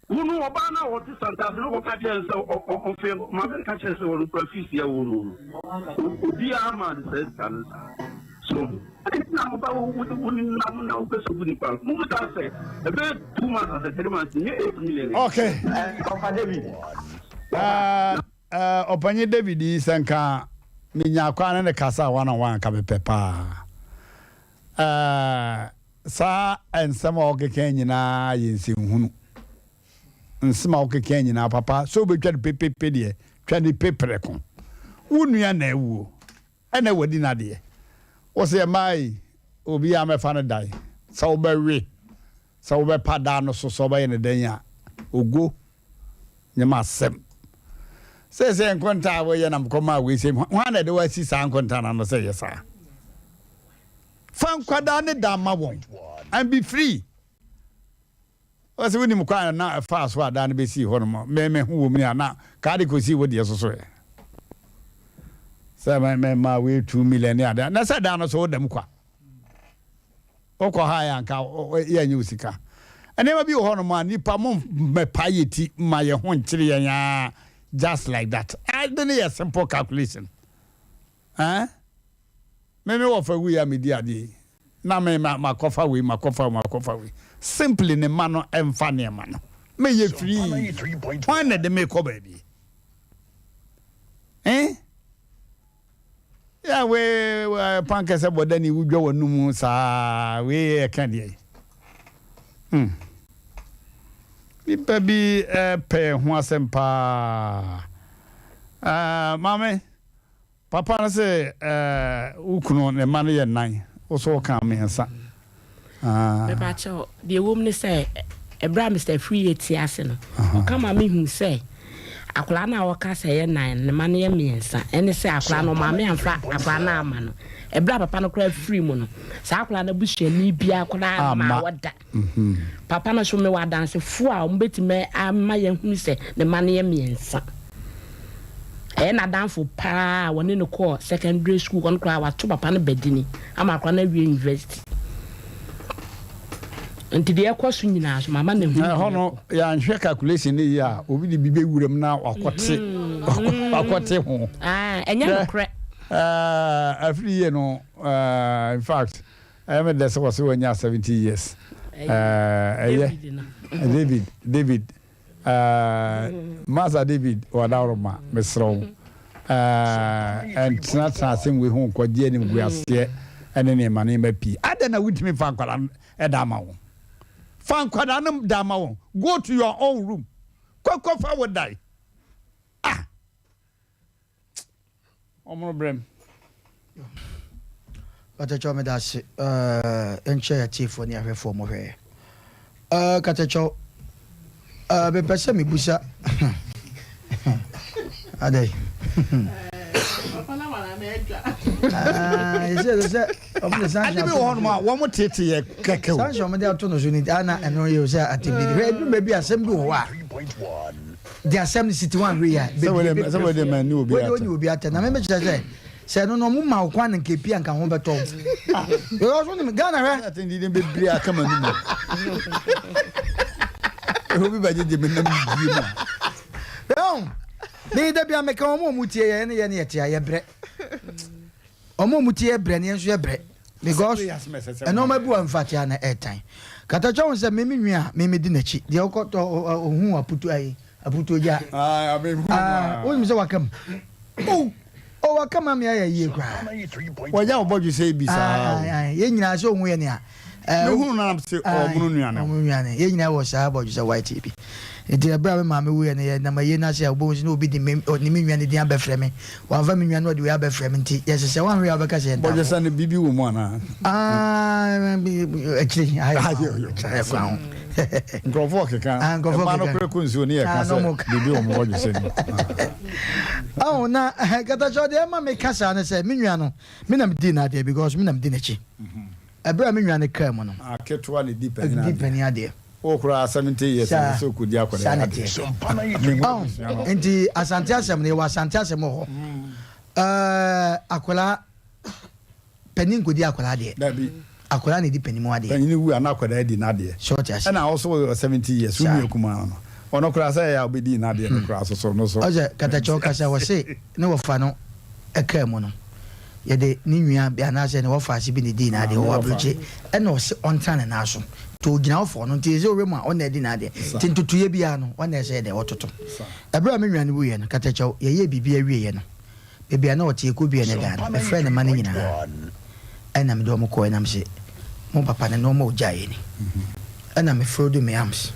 Wo no, ɔbaa no a ɔte Santase no kɔka kyerɛɛ no sɛ ɔmfe no, maame no ka kyerɛɛ sɛ ɔno kura fees a ɛwɔ no no, obiara maa no saa sika no saa. So adɛn nti na woba wo wo nenam na wopɛ sɛ obu nipa no? Mobisa sɛ ɛbɛyɛ two months asɛ three months nyɛ eight million. Okay. Ɔfa David. Ɔpanyin David yi sɛ nka menya kwan ne ne kasa one on one nka mepɛ paa. Saa nsɛm a ɔkeka nyinaa yɛ nsɛnhunu. Nsɛm a ɔkeka nyinaa papa sɛ wobɛtwa no pepepe deɛ twa ne pe prɛko. Wo nua na awuo ɛna wadi n'adeɛ. Wo sɛ mmaa yi obiara mɛfa no dan sɛ wobɛwe sɛ wobɛpa dan no so sɛ wobɛyɛ no dɛn a ogo nyɛ m'asɛm. Seesei nkonta a woyɛ na mekɔmaa wei sɛ hwan na ɛde wo asi saa nkonta no ano sɛ yɛ saa? Fa nkwadaa ne da ma wɔn and be free. Wɔsɛ wonim kwan na ɛfaa so a daa no bɛsii hɔ nom me me ho wɔ mu a na kaa de kɔsii wo deɛ so so ɛ sɛ mɛma wei 2 million ne adeɛ na sɛ daa no so woda mu kwa. Wokɔ ha yɛ anka yɛnyɛ wo sika. Nneɛma bi wɔ hɔnom a nipa mo mmɛpa yɛ ti ma yɛ ho nkyere yɛn aa just like that. Ade no yɛ simple calculation. Eh? Me me wɔfa wui a medi adeɛ yi na me ma makɔfa wei makɔfa wei makɔfa wei. Simply ne mma no mfa nneɛma no. Meyɛ free. Hwan na ɛde me kɔ baabi? Eh? Ya wee pankɛsɛ bɔdani wodwa w'anum saa wei yɛ ka deɛ hmm nipa bi pɛ ho asɛm paa maame papa no sɛ wo kunu ne mma no yɛ nnan wo so woka mmiɛnsa Mepa kyɛw, deɛ ɛwom ne sɛ, ɛberɛ a Mister Afriyie te ase no, ɔka ma me hu sɛ akwadaa no a ɔka sɛ ɛyɛ nan no, ne mma no yɛ mmiɛnsa. Ɛne sɛ akwadaa no, ɔmaame amfa akwadaa no amma no. Ɛberɛ a papa no koraa firi mu no, saa akwadaa no abusuani biara koraa mmaa hɔ da. Papa no nso, mewɔ adansefoɔ a wɔbɛtumi ama yɛahunu sɛ ne mma no yɛ mmiɛnsa. Ɛyɛ n'adamfo paa a wɔne no kɔɔ secondary school hɔ no koraa wato papa no badini ama akwadaa no awie university. Nti deɛ ɛkɔ so nyinaa so mama no ahunu. Ɛhɔ no yɛanhwɛ calculation no yie a obi de bi bɛwura mu na wakɔte wakɔte ho. Ɛnyɛ nokorɛ. Afiri yie no in fact ɛyɛ me dɛ sɛ wɔse wanya 70 years. Ɛyɛ David David Eh, Master David Wadaworoma, mesrɛ wo, eh, ntenatena asɛm wei ho nkɔgye animguaseɛ ne nneɛma nneɛma pii. Adɛn na wontumi mfa nkwadaa no da ama wɔn? Fa nkwadaa no da ama wɔn. Go to your own room. Kɔkɔ fa wo dan. Ah! Ɔmono brɛ me. Katakyɛw meda ase eh, nkyɛ atiefoɔ ne ahwɛfoɔ mo hwɛɛ. Eh, Katakyɛw eh, mepɛ sɛ mebusa adɛn Ade bi wɔ hɔnom a wɔn tete yɛ kɛkɛ o. Sanction wɔn de ato no so ni ana ɛno yɛ sɛ atɛmdidi hwɛ edu baabi asɛm bi wɔ hɔ a de asɛm no siti wɔn ahwɛ yi a sɛ wei deɛ mani obi atɛ wei obi atɛ na mɛmɛ kyerɛ sɛ sɛ ɛno no ɔmo ma ɔkwan na nka epi anka ho bɛtɔ because wɔn nim Ghana hwɛ. Ati ndi ne bebree aka ma numu ɛhɔ bi ba gyegye mi nam bie mu a. Ɛhɔn ne dabi ameka wɔn a wɔn tie yɛ ne yɛ ne yɛ te a yɛ brɛ. Ɔmo a ɔmo ti yɛ brɛ no yɛn nso yɛ brɛ because ɛnɔɔma bi wɔ mfate a na ɛɛtan. Katakyɛ ho sɛ me me nwi a me me di n'akyi deɛ ɔkɔ tɔ ohun aputu ayi aputu ogya. Wonim sɛ waka mu. Oh oh waka mu ame ayɛ yie koraa. Wɔgya wo bɔdwe sɛ ebi saa o. Yɛn nyinaa sɛ ohun yɛ nea. Mehunu no na mese ɔmono nnuane. Ɔmono nnuane. Yɛn nyinaa wɔ saa bɔdwe sɛ white bi. Enti bere a me maame wuiɛ no, yɛnam ayie no ase a, wobɛhu sɛ na obi de me, ɔde me nua no din abɛfrɛ me. Wamfa me nua no, ɔde wei abɛfrɛ me. Nti yɛsesɛ, woanhwɛ a wobɛka sɛ yɛn ntafoɔ. Bɔdwesa no, biribi wɔ mu anaa? Ah, akyire, aha yɛ kwan ho. Aha yɛ kwan ho. Nkurɔfoɔ keka. Ah, nkurɔfoɔ keka. Mmaa no kora kɔ nsuo ne yɛka sɛ biribi wɔ mo bɔdwesa mu. Ahu, na Katakyɛ, deɛ ɛma meka saa ne sɛ, me nua no, me na medi n'adeɛ because me na medi n'akyi. Ɛberɛ a me nua no kaa mu no, Ketewa na ɛdi panin adeɛ. Wo koraa 70 years Saa no sɛ ɔkɔdi akwadaa saa na adeɛ. ɛteɛ. Menhu Ɔn, abusua no. nti Asante asɛm no yɛwɔ Asante asɛm wɔ hɔ. Ɛɛ akwadaa panin nkɔdi akwadaa adeɛ. Dabi. Akwadaa na ɛdi panin mu adeɛ. Panin wu a na akwadaa di n'adeɛ. Sɛ ɔte aseɛ. Ɛna wo nso wɔ 70 years wo Saa. nua kumaa no ɔno koraa sɛ ɛyɛ a wobɛdii n'adeɛ no koraa so so no so. Ɔsɛ katakyɛ ɔkasa wɔse ne wɔfa no kaa mu no yɛde ne nua bi anaasɛ ne wɔfa ase bi na edii n'adeɛ ɔwɔ aburokye ɛna ɔse ɔntena ne nan so nti ogyina hɔ fɔɔ no nti ɛsɛ owura mu a ɔna adi n'adeɛ nti ntotoeɛ biara no ɔna ɛsɛ dɛ ɔtoto. Ɛberɛ a me nua no wuiɛ no katakyɛw yɛyɛɛ biribi awieɛ no Baabi a na ɔte, yɛkɔbuee ne dan no, mefrɛɛ ne mma no nyinaa, ɛnna mede wɔn kɔeɛ, na mese, Mo papa no, nneɛma a ɔgyaeɛ ni. Ɛnna me folded me arms,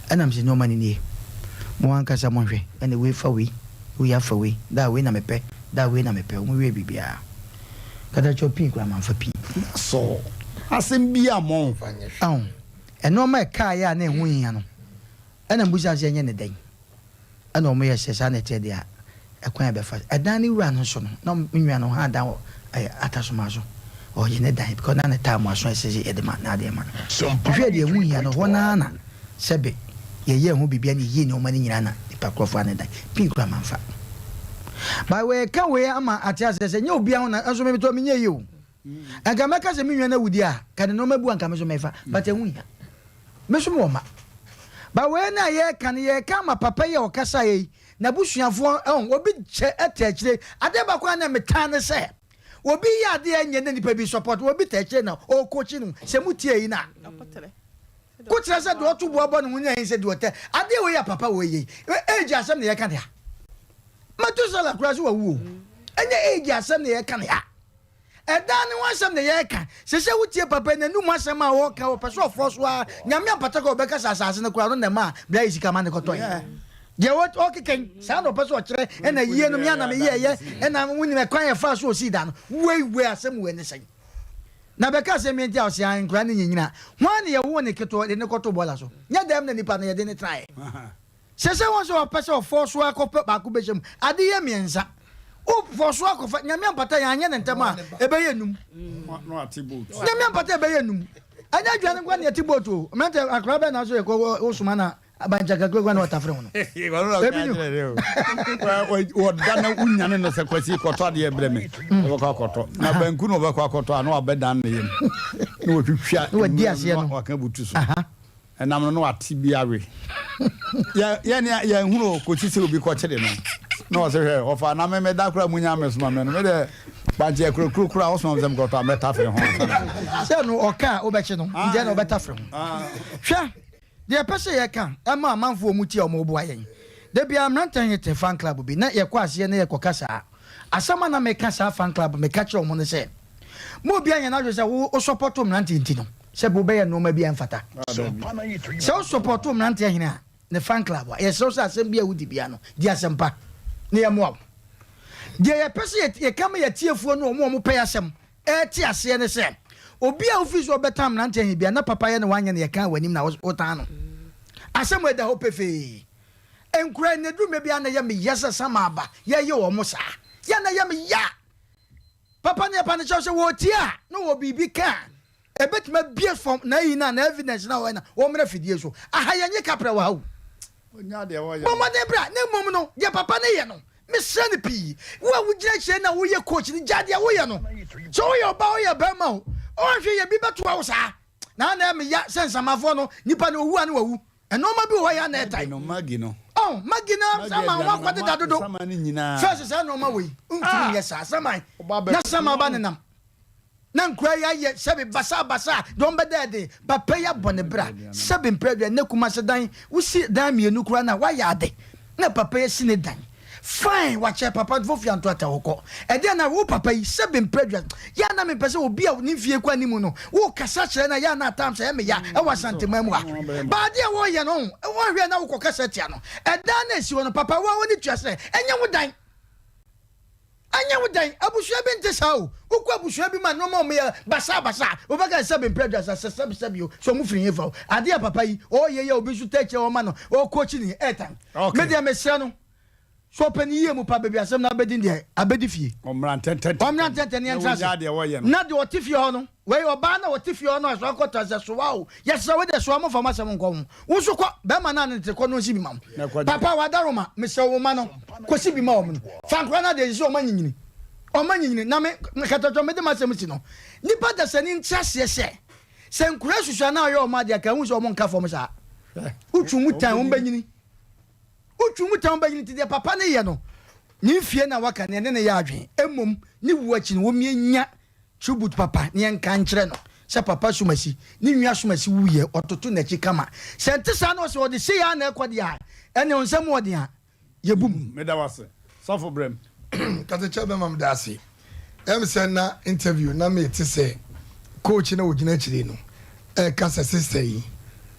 ɛnna mese, Nneɛma no nie. Mo ankasa monhwɛ. Ɛnna wei fa wei, wei afa wei, da wei na mepɛ, da wei na mepɛ. Wɔwiee biribiara. Katakyɛ pii koraa mamfa pii. So asɛm bi ammɔ wo? Ahu, nneɛma a ɛkaeɛ a na ɛho hia no, ɛnna mebisaa sɛ, Ɛnyɛ ne dɛn? Ɛna wɔn yɛ sɛ saa na ɛteɛ deɛ a, ɛkwan a ɛbɛfa so. Ɛdan no wura no nso no, na me nua no ɔhaa dan wɔ ɛyɛ Atasoma so. Ɔgye ne dan because na ne time aso a ɛsɛ sɛ yɛde ma n'adeɛ ma no. Mehwɛɛ deɛ ɛho hia no, ɛhɔ no ara na sɛbe yɛyɛɛ ho biribi na yɛyii nneɛma no nyinaa na nipa korɔ faa ne dan. Pii koraa mamfa. But wɔreka wei ama ate aseɛ sɛ nyɛ obiara ho na nso me metɔ menyɛ yie o. Nka mɛka sɛ me nua no awu deɛ a, ka ne nneɛma bu a nka me nso mɛfa, but ɛho nhia. Me nso mewɔ mma. But wei no a yɛreka no, yɛreka ama papa yi a ɔkasaeɛ yi, n'abusuafoɔ, ɛho, obi kyɛ ɛte akyire. Adeɛ baako a na metan ne sɛ, obi yɛ adeɛ a ɛnyɛ na nipa bi support, obi te akyire na ɔrekɔkyi no. Sɛ motie yi no a, ko kyerɛ sɛ deɛ ɔto boa bɔ ne ho nyɛ sɛ deɛ ɔtɛ. Adeɛ wei a papa wei yɛ yi, age asɛm na yɛka ne ha. Matusala koraa so wawu o. Ɛnyɛ age asɛm na yɛka ne ha. Ɛdan no ho asɛm na yɛreka. Sɛ sɛ wotie papa yi n'anum asɛm a ɔreka, ɔpɛ sɛ ɔfɔ so ara. Nyame ampata koraa ɔbɛka sɛ asase no koraa ɔno na ɛmaa Bra yi sika ma no kɔtɔe. Deɛ ɔkeka yi, saa na ɔpɛ sɛ ɔkyerɛ. Ɛna yie no, me ara na meyɛeɛ. Ɛna wonim ɛkwan a ɛfaa so ɔsii dan no. Wei wei asɛm wei ne sɛn? Na bɛka asɛm yi nti a ɔse ae nkwadaa no nyinyini a, hwan na yɛwoo no ketewa de no kɔtoo bɔɔla so? Nyɛ dɛm na nipa no yɛde no tenaeɛ. Sɛ sɛ wɔn sɛ wɔpɛ sɛ ɔfɔɔ so ara kɔpɛ baako bɛhyɛ mu. Ade yɛ miɛnsa. Wo fɔɔ so akɔfa, Nyame ampata yɛn anyɛ no ntɛm a, ɛbɛyɛ num. Nyame ampata ɛbɛyɛ num. Ɛnyɛ aduane nkoa na yɛte boat o. Mmerante akora bɛn na so yɛkɔ wo soma na abankya kakra kura na wɔtafere ho no. Ebi ni. Wɔda na wonyane no sɛ Kwasi kɔtɔ adeɛ brɛ me. Ɔbɛkɔ akɔtɔ. Na banku na ɔbɛkɔ akɔtɔ a na wabɛdan ne yam. Na wɔtwitwa. Na wadi aseɛ no. Waka butu so. Ɛnam no na wate bi awe. Yɛ yɛn yɛn hunu o kɔsi sɛ obi kɔkyere no na ɔsɛ hwɛ ɔfa na me meda koraa munya me soma me no me deɛ bankye akurakuro koraa wosoma me sɛ mekɔtɔ a mɛtafere ho ansa na. Sɛ no ɔka a wobɛkye no nti ɛna ɔbɛtafere ho. Hwɛ deɛ yɛpɛ sɛ yɛka ɛma amanfoɔ ɔmo tie a ɔmo boa yɛn. Da biara mmeranteɛ he te fan club bi na yɛkɔ aseɛ na yɛkɔka saa asɛm a na meka saa fan club meka kyerɛ ɔmo ne sɛ mo obiara nyɛ n'adwene sɛ wo wo sɔpɔto mmeranteɛ nti no Sɛ wobɛyɛ nnoɔma bi a ɛmfata. Sɛ wo sɔpɔto mmeranteɛ hene a, ne fan club a, yɛsrɛ wo sɛ asɛm bi a wodi biara no, di asɛmpa na yɛmmoa wo. Deɛ yɛpɛ sɛ yɛka ma yɛatiefoɔ ne wɔn a wɔpɛ yɛn asɛm te aseɛ ne sɛ, obi a wofiri sɛ ɔbɛtan mmeranteɛ hene biara na papayɛ na wanyɛ no yɛkaa w'anim na wotan no. Asɛm wei da hɔ pefee. Nkoraa nnɛ duru mmerɛ bi a na ɛyɛ me ya sɛ sama aba yɛyɛ wɔn saa. Yɛ na ɛyɛ me ya. Papa ne ɛpa no kyerɛ sɛ wɔretie a na wɔwɔ biribi ka a ɛbɛtumi abue fam na ayi no a na evidence no a wɔyɛ na wɔmmra fidie so. Aha yɛnye kaprɛ wɔ ha o. Bɔ mmɔden bra na mmom no deɛ papa no yɛ no mesrɛ no pii. Wo a wogyina akyire na woyɛ coach no gyae deɛ woyɛ no. Sɛ woyɛ ɔbaa woyɛ barima o woanhwɛ yɛ bi bɛtoa wo saa. Na na ɛmeya sɛ nsamafoɔ no nipa no owu a ne wawu. Nnoɔma bi wɔ hɔ yɛ a na ɛtae. Maggi no, Maggi no. Oh, Maggi na sama wɔn akɔ deda dodo. Sama ne nyinaa. First saa nnoɔma wɔ yi, ntumi nyɛ saa. Sama na sama ba nenam. Na nkura yi ayɛ sɛbi basa basa deɛ wɔn bɛda ɛde. Papa yi abɔ ne bra. Sɛbi mpere deɛ ne Kumasi dan, wosi dan mmienu koraa na wayɛ ade. Na papa yi asi ne dan. Fine wakyɛ papa nti fofia nto ata hɔ kɔ. Ɛdeɛn na wo papa yi sɛbe mprɛ dua yɛ a na mepɛ sɛ obi a ne mfie kɔ anim no wo kasa kyerɛ no a yɛ a na at times ɛyɛ me ya ɛwɔ Asanteman mu ha. But adeɛ a wɔyɛ no ho wɔnhwɛ na wokɔ kasa tia no. Ɛdan no a ɛsi hɔ no papa wo a w'ani tua sɛ ɛnyɛ wo dan. Ɛnyɛ wo dan. Abusua bi nte saa o. Wokɔ abusua bi mu a nneɛma a wɔyɛ basaa basaa. Wobɛka sɛ sɛbe mprɛ dua sɛ sɛbe sɛbe o sɛ wɔn firi hefa o. Adeɛ a papa yi ɔyɛ yi a obi nso taa kyerɛ wɔma no ɔkɔkyi no yi ɛɛtan. Me deɛ mesrɛ no. So ɔpɛ ne yie mu pa baabi asɛm no abɛdi deɛ abɛdi fie. Ɔmmra ntɛntɛntɛm. Ɔmmra ntɛntɛm ne yɛntra ase. Na deɛ ɔte fie hɔ no, wei ɔbaa no a ɔte fie hɔ no a soa kɔtɔ sɛ soa o, yɛsrɛ wo deɛ soa momfa mo asɛm nkɔ ho. Wo nso kɔ, bɛrima no a ne te kɔ no nsi bi ma wo. Papa wadaroma, mesrɛ wo mma no, kɔsi bi ma wɔn no. Fa nkwadaa no adeɛ sisi wɔn anyinyini. Wɔn anyinyini. Na me, Katakyɔ mede m'asɛm si no. Nnipa dasani nte aseɛ sɛ, sɛ nkwadaa susua na ɔyɛ wɔn adeɛ a, ka ɛhu sɛ wɔn nka fam saa. Wotwi mu tan, wɔn bɛnyini. Wotwi mu tan bɛnyini nti deɛ papa no yɛ no, ne mfie na waka no ɛne no yɛ adwene. Mmom ne wuo akyi no wɔmia tribute papa na yɛnka nkyerɛ no sɛ papa Asumasi, ne nua Asumasi wuiɛ ɔtoto n'akyi kama. Sɛ ɛnte saa na ɔsɛ ɔde sei ara na ɛkɔ deɛ a, ɛneɛ nsɛm wɔ den a yɛbu mu. Meda wo ase. Sɔfo brɛ me. Kasakyia bɛma meda ase. Ɛm sɛ na interview na me te sɛ coach na ogyina akyire no ɛka sɛ sister yi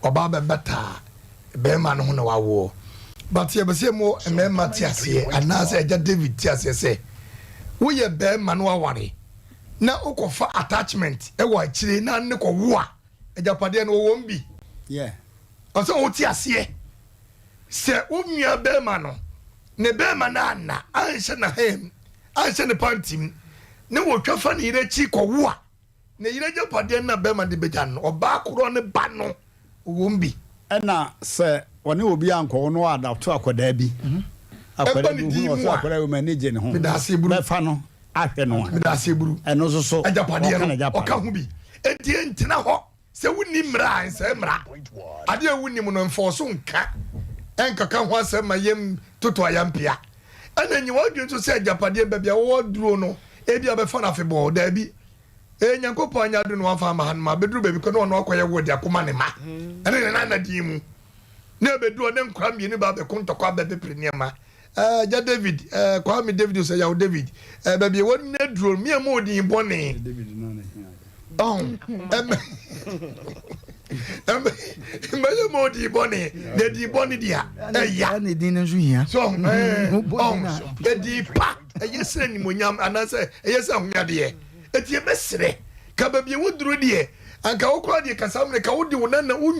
ɔba bɛbata bɛrima no ho na wawoɔ but yɛpɛ sɛ mo mmarima te aseɛ anaasɛ agya David te aseɛ sɛ woyɛ bɛrima no aware na wokɔfa attachment ɛwɔ akyire na ne kɔwo a agyapadeɛ no wɔwɔ bi ɔsɛ wote aseɛ Sɛ wo nua barima no ne barima no anna anhyɛ n'ahaam, anhyɛ ne panti mu, ne wɔtwa fa ne yere akyi kɔwo a, ne yere agyapadeɛ no na barima no de bɛgya no, ɔbaa korɔ no ba no, ɔwom bi. Ɛna sɛ ɔne obi ankɔwo na ɔadapto akwadaa bi, akwadaa bi hu ɔsɛ akwadaa yi m'ani gye ne ho, bɛfa no ahwɛ no a, ɛno nso so agyapadeɛ no ɔka ho bi. Enti ɛntena hɔ. Sɛ wonni mmara a, nsɛe mmara. Ade a wonnim no, mfa wo so nka. Ɛnkɔka ho asɛm ma yam toto ayampea. Ɛnna nyi w'adwene nso sɛ agyapadeɛ, baabi a wɔwɔ aduro no, ebia bɛfa no afebɔɔ. Daabi. Ee, Nyankopɔn anyɛ ade na wamfa amma hanom a, bɛduru baabi kɔ na ɔno akɔyɛ wo de akɔma ne mma ne ne nana din mu. Na ɛbɛduru hɔ na nkwadaa mmienu ba abɛko ntɔkwa abɛpepere nneɛma. Eh, Agya David, eh, Kwame David o sɛ Yaw David, eh, baabi a wɔn aduro no, mmea mu odin bɔne. Ɔn, ɛmɛ, ɛmɛ, mmɛyɛ mu odin bɔne, na edin bɔne deɛ ɛya. Ɛna edin no nso hia. So, eh, ɔn, edin pa, ɛyɛ sɛ animonyam anaasɛ ɛyɛ sɛ ahonyadeɛ. Eti ebɛsrɛ, ka baabi a wɔduro deɛ, anka wokora deɛ kasa mene ka wode wo nana, wo,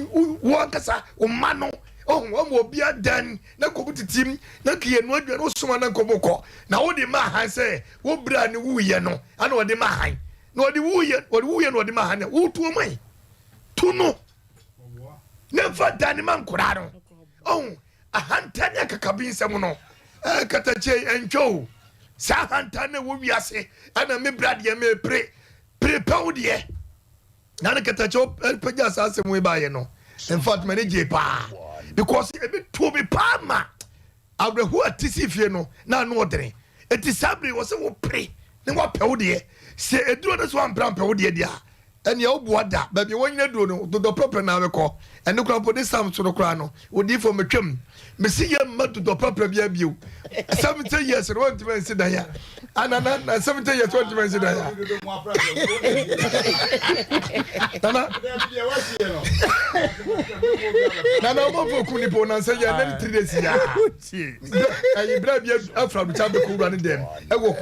wo ankasa, wo mma no, ɔho, wɔn obi adan. na nkɔm titim, na nka yɛnoa aduane wosoma na nkɔm kɔ, na wode ma han sɛ wo berɛ a ne wuiɛ no ana ɔde ma han, na ɔde wuiɛ ɔde wuiɛ na ɔde ma han na wotuo man tu no na mfa da ne ma nkoraa no ɔho ahantan ne akakabi nsɛm no ɛɛ katakyie ɛntwa o saa ahantan na ɛwɔ wiase ɛna me bra deɛ mepere pere pɛw deɛ Na ne kɛtɛkyɛw pagya saa asɛm wei baayɛ no in fact m'ani gyee paa because ebi too me paa ma awerɛhoɔ a ti si fie no na ano ɔdene eti saa bere wɔ sɛ wopere ne wapɛ wo deɛ sɛ eduro no so ampere ampɛ wo deɛ deɛ a ɛnea woboa da baabi a wɔnyina duro no dodɔ pɛpɛ na abɛkɔ ɛno koraa mpo ne sam so no koraa no odiifo metwam mesi yɛ mma dodɔ pɛpɛ bi abio 70 years no wɔntumi ansi dan a ana na na 70 years wɔntumi ansi dan a nana nana ɔmɔfo ku nipa ɔnansɛ yɛ ɛnɛ ne 3 days yɛ ɛyi bere bi afra abirikya bɛkɔ wura ne dɛm ɛwɔ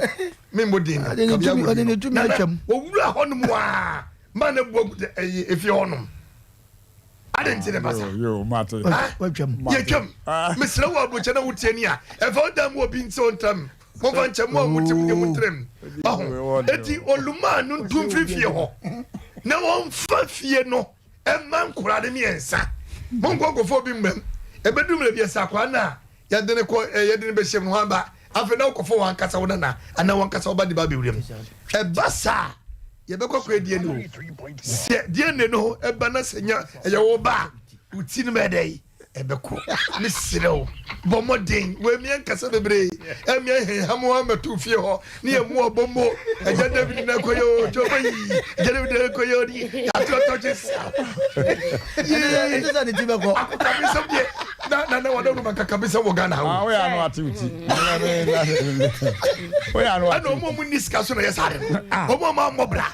mmemmɔ din no kabea wɔ nana wɔwura hɔ nom a ma ne bu agu ɛyi efie hɔ nom. Adɛn nti na ɛba saa? Watwam. Yɛtwam. Mesrɛ wo aburokyɛ na wotie ni a, ɛmfa wo dan mu obi nti ɔntram. Momfa nkyɛ mo a mote mu deɛ montram. Ɔho. Enti olumaa no ntu mfiri fie hɔ na wɔmfa fie no mma nkoraa no mmiɛnsa. Monkɔ nkɔfa obi mmam. Ɛbɛduru mmerɛ bi ɛsɛ akoraa no a yɛde no kɔ yɛde no bɛhyɛ mu no hwan ba? Afei na wokɔfa wɔn ankasa wo nana anaa wɔn ankasa wo ba de ba abɛwura mu. Ɛba saa a, yɛbɛkɔ akɔyɛ DNA o. Sɛ DNA no ɛba na sɛ nya ɛyɛ wo ba a, wo ti no bɛyɛ dɛ ɛbɛkɔ. Mesrɛ wo, bɔ mmɔden. Wɔamia nkasa bebree, amia hɛnham wɔn amɛto fie hɔ ne yɛ mu ɔbɔ mo. Agya David na ɛkɔyɛ o, twɛ ɔbɛ yi. Agya David na ɛkɔyɛ o, yɛato atɔ kye sa. Yee, akokabesɛm deɛ. Na na na wɔdɔ ma kaka bisa wɔ Ghana ha. Ah, woyɛ ano ate wo ti. Woyɛ ano ate. Ɛna ɔmo ɔmo ni sika so na yɛ saa de no. Ɔmo ɔmo amɔ bra.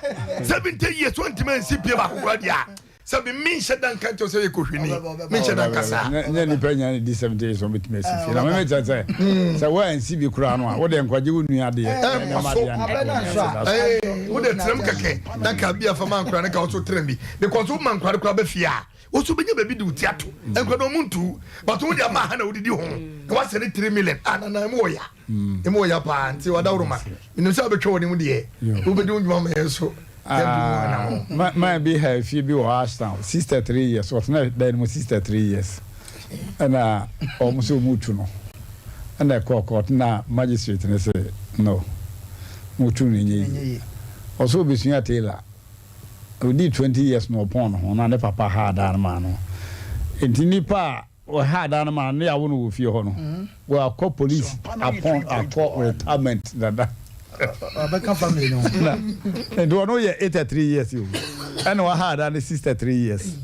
70 years wɔntumi ansi pie baako koraa deɛ a. Sɛbi me nhyɛ da nka nkyɛw sɛ yɛ kohwini, me nhyɛ da nka saa. Nyɛ nipa nyinaa na di 70 years wɔn betumi asi fie. Na mɛmɛ kyerɛ sɛ sɛ wɔansi bi koraa no a wode nkwagye wo nua adeɛ ɛne ma adeɛ ne wode tenam kɛkɛ na ka bi afa ma nkora ne ka wo so tenam bi because wo ma nkora koraa bɛ fie a wo so bɛnya baabi de wo ti ato nkora no ɔmo ntu but wo de ama ha na wodidi ho na wasɛ ne 3 million ah na na emu wɔ ya Emu wɔ ya paa nti ɔdawuroma menim sɛ wobɛtwa w'anim deɛ wobɛdi wo dwuma ma yɛn nso yɛadu mu anammɔn. Man bi ha efie bi wɔ Ashtown 63 years ɔtena dan no mu 63 years ɛna wɔn sɛ wɔn retu no ɛna ɛkɔɔ court na magistrate no sɛ no mo tu no nyɛ yie ɔsɛ obesua tailor odi 20 years na ɔpɔn ne ho na ne papa ha dan no maa no nti nipa a Ɔha dan no ma ne yɛawo no wɔ fie hɔ no wakɔ police apɔn akɔ retirement dada. Ɔbɛka family no ho. Na nti ɔno yɛ 83 years o ɛna waha dan no 63 years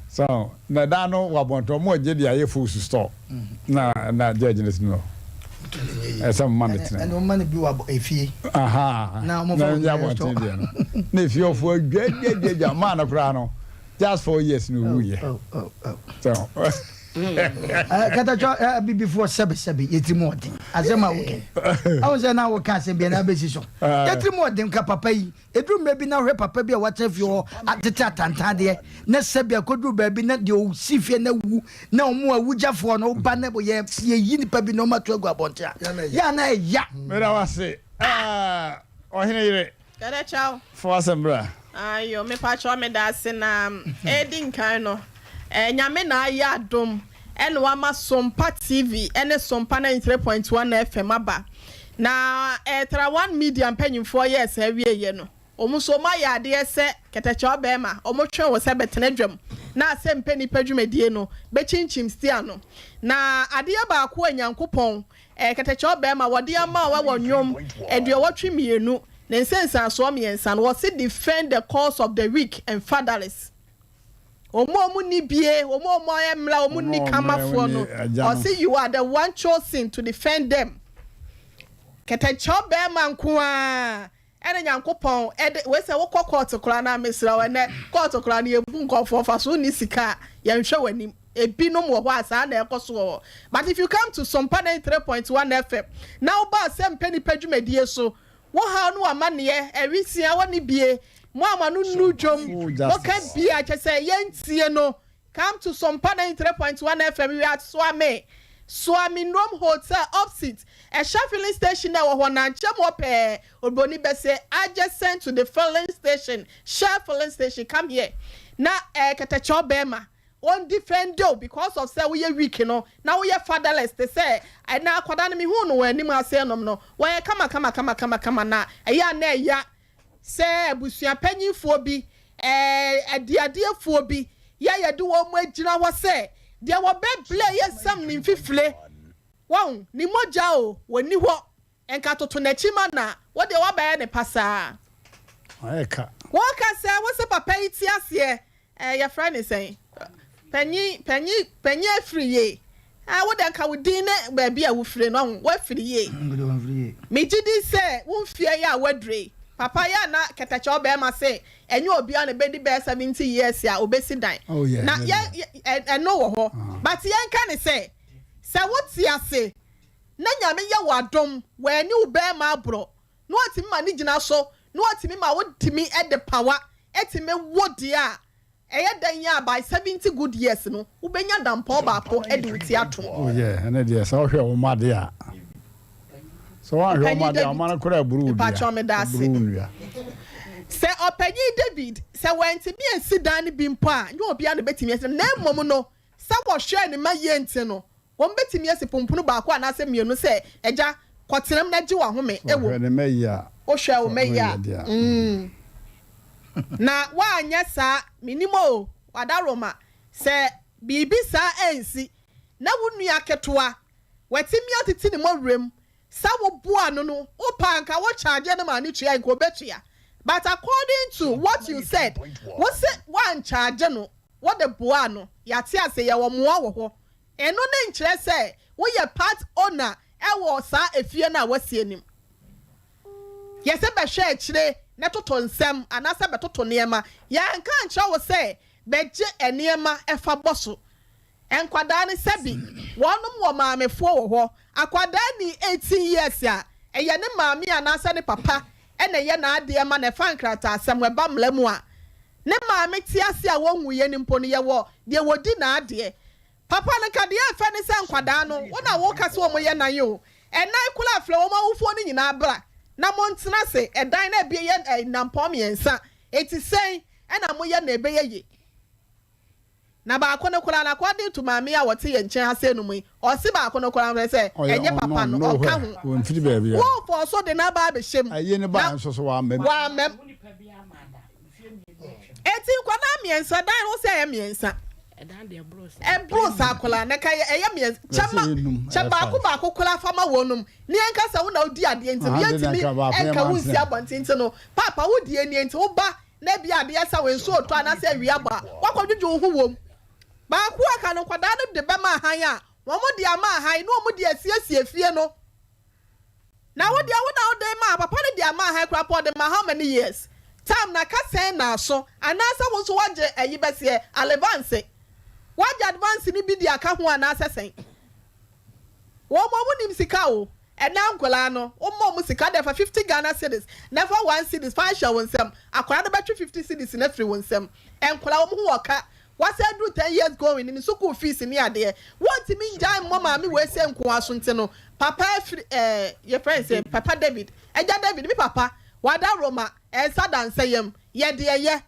so na dan no wɔ abɔnten ɔmo agye de ayɛ foods store na na judge no si no ɛsɛ mo ma no tena. Ɛna ɔmo ma no bi wɔ efie. Aha na ɔmo fa wɔn abɔnten deɛ no na efie ɔfo adwa adwa adwa adwa maa no koraa no. Just 4 years na owu yɛ. So. Katatwa abibifoɔ sɛbesɛbe yɛtiri mu ɔden asɛm a woka ahu sɛ na woka asɛm bia na abɛsi so yɛtiri mu ɔden ka papa yi ɛduru mmerɛ bi na wohwɛ papa bi a watena fie hɔ atete atantadeɛ na sɛbi akɔduru baabi na deɛ ɔsi fie na wu na ɔmo awugyafoɔ no woba na yɛ yɛyi nipa bi na ɔmo ato agu abɔnten a yɛ a na ɛya. Meda wase ɔhene yere. Kɛdɛkyɛw. Fa w'asɛm bra. Ayo mepakyɛw medaase na edi nkan no Nyame na ayɛ adom ɛna wama Sompa TV ɛne Sompa 93.1 FM aba na Tra One Media mpanyinfoɔ yɛɛ saa wieɛ no wɔn nso wɔn ayɛ adeɛ sɛ kɛtɛkyɛw bɛɛma wɔn twe wo sɛ bɛtena dwam na asɛ mpɛ nipa dwumadie no bɛkyinkyim stia no na adeɛ baako a Nyankopɔn Kɛtɛkyɛw bɛɛma wɔde ama wo wɔ nnwom 82 ne nsensansoɔ miensa no, wɔse defend the cause of the weak and fatherless. Wɔn a wɔn nni bie, wɔn a wɔn ayɛ mmra, wɔn nni kamafoɔ no, ɔse you are the one chosen to defend them. Kɛtɛkyɛw bɛɛma nko ara ɛna Nyankopɔn ɛde, wei sɛ wokɔ court koraa no a, mesrɛ wo ɛnɛ court koraa no yɛbu nkurɔfoɔ fa so, wonni sika a yɛnhwɛ w'anim. Ebinom wɔ hɔ a saa na ɛkɔ so wɔ hɔ. But if you come to Sompa 93.1 FM na woba Asɛmpɛ Nnipa dwumadie so, wo haw ne w'amanneɛ, awisia, wɔ ne bie, mo a mo ano nnuru dwom, moka bi a kyerɛ sɛ yɛntie no, come to Sompa 93.1 FM, we are at Suame, Suame Nrom Hotel opposite Ɛhyɛ filling station a ɛwɔ hɔ no ankyɛ mu hɔ pɛɛ, Obroni bɛse adjacent to the filling station, Shell filling station, come here na ɛɛ kɛtɛkyɛw bɛɛma. Wɔn defend wo because of sɛ woyɛ weak no na woyɛ fatherless te sɛ ɛnɛ akwadaa no mehuu no wɔn anim ase nom no wɔyɛ kama kama kama kama kama na ɛyɛ a na ɛya sɛ abusua panyinfoɔ bi ɛɛ adiadeɛfoɔ bi yɛ yɛde wɔn agyina hɔ sɛ deɛ wɔbɛ blɛ yɛ sam ne mfifire wɔn ne mogya o wɔnni hɔ Nka toto n'akyi ma na wo deɛ woabɛyɛ ne pasaa. Wayɛ ka. Woka sɛ wo se papa yi te aseɛ eh, yɛfrɛ ne sɛn? Panyin, panyin, panyin afiri yie. Eh, wo deɛ nka wo din ne baabi a wofire no, ɔho, woafiri yie. Megye di sɛ wo mfeɛ yi a woadure yi, papa yi a na kɛtɛkyɛw bɛrima se ɛnyɛ obiara na ɛbɛdi bɛyɛ 70 years a obɛsi dan. Oh, yeah, Na yeah, yɛ, ɛno wɔ hɔ. But yɛnka ne sɛ, sɛ wote ase na Nyame yɛ wo adom w'ani wo bɛɛma aborɔ na watumi ma ne gyina so na watumi ma wo tumi de pawa tumi wo deɛ a ɛyɛ dɛn a by 70 good years no wo bɛnya dampɔn baako de wo ti atom. Oh yeah, ɛne deɛ sɛ wohwɛ wo mma deɛ a, sɛ woanhwɛ wo mma deɛ a, ɔma no koraa aburu wo dua, Mpakyɛw meda ase. aburu wo nnua. Sɛ ɔpanyin David, sɛ wantumi ansi dan no bi mpo a, nyɛ obiara na obetumi asi na mmom no, sɛ wɔhwɛɛ ne mma yie nti no, Wɔbɛtumi asi pompono baako anaasɛ mmienu sɛ, Agya, kɔtena mu na gye w'ahome Sɛ wɔ ɔhwɛ ne mma yie a. Wohwɛ wo mma yie a, Sɛ ɔyɛ deɛ a. mm. Na woanyɛ saa, mennim o, Wadaroma, sɛ biribi saa ansi na wo nua ketewa, watumi atete ne mmɔwerɛm sɛ woboa no no, wopɛ a nka wo charge no ma no tua a, nka ɔbɛtua. But according to what you said, wose woancharge no, wode boaa no, yɛate ase, yɛwɔ mmoa wɔ hɔ. Ɛno ne nkyerɛ sɛ woyɛ part owner wɔ saa efie no a woasie no mu. Yɛse bɛhwɛ akyire na toto nsɛm anaasɛ bɛtoto nneɛma. Yɛanka ankyerɛ wo sɛ Bɛgye nneɛma fa bɔ so. Nkwadaa no sɛbi wɔnom wɔ maamefoɔ wɔ hɔ. Akwadaa nni 18 years a, ɛyɛ ne maame anaasɛ ne papa na ɛyɛ n'adeɛ ma no, ɛfa nkrataasɛm ho, ɛba mmara mu a. Ne maame te ase a wɔnwuiɛ no mpo no, yɛwɔ deɛ wɔdi n'adeɛ. Papa no nka deɛ ɛfɛ ne sɛ nkwadaa no, wo na woka sɛ wɔyɛ nan o, ɛnan koraa frɛ wɔn awofoɔ no nyinaa bra na montena ase, ɛdan no abie yɛ nnanpɔn mmiɛnsa, enti sɛn na moyɛ na ɛbɛyɛ yie? Na baako no koraa no, according to maame yi a ɔte yɛn nkyɛn ha sei nom yi, ɔse baako no koraa no sɛ Ɔyɛ ɛnyɛ papa unknown, no, nowhere, ɔnka ho. ɔmfiri baabiara. Wo fɔɔ so de no aba abɛhyɛ mu. Ayie no Na baeɛ nso so wammam. wammam. Enti nkwadaa mmiɛnsa, dan no wo sɛ ɛyɛ mmiɛnsa. Ɛboro saa koraa, na ɛka ɛyɛ mmiɛnsa. Kyɛ Yɛsɛ ma, ɛyɛ num, kyɛ ɛyɛ baako five. baako koraa fa ma wɔnom. Ne yɛnka sɛ wo na wodi adeɛ nti no, Aha de na yɛntumi nka baako yɛ nka wo nsi mantena. abɔnten nti no, paapa wo deɛ nie nti wo ba na ebia adeɛ sa wo, nsuo retɔ anaasɛ awia bɔ a, woakɔdwodwo wo ho wom. Baako a aka no, nkwadaa no de bɛma ahan a, wɔde ama ahan na wɔde asiesie fie no. Na wo deɛ, wo na wode maa, papa no de ama ahan koraa mpo, ɔde maa how many years? Time no aka sɛn na aso? Anaasɛ wo nso woagye ayi bɛseɛ, alevanse? Woagye advance no bi de aka ho anaasɛ sɛn? Wɔn wɔn nim sika o. Ɛnɛ nkwadaa no wo ma wɔn sika deɛ fa 50 Ghana cedis na fa one cedis fa hyɛ wo nsam akwadaa no bɛtwe 50 cedis no afiri wo nsam. Nkwadaa wɔn ho wɔ ka wasan aduru 10 years going ne sukuu fees ne adeɛ wɔntumi ngyae mmɔ maame wei sɛ nkoa so nti no papa afiri ɛɛ yɛfrɛ no sɛ papa David agya David me papa wada Roma ɛnsa da nsa yam Yɛ deɛ yɛ,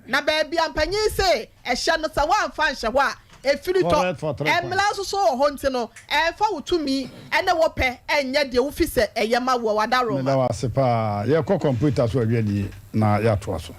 na baabi a mpanyin se ɛhyɛ no, sɛ woamfa anhyɛ hɔ a, ɛfiri tɔ. Correct for three Mmara points. nso so wɔ hɔ nti no, ɛmfa wo tumi ne wo pɛ nyɛ deɛ wofi sɛ ɛyɛ ma woɔ. W'adaworoma. Meda wo ase paa. Yɛkɔ kɔmputa so adwadie na yɛatoa so.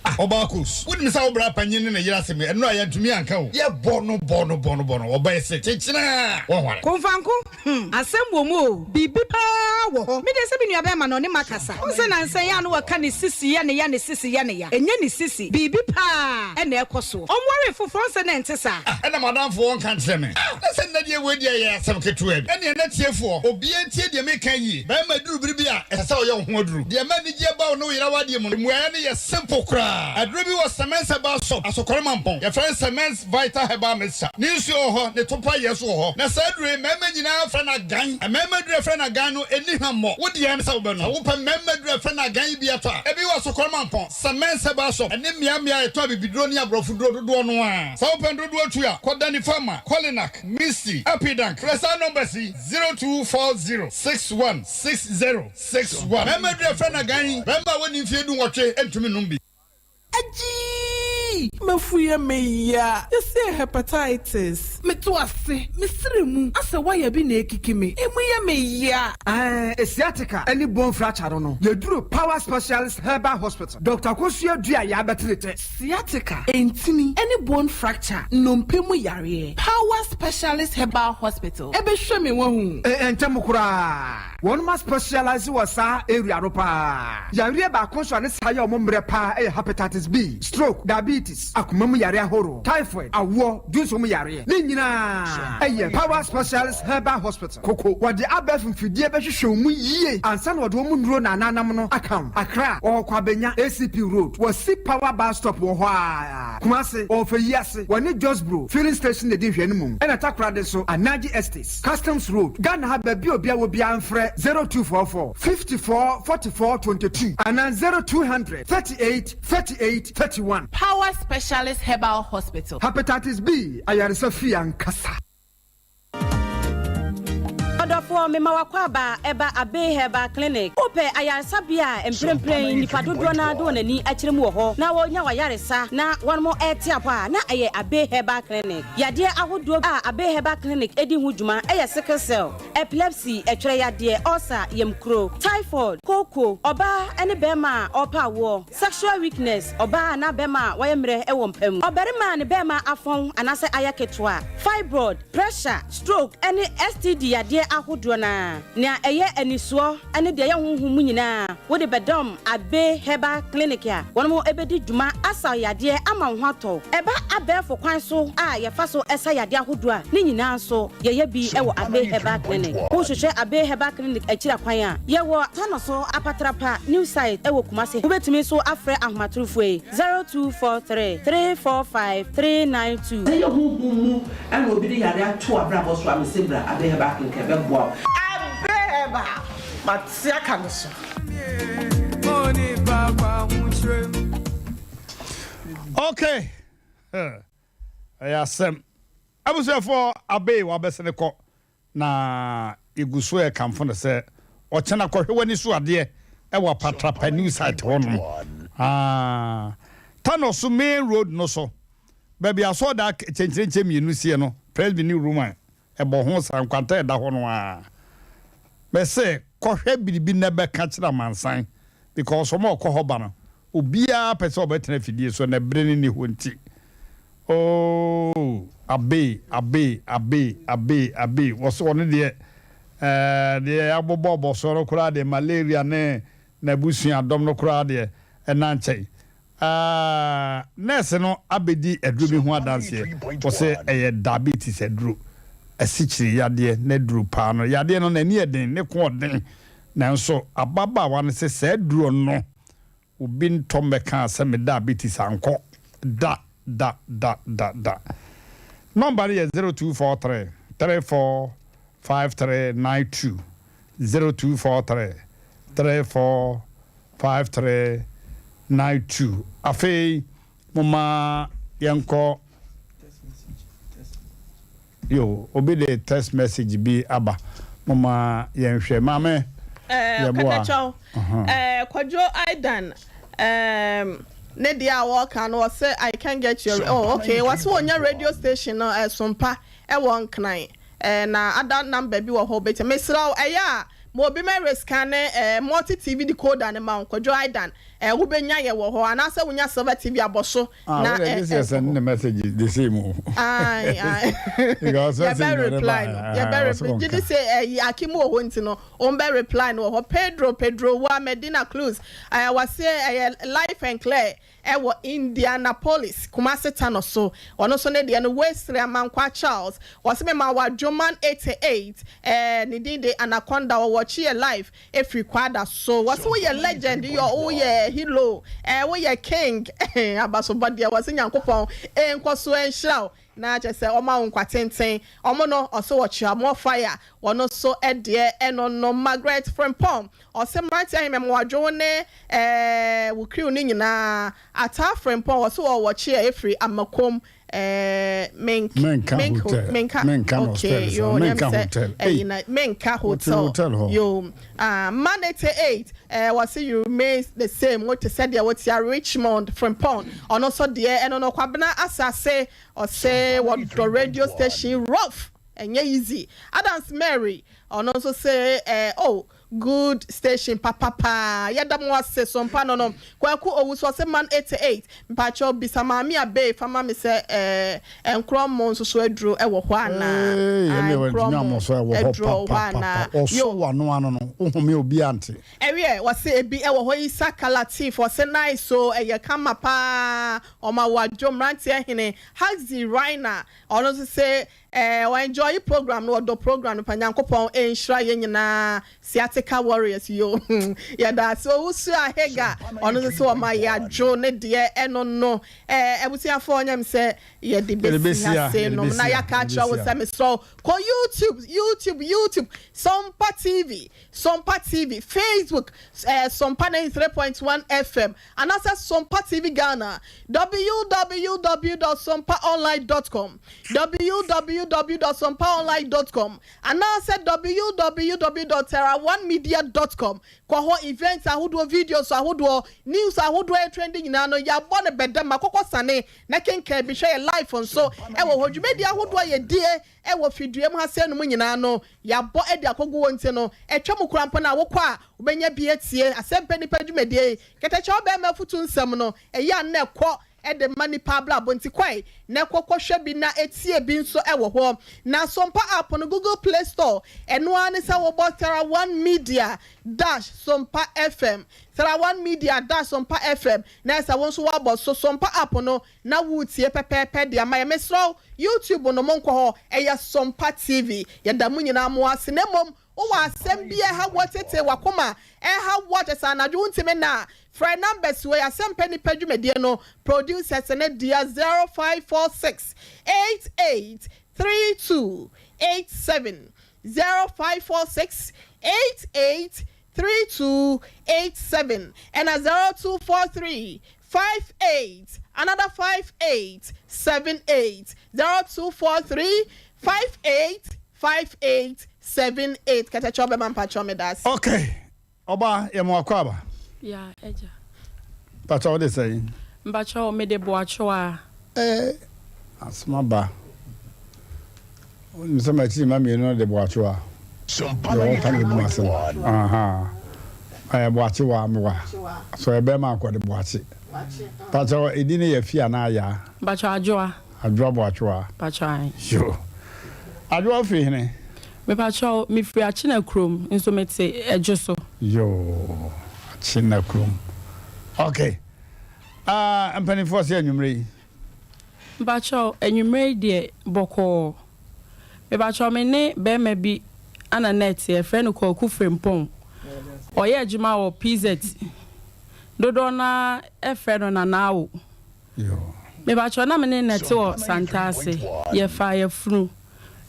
Ah Ɔbaa Kos, wonim sɛ wo bra panyin ne ne yere asem yi, ɛno a yɛantumi anka o. Yɛbɔ no bɔ no bɔ no bɔ no, ɔbaa yi se kyekyena a, wɔnware. Komfanko, hmm, asɛm wɔ mu o, biribi paa wɔ hɔ. Me deɛ sɛ me nua bɛɛma no ɔne makasa. Wohu sɛ nansa yi a na wɔka ne sisi yɛ ne ya ne sisi yɛ ne ya. Ɛnyɛ ne sisi, biribi paa na ɛkɔ soɔ. Ɔnwaree foforɔ, wohu sɛ na ɛnte saa. Ah, ɛna m'adamfo ɔnka nkyerɛ me. Ah, na sɛ nnɛ deɛ wei deɛ ɛyɛ asɛm ketewa bi. Ɛnneɛ na tiefoɔ, obiara ntie deɛ meka yi yie. Barima duru bere bi a, ɛsɛ sɛ ɔyɛ wo ho aduru. Deɛ ɛma anigyeɛ ba wo ne wo yere awadeɛ mu no, mmuaeɛ no yɛ simple koraa. Aduro bi wɔ Semens Herbal Soap, Asokɔremampɔn. Yɛfrɛ no Semens Vital Herbal Mixture. Ne nsuo wɔ hɔ, ne topa yɛ nso wɔ hɔ. Na saa aduro yi, mmarima nyinaa frɛ no agan. Mmarima aduro a yɛfrɛ no agan no, ɛnni hwammɔ. Wo deɛ ne sɛ wobɛnom. Sɛ wopɛ mmarima aduro a yɛfrɛ no agan yi bi atɔ a, ebi wɔ Asokɔremampɔn, Semens Herbal Shop, ne mmeammea a yɛtɔn abibiduro ne aborɔfoduro dodoɔ no ara. Sɛ wopɛ no dodoɔ tu a, kɔ Danny Pharma, Kolinak, Misty, Apidank. Frɛ saa numbers yi, 0240 61 60 61. Mmarima aduro a yɛfrɛ no agan yi, barima a wadi mfeɛ dunwɔtwe ntumi nnom bi. Agyii! M'afu yɛ me ya. Yɛse hepatitis. Meto ase, me srɛ mu asɛ wire bi na ekiki me, emu yɛ me ya. Ɛɛ sciatica ne bone fracture no no, yɛduru Power Specialist Herbal Hospital, Doctor Akosua Duah yɛabɛtere tɛ. Sciatica, ntini, ne bone fracture, nnompe mu yareɛ, Power Specialist Herbal Hospital bɛhwɛ me wahu. Ntɛm koraa. Wɔnom a specialise wɔ saa area no paa. Yareɛ baako nso a ne saa yɛ wɔn mmerɛ paa yɛ hepatitis B, stroke, diabetes, akoma mu yareɛ ahoroɔ, typhoid, awoɔ, dwonsɔ mu yareɛ. Ne nyinaa yɛ Power Specialist Herbal Hospital, Koko. Wɔde abɛɛfo mfidie bɛhwehwɛ wo mu yie ansa na wɔde wɔn nnuro na ananam no aka wo. Accra, wɔwɔ Kwabenya, ACP Road, wɔsi Power Bus Stop wɔ hɔ ara. Kumasi, wɔwɔ Feyiase, wɔne Josbro Filling Station na ɛdi nhwɛanimu. Ɛna Takoradi nso, Anaji Estates. Customs Road, Ghana ha baabi a obiara wɔ biara mfrɛ 0244 54 44 22 anaa 0200 38 38 31. Power Specialist Herbal Hospital. Hepatitis B ayaresa fie ankasa. Ɔdɔfoɔ, mema w'akwaaba ɛba Abbey Herbal Clinic. Wopɛ ayaresabea a mprempren nnipa dodoɔ no ara de wɔn ani akyerɛ mu wɔ hɔ na wɔnya w'ayaresa na wɔnom rete apɔ a, na ɛyɛ Abbey Herbal Clinic. Yadeɛ ahodoɔ a Abbey Herbal Clinic di ho dwuma yɛ sickle cell, epilepsy, ɛtwerɛ yadeɛ, ulcer, yamkuro, typhoid, kooko, ɔbaa ne barima a ɔrepɛ awoɔ, sexual weakness, ɔbaa anaa barima a wayɛ mmerɛ wɔ mpa mu, ɔbarima a ne barima afɔn anaasɛ ayɛ ketewa, fibroid, pressure, stroke ne STD yadeɛ ahodoɔ. dodoɔ no ara. Nea ɛyɛ anisoɔ ne deɛ ɛyɛ honhom mu nyinaa, wode bɛdɔm Abbey Herbal Clinic a wɔn bɛdi dwuma asa wo yadeɛ ama wo ho atɔ wo. Ɛba abɛɛfo kwan so a yɛfa so sa yadeɛ ahodoɔ a, ne nyinaa nso yɛyɛ bi wɔ Abbey Herbal Clinic. Wohwehwɛ Abbey Herbal Clinic akyiri akwan a, yɛwɔ Tanoso Apatrapa New Site wɔ Kumasi. Wobɛtumi nso afrɛ ahomatorofoɔ yi, 0243 345 392. Sɛ ɛyɛ honhom mu na obi de yare ato w'abrabɔ so a, mese bra Abbey Herbal Clinic ɛbɛboa wo. Abbey Herbal, mate aka no so. Okay, ɛyɛ asɛm. Abusuafoɔ Abbey wabɛsene kɔ na yɛgu so rekamfo no sɛ ɔkyena kɔhwɛ w'ani so adeɛ wɔ Apatrapa new site hɔ nom. Ah, Tano so main road no so, baabi asɔɔdaa kyɛnkyerɛnkyɛn mmienu sie no, Presby ne Roman ɛbɔ ho saa nkwanta ɛda hɔ no ara. Mese kɔhwɛ biribi na bɛka kyerɛ amansan because wɔn a wɔkɔ hɔ ba no, obiara pɛ sɛ ɔbɛtena afidie so na ɛbere no nni hɔ nti. Oh Abbey Abbey Abbey Abbey Abbey wɔse ɔno deɛ eh, deɛ yɛabobɔ bɔsoɔ no koraa deɛ malaria ne n'abusua dɔm no koraa deɛ ɛna nkyɛn. Ah, nurse no abɛdi aduro bi ho adanseɛ, wɔse ɛyɛ diabetes aduro, asikyire yadeɛ n'aduro paa no, yadeɛ no n'ani yɛ den, ne ko ɔden, nanso ababaawa no se saa aduro no Obi ntɔ mmɛkaa sɛ me diabetes ankɔ da da da da da. Nɔmba no yɛ 0243 34 5392, 0243 34 5392. Afei momma yɛnkɔ. Yo, obi de text message bi aba. Momma yɛnhwɛ. Maame, Eh, yɛboa. Katakyɛw, eh, Kwadwo Aidan, ehm, ne deɛ a wɔka no ɔsɛ I can't get your oh okay wɔsɛ wɔnya radio station no eh, Sompa ɛwɔ Nkran eh, na ada number bi wɔ hɔ wobɛtumi mesrɛ wo ɛyɛ a ma obi mɛ rescan ne eh, multi TV decoder no ma wo Kwadwo Aidan eh, wobɛnya yɛ wɔ hɔ anaasɛ wonya Silver TV abɔ so Ah, na wode ɛ gye sɛ ɛ send ne message the same o. Aye, aye. Because message Yɛbɛ na ɔde reply ba, no. ah, Yɛbɛ ɔsɛ reply. ɔnka. Gye di sɛ ɛyi Akim wɔ hɔ nti no, ɔmbɛ reply no wɔ hɔ. Pedro, Pedro wa Medina Clues. Ɛɛ wɔse ɛyɛ life and clear ɛwɔ Indianapolis, Kumasi Tano so. Ɔno nso ne deɛ no Wesley Amankwa Charles. Wɔse mema wo Adwoman 88. Ɛɛ ne din de Anaconda ɔwɔ Kyeɛ life. Efiri kwada so. Wɔse woyɛ legend yɔ woyɛ hero eh woyɛ king eh abasobɔ deɛ wɔse Nyankopɔn nkɔso nhyira wo na kyerɛ sɛ ɔma wo nkwa tenten ɔmo no ɔse wɔkyea more fire wɔno so deɛ ɛno no Margaret Frimpong ɔse mmeranteɛ ahemɛ moadwo wo ne eh wo crew no nyinaa Ataa Frimpong ɔse ɔwɔ kyea efiri Amakom Eh, mink, Menka mink, hotel. menka, Menka no okay, spell yo, sa. nyam Menka sɛ, hotel. ɛyi Ei, na, menka wote hotel, hotel hɔ. yo, ah, man 88, eh, wɔse you remain the same, wote sɛdeɛ wote a, Richmond, Frimpong, ɔno nso deɛ, ɛno no, Kwabena Asase, ɔse wɔdɔ radio station rough, ɛnyɛ easy, Adams Mary, ɔno nso se, eh, oh, Good station papa paa yɛda mo ase sompa no no Kwaku Owusu ɔse man 88 mpakyɛw bisa maame Abey fa ma me sɛ ɛɛ nkrɔmo nso so aduro ɛwɔ hɔ anaa Eeii ae ɛnneɛ wantumi nkrɔmo ammɔ so ɛwɔ hɔ aduro wɔ hɔ anaa papapapa ɔsɔ yo. w'ano ano no wohome a obiara nte. Ɛwiɛ ɔse ebi ɛwɔ hɔ Isaka Latif ɔse nice o ɛyɛ kama paa ɔma wo adwo mmeranteɛ hene Haxi Raina ɔno nso se Eh wa enjoy program no ɔdɔ program no pa Nyankopɔn nhyira yɛn nyinaa Sciatica warriors yoo yɛda ase Owusu Ahega ɔno nso sɛ ɔma yɛ adwo ne deɛ ɛno no eh abusuafoɔ nyɛ me sɛ yɛde bɛsi ha sei nom na yɛaka akyerɛ wo sɛ mesrɛ wo kɔ YouTube YouTube YouTube Sompa TV Sompa TV Facebook eh Sompa 93.1 FM Anaasɛ Sompa TV Ghana, www dot sompaonline dot com, www dot sompaonline dot com, anaasɛ www dot terraonemedia dot com. Kɔ hɔ, events ahodoɔ, videos ahodoɔ, news ahodoɔ a ɛtrendi nyinaa no, yɛabɔ no bɛdam. Akokɔ sane na kenkan bi hwɛ yɛn live nso wɔ hɔ. Dwumadie ahodoɔ a yɛdie wɔ fidua mu ha sei nom nyinaa no, yɛabɔ de akɔgu hɔ nti no, ɛtwa mu koraa mpo no a, wokɔ a, wobɛnya bi atie. Asɛmpɛ Nnipa dwumadie yi, Kɛtɛkyɛw Bɛɛma Afutu Nsɛm no, ɛyɛ a na ɛkɔ. de ma nnipa abrabɔ nti kɔe na kɔ kɔhwɛ bi na tie bi nso wɔ hɔ. Na Sompa app no Google Play Store ɛno ara ne sɛ wobɔ Thera One Media dash Sompa FM Thera One Media dash Sompa FM na ɛsɛ wo nso woabɔ so Sompa app no na woretie pɛpɛɛpɛ de ama yɛn. Mesrɛ wo YouTube no monkɔ hɔ ɛyɛ Sompa TV. Yɛda mo nyinaa mo ase na mmom Wowɔ asɛm bi a ɛha wo tete w'akoma, ɛha wo kyɛ sɛ anadwo wontumi nna a, frɛ numbers wei, Asɛmpa Nnipa dwumadie no producers no dea 0546 88 32 87, 0546 88 32 87, ɛna 0243 58 another 58 78, 0243 58 58 78 kɛtɛkyɛw bɛma mpakyɛw medase. Ok ɔba yɛ mo akwaaba. Ya agya. Mpakyɛw wode sɛn. Mpakyɛw mede boakyewa. Eh asem aba. Wonim sɛ makyiri mma mienu no de boakyewa. Deɛ ɔka no bɛbu m'asem. Ahaa ɛyɛ boakyewa mewa. So ɛyɛ bɛɛma akɔ de boakye. Mpakyɛw edin no yɛ fi anaa yaa. Mpakyɛw adwoa. Adwoa Boakyewa. Pakyɛw ae. Yo. Adwoa wo firi hene? Me pakyɛw me firi Akyena kurom nso me te Ɛdwo so. Yoo Akyena kurom ok ah mpaninfoɔ se anwummerɛ yi. Mpakyɛw anwummerɛ yi deɛ bɔkɔɔ. Me pakyɛw me ne bɛɛma bi ana na ɛte yɛfrɛ no Kwaku Frimpong ɔyɛ adwuma wɔ PZ dodoɔ no ara frɛ no Nana Awo. Mepakyɛw na me ne no te wɔ Santase. Yɛfaa yafunu.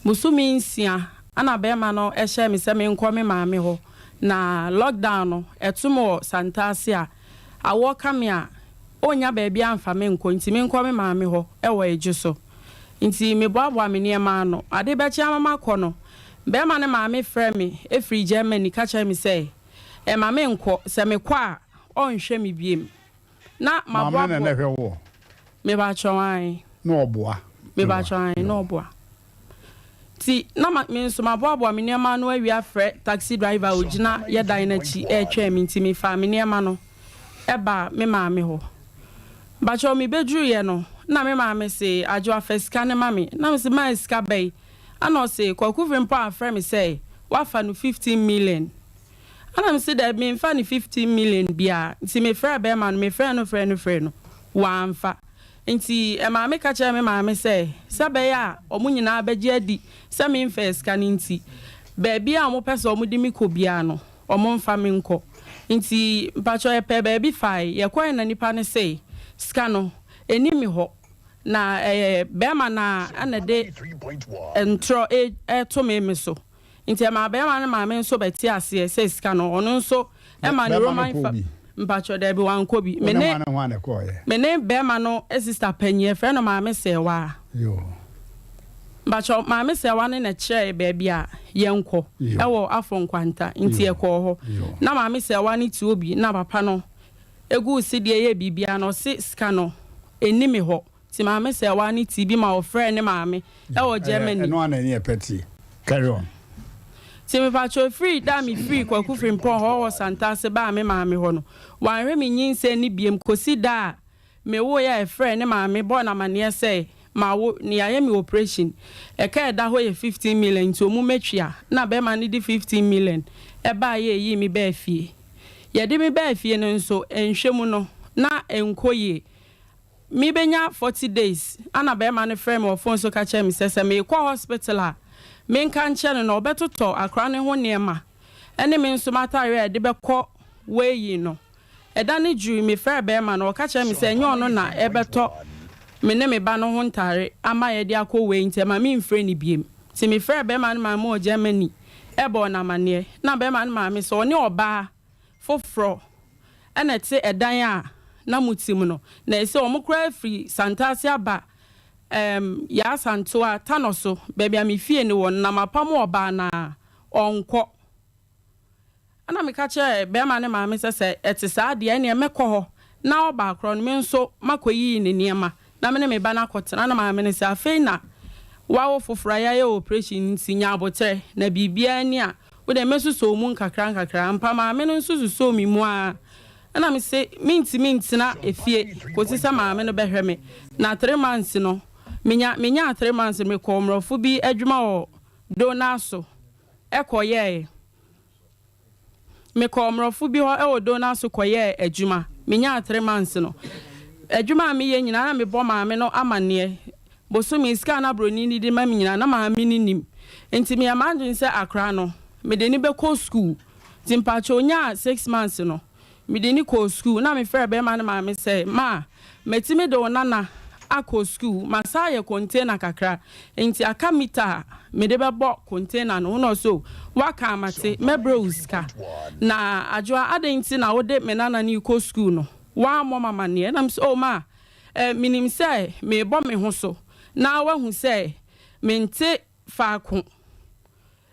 Bosome nsia na bɛɛma no hyɛɛ me sɛ menkɔ me maame hɔ. Na lockdown no ɛto me wɔ Santase a, awoɔ ka me a, ɔnnya baabi amfa me nkɔ nti menkɔ me maame hɔ wɔ Edwoso. Nti meboaboa me nneɛma ano. Ade bɛkye ama makɔ no, bɛɛma no maame frɛɛ me firi Germany ka kyerɛɛ me sɛ ɛma menkɔ, sɛ mekɔ a ɔnhwɛ me biem. Na Maame no na maboaboa. na ɛhwɛ woɔ? Mepakyɛw, ae. Na ɔboa? Mepakyɛw, ae, na ɔboa. Nti na ma, me nso maboaboa me nneɛma ano awie afrɛ taxi driver a ogyina yɛ dan no akyi retwɛn me nti mefaa me nneɛma no baa me maame hɔ. Mepakyɛw, mebeduruiɛ no na me maame se, Adwoa fa sika no ma me. Na mese, Maa sika bɛn? Ɛna ɔse, Kwaku Frimpong afrɛ me sɛ wafa no 15 million. Ɛna mese daabi memfa no 15 million biara, nti mefrɛɛ bɛɛma no, mefrɛɛ no frɛɛ no frɛɛ no, wamfa. Nti ɛmaa meka kyerɛɛ me maame sɛ, sɛ ɛbɛyɛ a wɔn nyinaa bɛgye adi sɛ memfaa sika no nti, baabi a wɔpɛ sɛ wɔde me kɔ biara no, wɔmfa me nkɔ. Nti mpakyɛw yɛpɛɛ baabi fae, yɛkɔe na nipa no se sika no, ɛnni me hɔ, na ɛyɛ bɛɛma no ara na ɛde ntorɔ reto me me so. Nti ɛmaa bɛɛma no maame nso bɛte aseɛ sɛ sika no ɔno nso ɛma ne Bɛɛma no Roman kɔɔ fa bi? mpakyɛw daabi wankɔ bi. Wo Me ne ne hwan ne hwan na ɛkɔɔeɛ? me ne bɛɛma no sister panyin yɛfrɛ no maame Sɛɛwaa. Yoo. Mpakyɛw maame Sɛɛwa no na ɛkyerɛɛ baabi a yɛnkɔ Yoo. ɛwɔ Afo Nkwanta nti Yoo. yɛkɔɔ hɔ. Yoo. Na maame Sɛɛwa no te hɔ bi na papa no egu sedeɛ yɛ biribiara no ɔse sika no ɛnni me hɔ. Nti maame sɛɛwaa no tii bi ma ɔfrɛɛ ne maame wɔ Germany. Ɛno ara na ɛne yɛ pɛ tie. Carry on. Nti mepakyɛw ɛfiri da a me firii Kwaku Frimpong hɔ wɔ Santase baa me maame hɔ no, wanhwɛ me nyinsɛn no biom kɔsi da a me woeɛ a ɛfrɛɛ ne maame bɔɔ no amaneɛ sɛ mawo na yɛayɛ me operation. Ɛka a ɛda hɔ yɛ 15 million nti ɔmu mɛtua. Na bɛrima no de 15 million baeɛ a ɛyii me baa fie. Yɛde me baa fie no nso nhwɛ mu no na ɛnkɔ yie. Mebenya 40 days ana bɛɛma no frɛɛ me wɔ phone so ka kyerɛɛ me sɛ sɛ meekɔ hospital a menka nkyerɛ no na ɔbɛtotɔ akora no ho nneɛma ɛne me nso m'atareɛ a yɛde bɛkɔ weighing no. Ɛda no dwui mefrɛɛ bɛɛma no ɔka kyerɛɛ me sɛ ɛnyɛ ɔno na ɛbɛtɔ me ne me ba no ho ntare ama yɛde akɔ weighing nti ɛma memfrɛ no biem. Nti mefrɛɛ bɛɛma no maame wɔ Germany bɔɔ no amaneɛ na bɛɛma no maame sɛ ɔne ɔbaa foforɔ na ɛte ɛdan a na mote mu no, na ɛsɛ wɔn koraa firi Santase aba ɛɛm Yaa Santoa, Tanɔ so, baabi a me fie no wɔ no, na mapamo ɔbaa no a, ɔnkɔ. Ɛna meka kyerɛɛ barima no maame sɛ, sɛ ɛte saa deɛ, ɛnneɛ mɛkɔ hɔ, na ɔbaa korɔ no, me nso makɔyiyi ne nneɛma, na me ne me ba no akɔtena. Na maame no sɛ, afei na woawo foforɔ a yɛayɛ wo operation nti, nya aboterɛ, na biribiara ni a, Wo deɛ mɛsosɔ wo mu nkakrankakra. Ampa, maame no nso sosɔɔ me mu ara. Ɛna mese mentumi ntena efie kɔsi sɛ maame no bɛhwɛ me. Na 3 months no, menya menyaa 3 months no, mekɔɔ mmorɔfo bi adwuma wɔ Dona so kɔyɛe. Mekɔɔ mmorɔfo bi hɔ wɔ Dona so kɔyɛɛ adwuma. Menyaa 3 months no, adwuma a meyɛ nyinaa na mebɔ maame no amanneɛ. Bosome, sika a na buroni no de ma me nyinaa, na maame no nim. Nti meyɛɛ m'adwene sɛ akwadaa no, mede no bɛkɔ sukuu. Nti mpakyɛ ɔnyaa 6 months no, mede no kɔɔ sukuu. Na mefrɛɛ barima no maame sɛ, Ma, matumi de wo nana akɔ sukuu. Masan ayɛ container kakra, nti aka meter a mede bɛbɔ container no ho. Na ɔse, Oh, woaka a mate, mɛbrɛ wo sika. Na Adwoa, adɛn nti na wode me nana no rekɔ sukuu no, woammɔ me amanneɛ? Na mese, Oh, ma, eh, menim sɛ merebɔ me ho so na woahu sɛ mente faako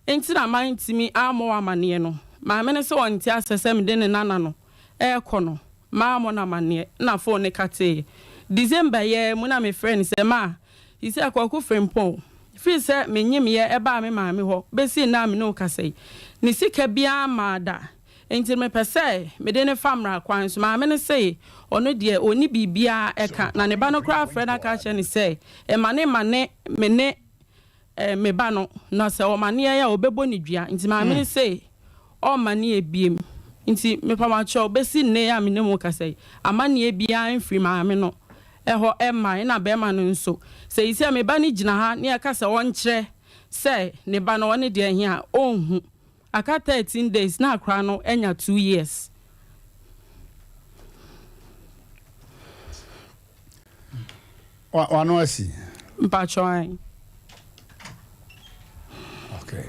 nti na mantumi ammɔ wo amanneɛ no. Maame no se ɔnte aseɛ sɛ mede ne nana no rekɔ no, mammɔ no amanneɛ na phone no kateeɛ. December yi ara mu na mefrɛɛ no sɛ, Ma, seisei Kwaku Frimpong, firi sɛ menyemeeɛ baa me maame hɔ bɛsi nnɛ a me ne wo kasa yi, ne sika biara mmaa da. Enti no mepɛ sɛ mede no fa mmara kwan so. Maame no se ɔno deɛ ɔnni biribiara ka, na ne ba no koraa afrɛ no aka akyerɛ no sɛ mma no mmane me ne me ba no, na sɛ ɔmane yɛn a ɔbɛbɔ no dua. Nti maame no se ɔmmane yɛn biom. Nti mepamoakyɛw, bɛsi nnɛ yi a me ne mo rekasa yi, amanneɛ biara mfiri maame no hɔ mmae. Ɛna barima no nso, seisei me ba no gyina ha na yɛka sɛ ɔnkyerɛ sɛ ne ba no ɔne deɛ he a, ɔnhu. Aka 13 days na akora no anya 2 years. Wano asi. Mpatsɔ ayi. Okay.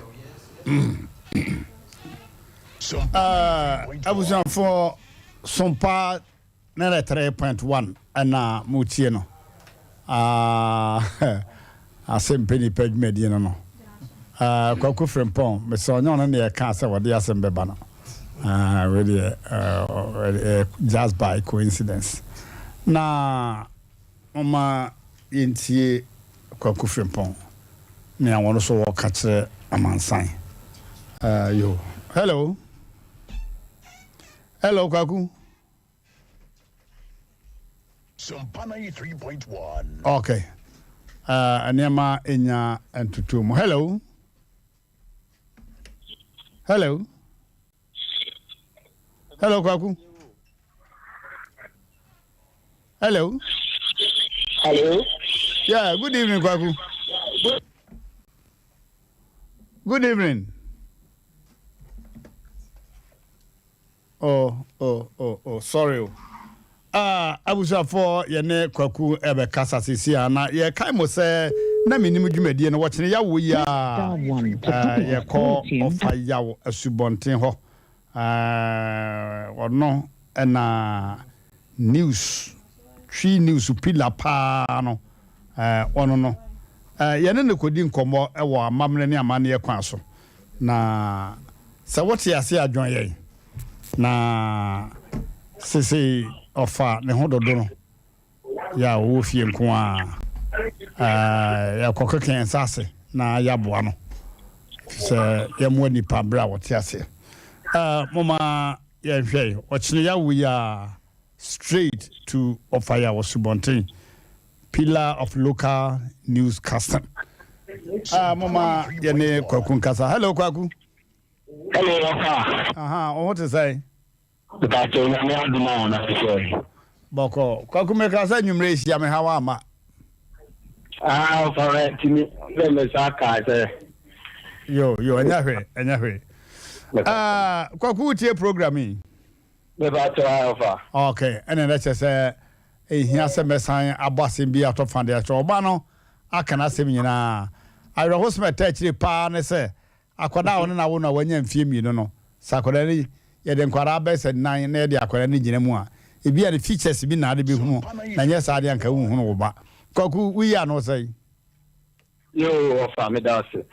Abusuafoɔ, Sompa 93.1 ɛna motie no. Asɛm pɛ nipa dwumadie no. Kwaku Frimpong, mesɛ ɔnyɛ ɔno ne yɛka sɛ wɔde asɛm bɛba no. Wei deɛ, just by coincidence. Na moma yɛntie Kwaku Frimpong nea wɔn nso wɔka kyerɛ amansan. Yo. Hello. Hello, Kwaku. Sompa 93.1. Okay. Nneɛma nya ntutu mu. Hello. Hello. Hello, Kwaku. Hello. Hello. Yeah, good evening, Kwaku. Good evening. Oh, oh, oh, oh, sorry. Oh. Ah, abusuafoɔ, yɛne Kwaku ɛbɛkasa sisi a na yɛkae mo sɛ na menim dwumadie no wɔkyene yawo yi a yɛkɔ ɔfa yaw asubɔnten hɔ. Ɔno ɛna news Twi news pillar paa no, ɔno no yɛne no kɔdi nkɔmmɔ wɔ amammerɛ ne amanneɛ kwan so. Na sɛ wote ase a, dwɔn yɛn. Na sesei ɔfa ne ho dodo no yɛ a ɔwɔ fie nko a, yɛkɔkeka yɛn nsa ase na yɛaboa no sɛ yɛmmoa nnipa berɛ a wɔte aseɛ. Moma yɛnhwɛ ɔkyene yɛawo yi a, straight to Ɔfaya wɔ Subɔnten, pillar of local newscasting. Moma yɛne Kwaku nkasa. Hello, Kwaku. Hello, Ɔfa. Aha, wo ho te sɛn? Mepakyɛw, Nyame adom a ɔna te sɛ. Bɔkɔ. Kwaku, meka sɛ nwummerɛ hyia me ha wa ama. Ah, ɔfa rɛ timi dɛ me sa kaa sɛ. Yo, yo, ɛnyɛ hwee, ɛnyɛ hwee. Ah, Kwaku, wotie program yi? Mepakyɛw, ah, ɔfa. Okay, ɛna ɛna kyerɛ sɛ ehia sɛ mɛsan abɔ asɛm bi atɔ fa de akyerɛ ɔba no aka n'asɛm nyinaa. Awerɛhosɛm a ɛta akyire paa ne sɛ akwadaa a ɔne n'awo no a wanya mfeɛ 2 no, sɛ akwadaa no yɛde nkwadaa bɛyɛ sɛ nnan na yɛde akwadaa no gyina mu a, ebi a ne features bi na ade bɛhunu, na nyɛ saa deɛ anka wonhunu wo ba. Kwaku, woyi ano sɛn? Yoo, ɔfa, meda ase.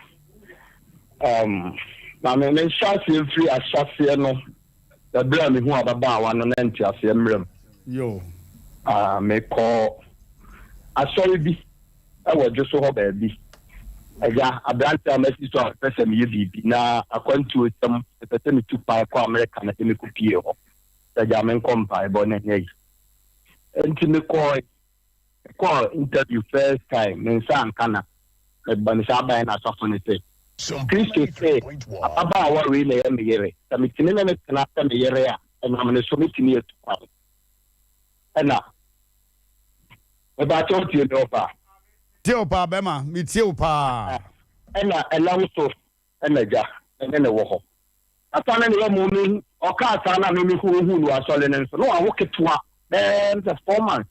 Ma me menhyɛ aseɛ mfiri ahyɛaseɛ no, ɛberɛ a mehu ababaawa no na nteaseɛ mmerɛ mu. Yoo. Ah, mekɔɔ asɔre bi wɔ dwo so hɔ baabi. Agya, aberante a masi so a mepɛ sɛ meyɛ biribi na akwantuo sɛm, mepɛ sɛ metu kwan kɔ Amerika na de mekɔpie hɔ. Sɛ gya menkɔ mpaebɔ na ɛnyɛ yi. Nti mekɔɔ mekɔɔ interview first time me nsa anka na meba me saa baeɛ na asɔfo no sɛ Kristo se ababaawa wei na ɛyɛ me yere sɛ metumi ne no tena sɛ me yere a ɛnam ne so metumi atu kwan ɛna mebaakyɛ wotie me ɔfa Tie wo paa bɛma metie wo paa. Ɛna ɛnam so ɛna agya ɛne ne wɔ hɔ. Asa ne ne yɛ mo me ɔkaa saa na me me hu hu no asɔre no nso na wawo ketewa bɛɛ sɛ 4 months.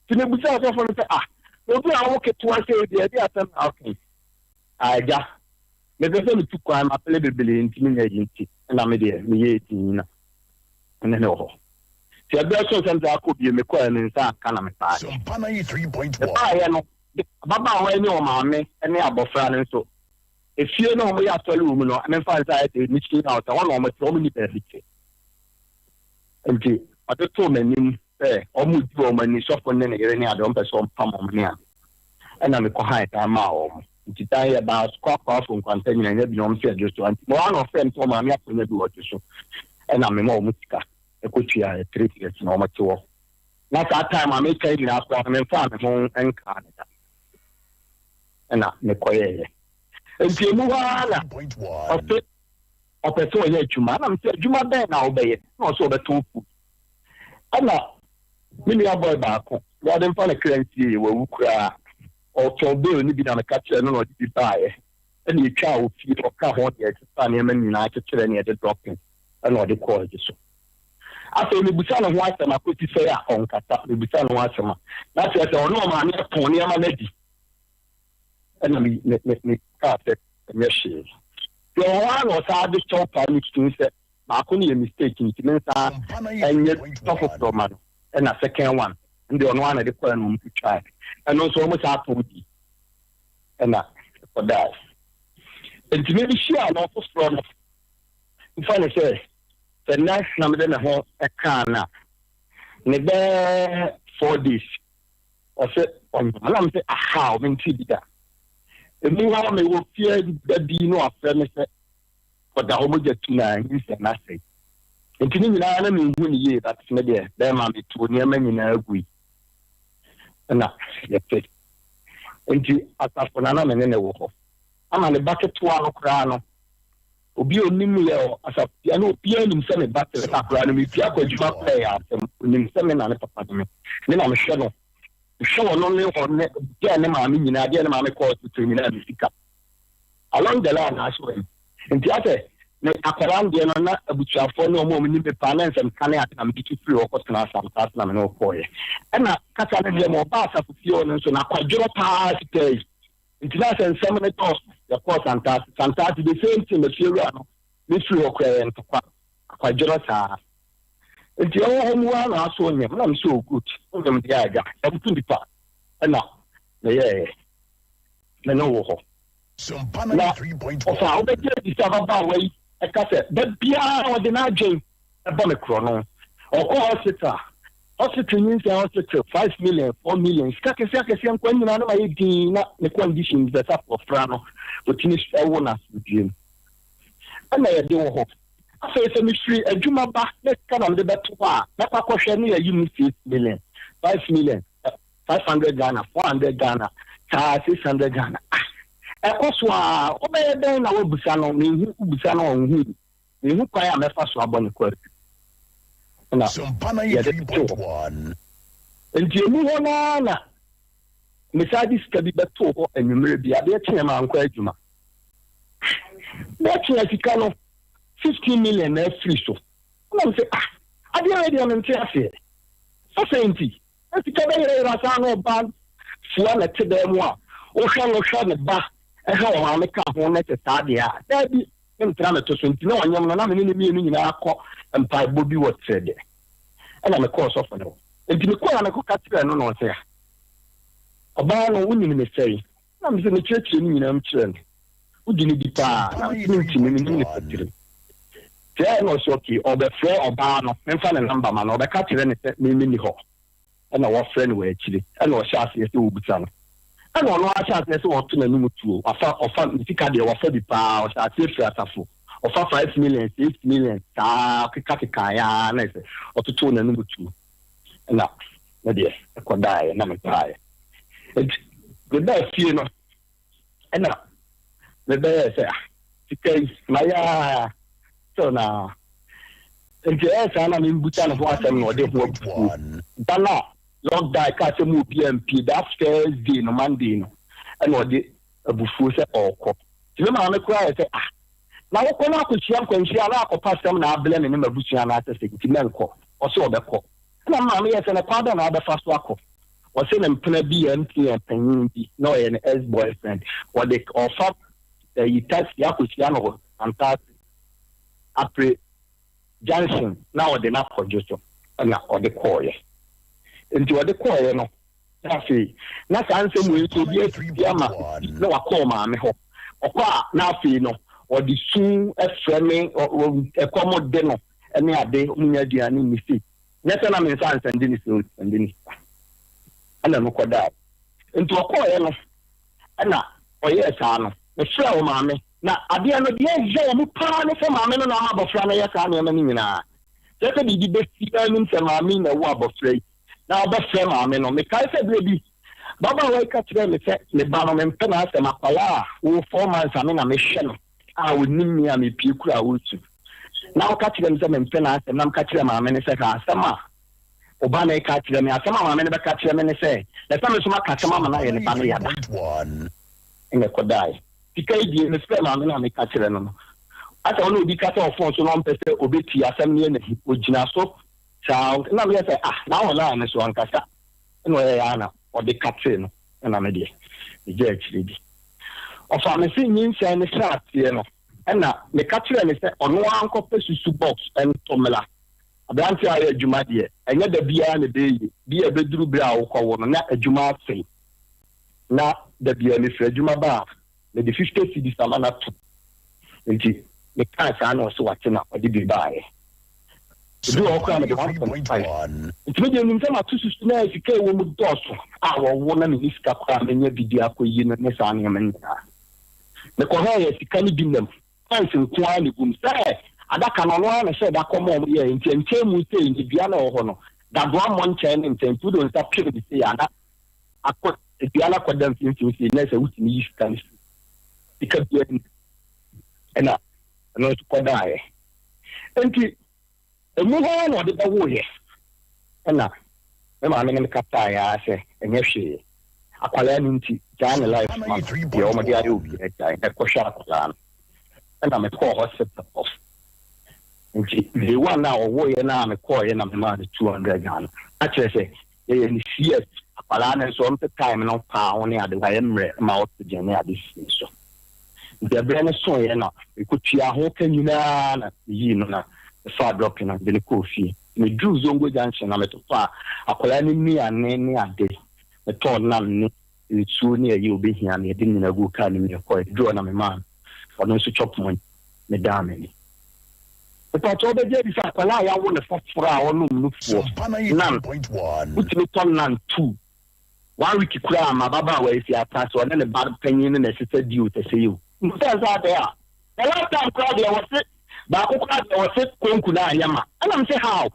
Nti mebusa asɔfo no sɛ, ah, obi a wawo ketewa sɛ ebi ɛde asɛm na ɔka yi. Ah, agya, mepɛ sɛ metu kwan mapele bebree nti menya yi nti ɛna me deɛ meyɛ din na ɛne ne wɔ hɔ. Nti ɛberɛ so nsɛm sɛ akɔ bio mekɔɛ me nsa anka na mebaeɛ. Mebaeɛ no, ababaawa yi ne ɔmaame ne abɔfra no nso efie no a wɔyɛ asɔre wɔ mu no, memfa nsa ayɛ sɛ mission house, ɛhɔ na wɔte, wɔn nni baabi te. Nti ɔde too m'anim sɛ wɔn di wɔn ani, sɔfo ne ne yere ne ade, wɔn pɛ sɛ wɔpam wɔn ne ade. Ɛna mekɔ han dan maa wɔn. Nti dan yɛ baa kɔ akɔ afo nkwanta nyina nya bi na wɔn sɛ ɛdwo so. Nti mo ano ɔfrɛ me sɛ ɔmaame akɔnya bi wɔ ɔdwo so. Ɛna mema wɔn sika ɛkɔtua yɛ 3 years na wɔn te hɔ. Na saa time a meka nyinaa koraa no memfaa me ho nkaa ne da. Ɛna mekɔyɛeɛ. Nti emu hɔ ara na ɔse ɔpɛ sɛ ɔyɛ adwuma. Ɛna mesɛ adwuma bɛn na wobɛyɛ? Na ɔsɛ ɔbɛtɔn food. Ɛna me nua boy baako, Awurade mfa ne kra nsie yɛ, wawu koraa. Ɔtɔn bail no bi na meka kyerɛ no na ɔde bi baeɛ. Ɛna ɛtwaa wɔ fie, ɔka ho deɛ ɛsesa nneɛma nyinaa kyekyerɛ ne ɛde dropping ɛna ɔde kɔɔ agye so. Afei mebusa ne ho asɛm akɔsi sɛ a ɔnkasa, mebusa ne ho asɛm a na kyerɛ sɛ ɔne ɔmaame atɔn nneɛma no adi. Ɛna me me me me kaa sɛ ɛnyɛ hwee. Deɛ ɔwɔ hɔ a na ɔsan de kyɛw paa ne tumi sɛ baako no yɛ mistake nti me nsa ɛnyɛ tɔ foforɔ ma no. Ɛna second one ɛnde ɔno ara na ɛde kɔɛ na ɔmo twitwae. Ɛno nso ɔmo saa tɔn di ɛna ɛkɔdae. Nti me hyia no foforɔ no nfa ne sɛ sɛ nnɛ na mede me ho ɛkaa no a ne bɛɛ 4 days ɔsɛ ɔnyam na mesɛ aha ɔmente bi da. Emu hɔ mewɔ fie da bi na wafrɛ me sɛ ɔda hɔ mogya tu na nyinsɛn no asɛe. Nti ne nyinaa na menhu ne yie, but me deɛ bɛrima metuo nneɛma nyinaa gui ɛna yɛte. Nti asafo na na me ne ne wɔ hɔ ama ne ba ketewa no koraa no obi a onim yɛ wɔ asafo bia na obiara nim sɛ me ba kyerɛ sɛ akwaraa no mepia akɔ adwuma koraa yɛ asɛm onim sɛ me na ne papa ne me me na mehwɛ no mehwɛ ɔno ne hɔ ne deɛ ne maame nyinaa deɛ ne maame kɔɔ hospital nyinaa me sika along the line na ahyɛ wɔn. Nti asɛ me akwaraa no deɛ no na abusuafoɔ ne ɔmo a ɔmo nim me paa na nsɛm ka ne ade na mede tu firi hɔ kɔtena asase na me ne ɔkɔɔyɛ. Ɛna kasa no deɛ ma ɔbaa asafo fie hɔ no nso na akwadworɔ paa fitaa yi. Nti na sɛ nsɛm no dɔɔso yɛkɔɔ Santase. Santase the same thing afiewura no mefiri hɔ koraa yɛ ntɔkwa akwadworɔ saa. Nti ɛwɔ hɔ mu ara na aso onyam na mesɛ oh good onyam deɛ agya ɛmpo nipa ɛna meyɛɛyɛ me ne wɔ hɔ. Na ɔfa a wobɛgye adi sɛ ababaawa yi ɛka sɛ da biara ɔde n'adwen ɛbɔ me korɔ no. Ɔkɔ hospital, hospital nyinsɛn hospital 5 million, 4 million sika kɛseɛ akɛseɛ nkwa nyinaa no ma yɛ din na ne condition sɛ sɛ abɔfra no ɔtumi ɛwo no asomdwie mu ɛna yɛde wɔ hɔ. Afei sɛ mefiri adwuma ba na sika na mede bɛto hɔ a mɛkɔ akɔhwɛ ne yɛyi mu 6 million, 5 million, 500 Ghana, 400 Ghana, saa 600 Ghana. Ah, ɛkɔ so a wobɛyɛ dɛn na woabusa no? Menhu wobusa no a ɔnhu. Menhu kwan a mɛfa so abɔ ne kwaadu na yɛde tete hɔ. Nti emu hɔ naa na mesaa de sika bi bɛtoo hɔ anwummerɛ bi. Adeɛ kyeɛ mankɔ adwuma. Bɛkyea sika no 15 million na afiri so. Ɛna mesɛ ah, adeɛ wei deɛ mente aseɛ. Sɛ nti na sika bɛyerɛyerɛ saa na ɔba fua na te dan mu a wohwɛ no hwɛ ne ba ɛhwɛ ɔmaame ka ho na kyɛ saa deɛ a daabi mentena meto so. Nti na ɔnyam no na me ne ne mmienu nyinaa kɔ mpaebɔ bi wɔ trɛ deɛ ɛna mekɔɔ sɔfo no hɔ. Nti mekɔɔ a mekɔka kyerɛ no na ɔsɛ a ɔbaa no wonim ne sɛe na mesɛ mekyerɛkyerɛ no nyinaa mu kyerɛ no wogye no di paa na mesɛ mentimi menim ne pɛtiri nti ɛyɛ na ɔsɛ okay ɔbɛfrɛ ɔbaa no memfa ne number ma no ɔbɛka kyerɛ ne sɛ meme ni hɔ. Ɛna wɔfrɛ no wɔ akyire ɛna ɔhyɛ aseɛ sɛ wɔbusa no ɛna ɔno ahyɛ aseɛ sɛ ɔto n'anim tuo wafa ɔfa ne sika deɛ wafa bi paa ɔhyɛ aseɛ firi asafo. Ɔfa 5 million, 6 million saa kekakekaeɛ ara na sɛ ɔtotoo n'anom tuo ɛna me deɛ ɛkɔdaeɛ na mebaeɛ. Nti mebaa fie no ɛna mebɛyɛɛ sɛ ah sika yi mayɛ ara still na nti ɛyɛ saa na membusa ne ho asɛm na ɔde ho abufuo da no a lockdown kaa sɛ mu obiara mpie that first day no, Monday no, ɛna ɔde abufuo sɛ ɔrekɔ. Nti me maame koraa yɛ sɛ ah na wokɔ no akɔhyia nkwanhyia na akɔpa asɛm na ablɛ me ne m'abusua anaasɛ sɛ nti mɛnkɔ. Ɔsɛ ɔbɛkɔ. Ɛna me maame yɛ sɛ na kwan bɛn na wabɛfa so akɔ? Ɔsɛ ne mpena bi yɛ MTN panyin bi na ɔyɛ ne ex boyfriend, ɔde ɔfa ɛyi taxi akɔhyia no wɔ Santase Apre Junction na ɔde no akɔdwo so. Ɛna ɔde kɔɔyɛ. Nti ɔde kɔɔyɛ no na afei na saa nsɛm wei nso obi asisi ama na wakɔ maame hɔ. Ɔkɔ a na afei no ɔde su frɛ me, ɛkɔm de no ne ade, ɔmo nya aduane nni sei. Nyɛ sɛ na me nsa nsɛnde ne sika, nsɛnde ne sika. Ɛna no kɔdaa. Nti ɔkɔɔyɛ no ɛna ɔyɛɛ saa no, mefrɛ wo maame na adeɛ no deɛ ɛyɛ wɔ mu paa ne sɛ maame no na ama abɔfra no yɛ saa nneɛma no nyinaa. Kyerɛ sɛ biribi bɛsi anim sɛ maame na ɛwɔ abɔfra yi na ɔbɛfrɛ maame no. Mekae sɛ berɛ bi babaawa yi ka kyerɛɛ me sɛ me ba no mempɛ n'asɛm, akwadaa a wɔwɔ 4 months a me na mehwɛ no a onim me a mepie kura a ɔresu, na ɔka kyerɛ me sɛ mempɛ n'asɛm. Na meka kyerɛ maame no sɛ hwɛ asɛm a ɔba no ka kyerɛ me, asɛm a maame no bɛka kyerɛ me ne sɛ na sɛ me nso maka asɛm ama no ayɛ ne ba no yada. Ɛna ɛkɔdaeɛ. Sika yi deɛ, mefrɛ maame no a meka kyerɛ no no asɛ ɔne obi ka sɛ ɔfon so na ɔmpɛ sɛ ɔbɛtie asɛm no yɛ n'ahi, ɔgyina so saa na meyɛ sɛ ah na wɔ line no so ankasa ɛna ɔyɛ yɛ ana ɔde katee no. Ɛna me deɛ megya akyire bi ɔfa me se nyinsɛn ne hyɛ aseɛ no, ɛna meka kyerɛ ne sɛ ɔno ara nkɔpɛ susu box ɛntɔ mmla. Aberante a ɔyɛ adwuma deɛ, ɛnyɛ da biara na ɛbɛyɛ yie bi a ɛbɛduru berɛ a wokɔwo no na adwuma asɛe. Na da biara mefiri adwuma ba a mede 50 cedis ama no ato. Nti mekaa saa na ɔse wate na ɔde bi baeɛ. Ebi wɔ hɔ koraa mede 1.5. Nti me deɛ nim sɛ mato susu na sika ɛwɔ mu dɔɔso a wɔwo na menni sika koraa menya bi de akɔyi no ne saa nneɛma nyinaa. Mekɔhwɛɛ yɛ sika no bi nam coins nko ara na egu mu sɛ adaka no ɔno ara na ɛhyɛ da kɔma ɔmo yɛɛ. Nti nkyɛn mu sei ne dua na ɛwɔ hɔ no dadoa mmɔ nkyɛn ne nkyɛn, nti wode wo nsa pem ne sei a na akɔ dua no akɔda mfimfini sei na sɛ wotumi yi sika no fi sika biara mu. Ɛna ɛno nso kɔdaeɛ. Nti emu hɔ ara na ɔde bɛwoeɛ. Ɛna me maame ne me kasaeɛ ara sɛ ɛnyɛ hwee, akwadaa no nti gyaa ne life ma no, deɛ wɔde ayɛ obiara gyae na ɛkɔhwɛ akwadaa no. Ɛna mekɔɔ hospital hɔ. Nti day one a ɔwoeɛ no a mekɔɔeɛ na memaa no 200 Ghana na kyerɛ sɛ yɛyɛ no CS. Akwadaa no nso ɔmpɛ time no paa ho ne ade, wayɛ mmerɛ ma oxygen ne ade sie so. Nti ɛberɛ no soeɛ na mekɔtua ho ka nyinaa na meyii no na mefaa drop no de no kɔɔ fie. Meduruu Zongo Junction na metotɔ a akwadaa no nnuane ne ade, metɔɔ nam ne nsuo ne ɛyɛ obɛhia no, yɛde nyinaa guu kaa no mu yɛkɔɛ. Duru hɔ na memaa no ɔno nso chop money, medaa m'ani. Mepakyɛ wobɛgye adi sɛ akwadaa a yɛawo no foforɔ a ɔnom nufoɔ nan, wotumi tɔ nan two one week koraa ma ababaawa yi fi ata sɛ ɔne ne ba panyin no na ɛsesa di o sɛsɛ yi o. Sɛ sɛ adɛ a the last time koraa deɛ wɔse baako koraa deɛ wɔse konku no anyɛ ma, ɛna m sɛ how.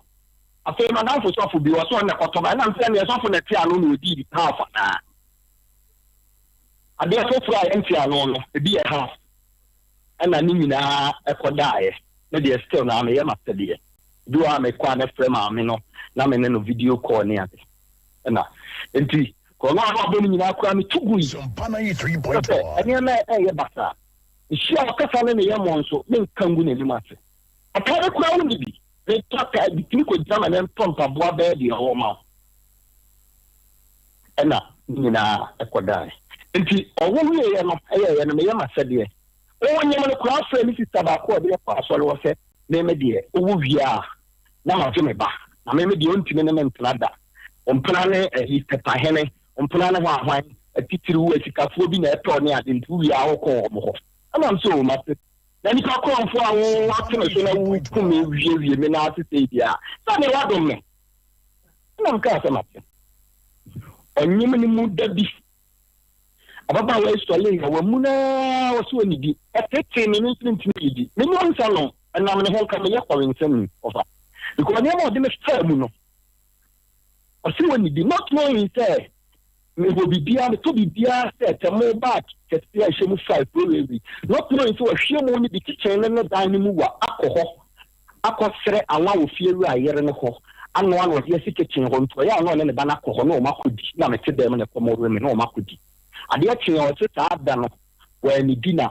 Afei madamfo sɔfo bi wɔ so ɔno na ɛkɔtɔ ba, ɛna m sɛ neɛ sɔfo na ɛte ano na ɔdii half anaa adeɛ foforɔ a yɛnte ano no ebi yɛ half. Ɛna ne nyinaa ɛkɔdaeɛ. Me deɛ still naa meyɛ m'asɛdeɛ. Bi wɔ hɔ a mekɔ a mɛfrɛ maame no na me ne no video call ne ade. Ɛna nti korɔno a mabɔ no nyinaa koraa metu gui. Kyerɛ sɛ nneɛma ɛyɛ basaa. Mehyia ɔkasa ne ne yɛmmɔ nso menka ngu n'anim ase. Atade koraa wonni bi. Metɔ atade bi tumi kɔgyina ma ne ntɔ mpaboa bɛyɛ deɛ ɔwɔ ma wo. Ɛna ne nyinaa ɛkɔdaeɛ. Nti ɔwo wieɛ no ɛyɛeɛ no meyɛ m'asɛdeɛ. Ɔwɔ nyam no koraa frɛ me sista baako a ɔde yɛkɔ asɔre hɔ sɛ me me deɛ ɔwɔ wie a na magye me ba, na me me deɛ ɔntumi ne me ntena da. Ɔmpena ne ɛyi pɛpahene, ɔmpena ne hwan hwan atitiriw asikafoɔ bi na ɛtɔ ne ade, nti wowie a wokɔ wɔn hɔ. Ɛna m sɛ o mate. Na nipa korɔmfoɔ a wo ate me so na woku me wiewie me nan ase sei deɛ a, sɛ ne wadom me. Ɛna m kaa sɛ mate. Ɔnyem no mu da bi. Ababaawa yi sɔreeɛ, wamuna ara, ɔse ɔnnidi. Ɛtetee me, me nso mentumi nnidi. Menni nsa nom, ɛnam ne ho nka meyɛ kɔwensani, ɔfa. Because nneɛma a ɔde me faa mu no, ɔse ɔnnidi. Not knowing sɛ mewɔ biribiara, metɔ biribiara sɛ tɛmo bag kɛseɛ a ɛhyɛ mu five wei wei wei. Not knowing sɛ wahwie mo no bi kitchen ne ne dan no mu wa akɔ hɔ akɔsrɛ anwa wɔ fiewura yere no hɔ anoa na ɔde asi kitchen hɔ nti ɔyɛ a na ɔne ne ba no akɔ hɔ na wɔn akɔdi na mete dan mu na ɛkɔm re me na wɔn akɔdi. Adeɛ kyee a ɔse saa da no wannidi na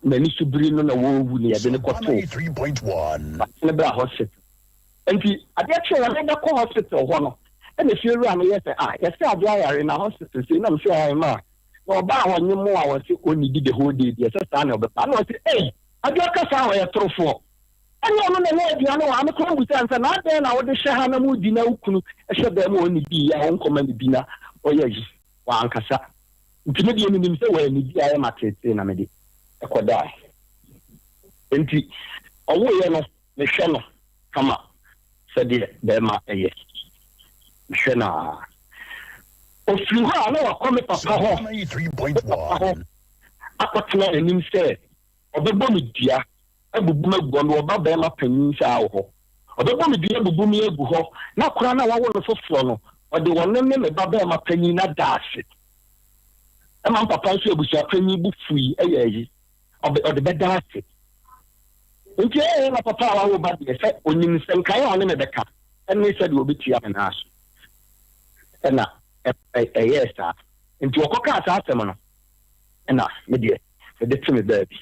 n'ani so biri no na wɔrewu na yɛde no kɔtoo ne bra hospital. Nti adeɛ kyee a mebɛkɔ hospital hɔ no ɛna fiewura no yɛ sɛ ah yɛse adeɛ ayare na hospital sei na mese ae ma na ɔbaa hɔ nye mo a wɔse ɔnnidi the whole day deɛ sɛ saa na ɔbɛba na ɔse ei adeɛ ɔka saa ɔyɛ torofoɔ. Ɛnna ɔno na ɛyɛ aduane wɔ ha. Me koraa mmisaa no sɛ, 'Na adɛn na wode hyɛ ha na mudi na wo kunu hyɛ dan mu a ɔnnidii a wonkɔma no bi na ɔyɛ ayi? Wankasa. Nti me deɛ menim sɛ wannidi a ɛyɛ m'ateetee na mede kɔdae. Enti ɔwoeɛ no, mehwɛ no kama sɛdeɛ barima yɛ. Mehwɛ no ara. Ɔfiri hɔ a na wakɔ me papa hɔ, me papa hɔ akɔtena anim sɛ ɔbɛbɔ me dua abubu me agu hɔ, mewɔ ba barima panyin saa wɔ hɔ, ɔbɛbɔ me dua abubu me agu hɔ, na akwadaa no a wawo no foforɔ no, ɔde ɔno ne me ba barima panyin no ada ase. Ɛma me papa nso abusua panyin bo fui ɛyɛ ayi, ɔbɛ ɔde bɛda ase. Nti ɛyɛ na papa a wawo ba deɛ sɛ onim nsɛnkae a ɔne me bɛka ɛne sɛdeɛ ɔbɛtua me nan so. Ɛna ɛyɛɛ saa. Nti ɔkɔkaa saa asɛm no, ɛna me deɛ mede te me baabi.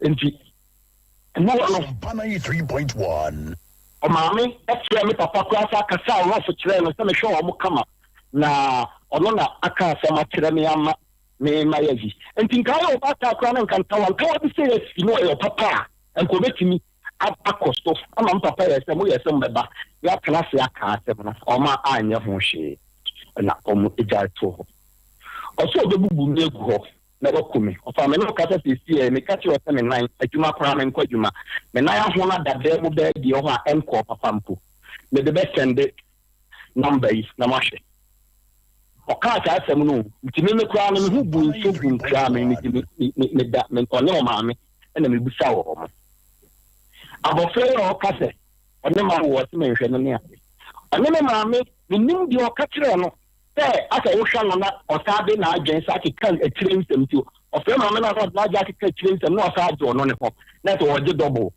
Enti, ɛno hɔ no, ɔmaame frɛɛ me papa koraa san kasaa rough kyerɛɛ no sɛ mehwɛ wɔn kama na ɔno na aka asɛm akyerɛ me ama me mayɛ ayi. Enti nka ayɛ ɔbaatan koraa na nka ntawantawa bi sei asi na ɔyɛ ɔpapa a, nka ɔbɛtumi akɔ so ama me papa yɛ sɛ moyɛ sɛ mobɛba yɛatena ase aka asɛm no. Wɔn anyɛ ho hwee na wɔgyae too hɔ. Ɔsɛ ɔbɛbubu me agu hɔ. na waku me. Ɔfaa me ne ɔkasa siesiee. Meka kyerɛɛ sɛ me nan, adwuma koraa menkɔ adwuma. Me nan ahono ada dan mu bɛyɛ deɛ hɔ a ɛnkɔɔ papa mpo. Mede bɛsɛnde nɔmba yi na moahwɛ. Ɔkaa saa asɛm no o, nti me me koraa no me ho bu nsuo gu nkuraa me me me me meda me ɔne ɔmaame ɛna mebisa wɔ wɔn. Abɔfra yi a ɔka sɛ ɔne ma wɔ ɔse menhwɛ no ne ade. Ɔne me maame menim deɛ ɔka kyerɛɛ no. Sɛ asɛ wohwɛ no na ɔsan de n'adwen san keka akyire nsɛm nti ɔfrɛ maame no a na ɔde n'adwen akeka akyire nsɛm na ɔsan agye ɔno ne hɔ na sɛ ɔgye double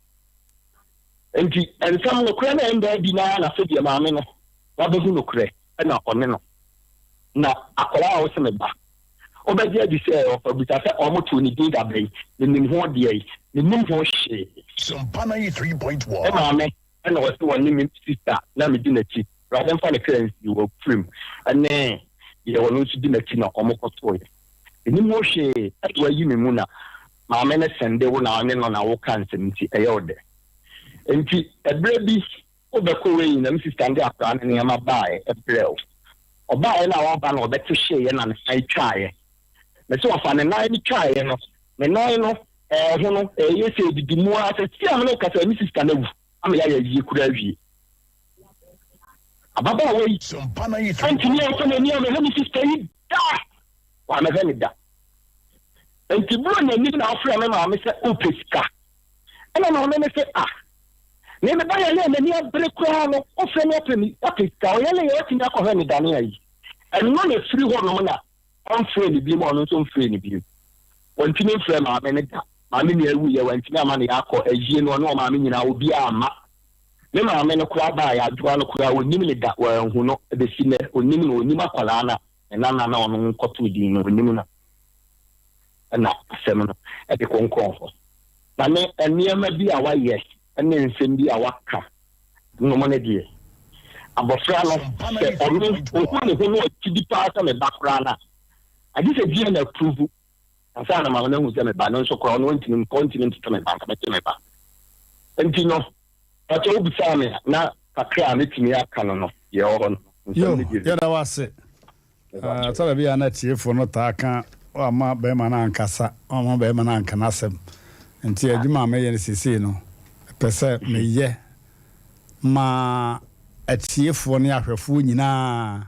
nti nsɛm nokorɛ na ɛnda adi na na sɛdeɛ maame no wabɛhu nokorɛ ɛna ɔne no na akwadaa a wose me ba wobɛgye adi sɛ ɔfa bisa sɛ ɔmo too ne din da bɛn menim ho deɛ yi menim ho hwee. Sompa 93.1. Maame Ɛna ɔse ɔne me sister na medi n'akyi, Awurade mfa ne kra nsie wɔ afirim, ɛne deɛ ɔno nso di m'akyi na ɔmo kɔtoeɛ. Mennim ho hwee, ɛna wayi me mu na maame no sɛnde wo na ɔne no na woka nsɛm nti ɛyɛ wo dɛ. Nti ɛberɛ bi wobɛkɔ wei na me sister no de akwadaa no nneɛma baeɛ brɛɛ wo. Ɔbaeɛ no a ɔreba no ɔbɛte hyeeɛ na ne nan twaeɛ. Mese ɔfa ne nan no twaeɛ no, ne nan no Ɛɛ ho no, ɛyɛ sɛ edidi mu ara sɛ sia me ne wo kasa yi, me sista no awu ama yɛayɛ ayie koraa awie. Ababaawa yi antumi amfa n'ani ammɛhwɛ me sista yi da! Wammɛhwɛ no da. Enti bere a n'anim na ɔfrɛɛ me maame sɛ ɔpɛ sika. Ɛna maame no se, ah, me me ba yɛne a m'ani abere koraa no, wofrɛ me apɛ me apɛ sika, ɔyɛ ne yɛ watumi akɔhwɛ ne dane ayi. Ɛno na ɛfiri hɔnom na Ɔmfrɛɛ no bio, ɔno nso mfrɛɛ no bio. Wantumi mfrɛɛ maame no da. Maame nua wuiɛ, wantumi amma no yɛakɔ ayie no, ɔne ɔmaame nyinaa, obiara amma. Me maame no koraa baeɛ, Adwoa no koraa, ɔnnim no da, wanhu no bɛsi nnɛ, ɔnnim no, ɔnnim akwadaa no a ne nana na ɔno nkɔtoo din no, ɔnnim no. Ɛna asɛm no de konkɔn hɔ. Na ne nneɛma bi a wayɛ ne nsɛm bi a waka nom no deɛ, abɔfra no, sɛ ɔno ɔhu ne ho na ɔgye di paa sɛ me ba koraa no a, agye sɛ DNA approve ansa na maame no ahu sɛ me ba no nso koraa ɔno ɔntumi nkɔ ɔntumi ntoto me ba nka mɛte me ba. Nti no, ɔkyɛ wobisaa me a, na kakra a mɛtumi aka no no, deɛ ɛwɔ hɔ no, Yo, nsɛm no deɛ. yɛda wo ase. Ɛtɔ da bi a na atiefo no taa ka, Woamma barima no ankasa, woamma barima no anka n'asɛm. Enti adwuma a meyɛ no seesei no, mepɛ sɛ meyɛ ma atiefoɔ ne ahwɛfoɔ nyinaa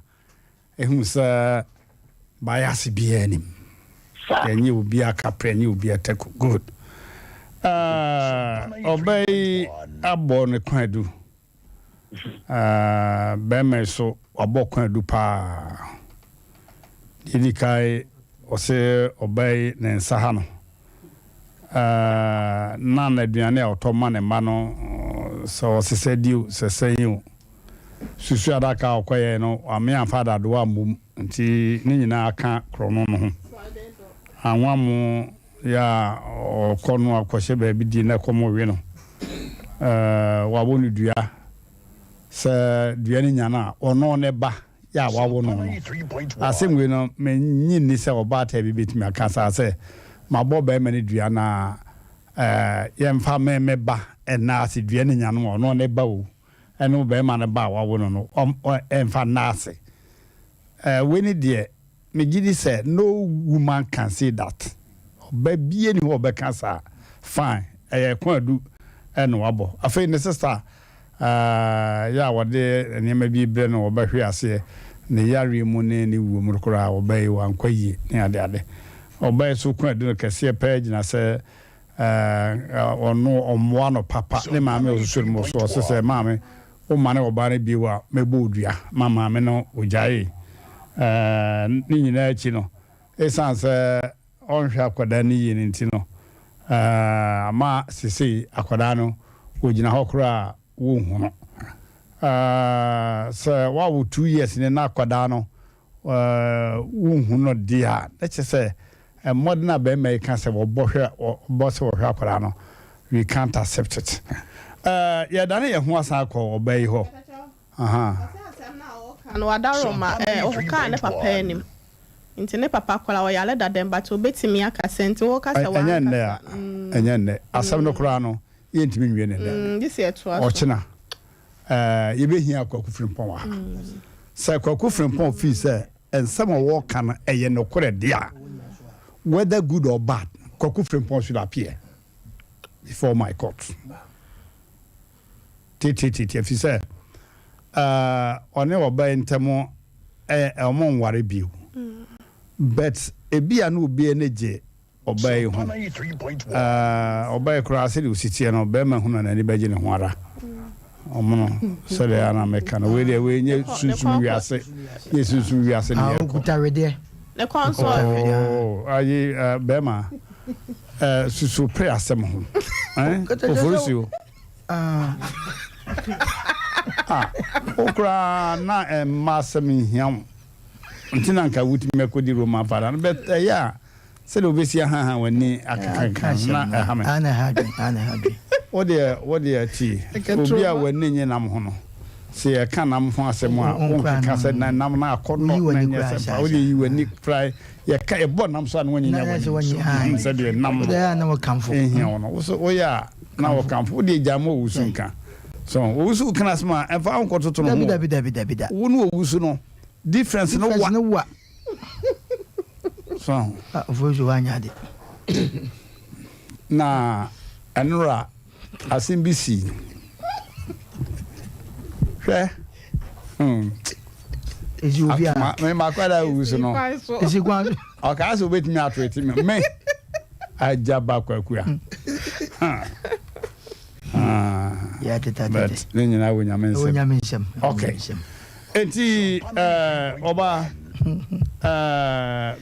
hu sɛ Bias biara nim. Yɛnyɛ obiara kaprɛ, yɛnyɛ obiara taku. Good. Ɔbaa yi abɔ ne kwaadu. Bɛrima yi so wabɔ kwaadu paa. Deɛ ɛdi kan, ɔse ɔbaa yi ne nsa ha no. Na n'aduane a ɔtɔ ma ne mma no, sɛ ɔsesɛ di o, sɛ sɛn o. Susu adaka a ɔkɔyɛe no, wame amfa adadoa ammom. Nti ne nyinaa ka korɔno no ho. Anwammo yɛ a ɔkɔ no akɔhyɛ baabi di na ɛkɔm we no. Wabɔ no dua sɛ dua no nya no a, ɔno ne ba yɛ a wawo no no. Asɛm wei no, mennye nni sɛ ɔbaatan bi bɛtumi aka saa sɛ, mabɔ barima no dua na yɛmfa me me ba nna ase, dua no nya no a, ɔno ne ba o. ɛne ɔbarima no ba a wawo no no ɛmfa nna ase. Wei ne deɛ megye di sɛ no woman can say that. Ɔba bie ni hɔ ɔbɛka saa. Fine, ɛyɛ kwaadu ɛna wabɔ. Afei ne sister yɛ a wɔde nneɛma bi brɛ no ɔbɛhwe aseɛ ne yareɛ mu ne ne wuo mu koraa ɔba yi wankɔ yie ne adeade. Ɔba yi so kwaadu no kɛseɛ paa gyina sɛ Ɛɛ ɔno ɔmmoa no papa. Ne maame a ɔsusu no mu so ɔse sɛ maame wo mane ɔbaa no bio a mɛbɔ wo dua ma maame no ɔgyaee. Ɛɛ ne nyinaa akyi no ɛsiane sɛ ɔnhwɛ akwadaa no yie no nti no ɛɛ ama sesei akwadaa no ɔgyina hɔ koraa a wonhu no. Ɛɛ sɛ wawo 2 years ni na akwadaa no wonhu no deɛ a, na kyerɛ sɛ mmɔden a barima yi ka sɛ wɔbɔ hwɛ wɔbɔ sɛ wɔhwɛ akwadaa no, we can't accept it. Yɛdane yɛn ho asan akɔ ɔbaa yi hɔ. Aha. No wadaroma ɔkaa ne papa anim nti ne papa koraa ɔyare dada but obetumi aka sɛ nti wɔka sɛ Ɛnyɛ nnɛ a, ɛnyɛ nnɛ. Asɛm no koraa no, yɛntumi nwie ne nnɛ. Gye sɛ ɛtoa so. Ɔkyena. Yɛbɛhia Kwaku Frimpong wɔ ha. Sɛ Kwaku Frimpong fii sɛ nsɛm a wɔka no ɛyɛ nokorɛ deɛ a, whether good or bad, Kwaku Frimpong should appear before my court. Titititi, ɛfiri sɛ ɔne ɔbaa yi ntam ɔmo nware bio. But ebi a na obi ani gye ɔbaa yi ho. Ɔbaa yi koraa sɛdeɛ ɔsi teɛ no, barima hunu a n'ani bɛgye ne ho ara. Ɔmono sɛdeɛ ana meka no, wei deɛ wei nyɛ sunsum wiase, nyɛ sunsum wiase ne yɛkɔ. Okuta wedeɛ. Ne kɔn so ɔwe. Oh, ayi bɛrima susu pere asɛm ho. Oforisuo. Ah, wo koraa na mma asɛm nhia wo. Nti na nka wotumi akɔdi Roman fada no, but ɛyɛ a Sɛdeɛ wobɛsi ahaha w'ani akekakeka no, na ɛha me. Wo deɛ, wo deɛ tie, obi a w'ani nnye nam ho no, sɛ yɛka nam ho asɛm a, wonkeka sɛ na nam no akɔnnɔ na ɛnyɛ sɛ mpa. Wo deɛ yi w'ani koraa, yɛka, yɛbɔ nam so a na wanyinya w'ani sɛdeɛ nam no ɛhia wo no. Wo so woyɛ a na wokamfo. Wo deɛ gyaa ma owusu nka. So owusu ka asɛm a, ɛmfa wo nkɔtoto no ho. Wo ne owusu no, difference no wa. So ahu? Ah, Ofosu wanyɛ ade. Na ɛnora asɛm bi sii. Hwɛ. Hmm. Esi obi a. Me ma kwada wu so no. Esi kwan. Ɔkaa sɛ obetumi ato eti me. Me. Agya ba kwakua. Ah, but ne nyinaa wɔ nyame nsɛm. Nyame nsɛm. Okay. Enti ɔba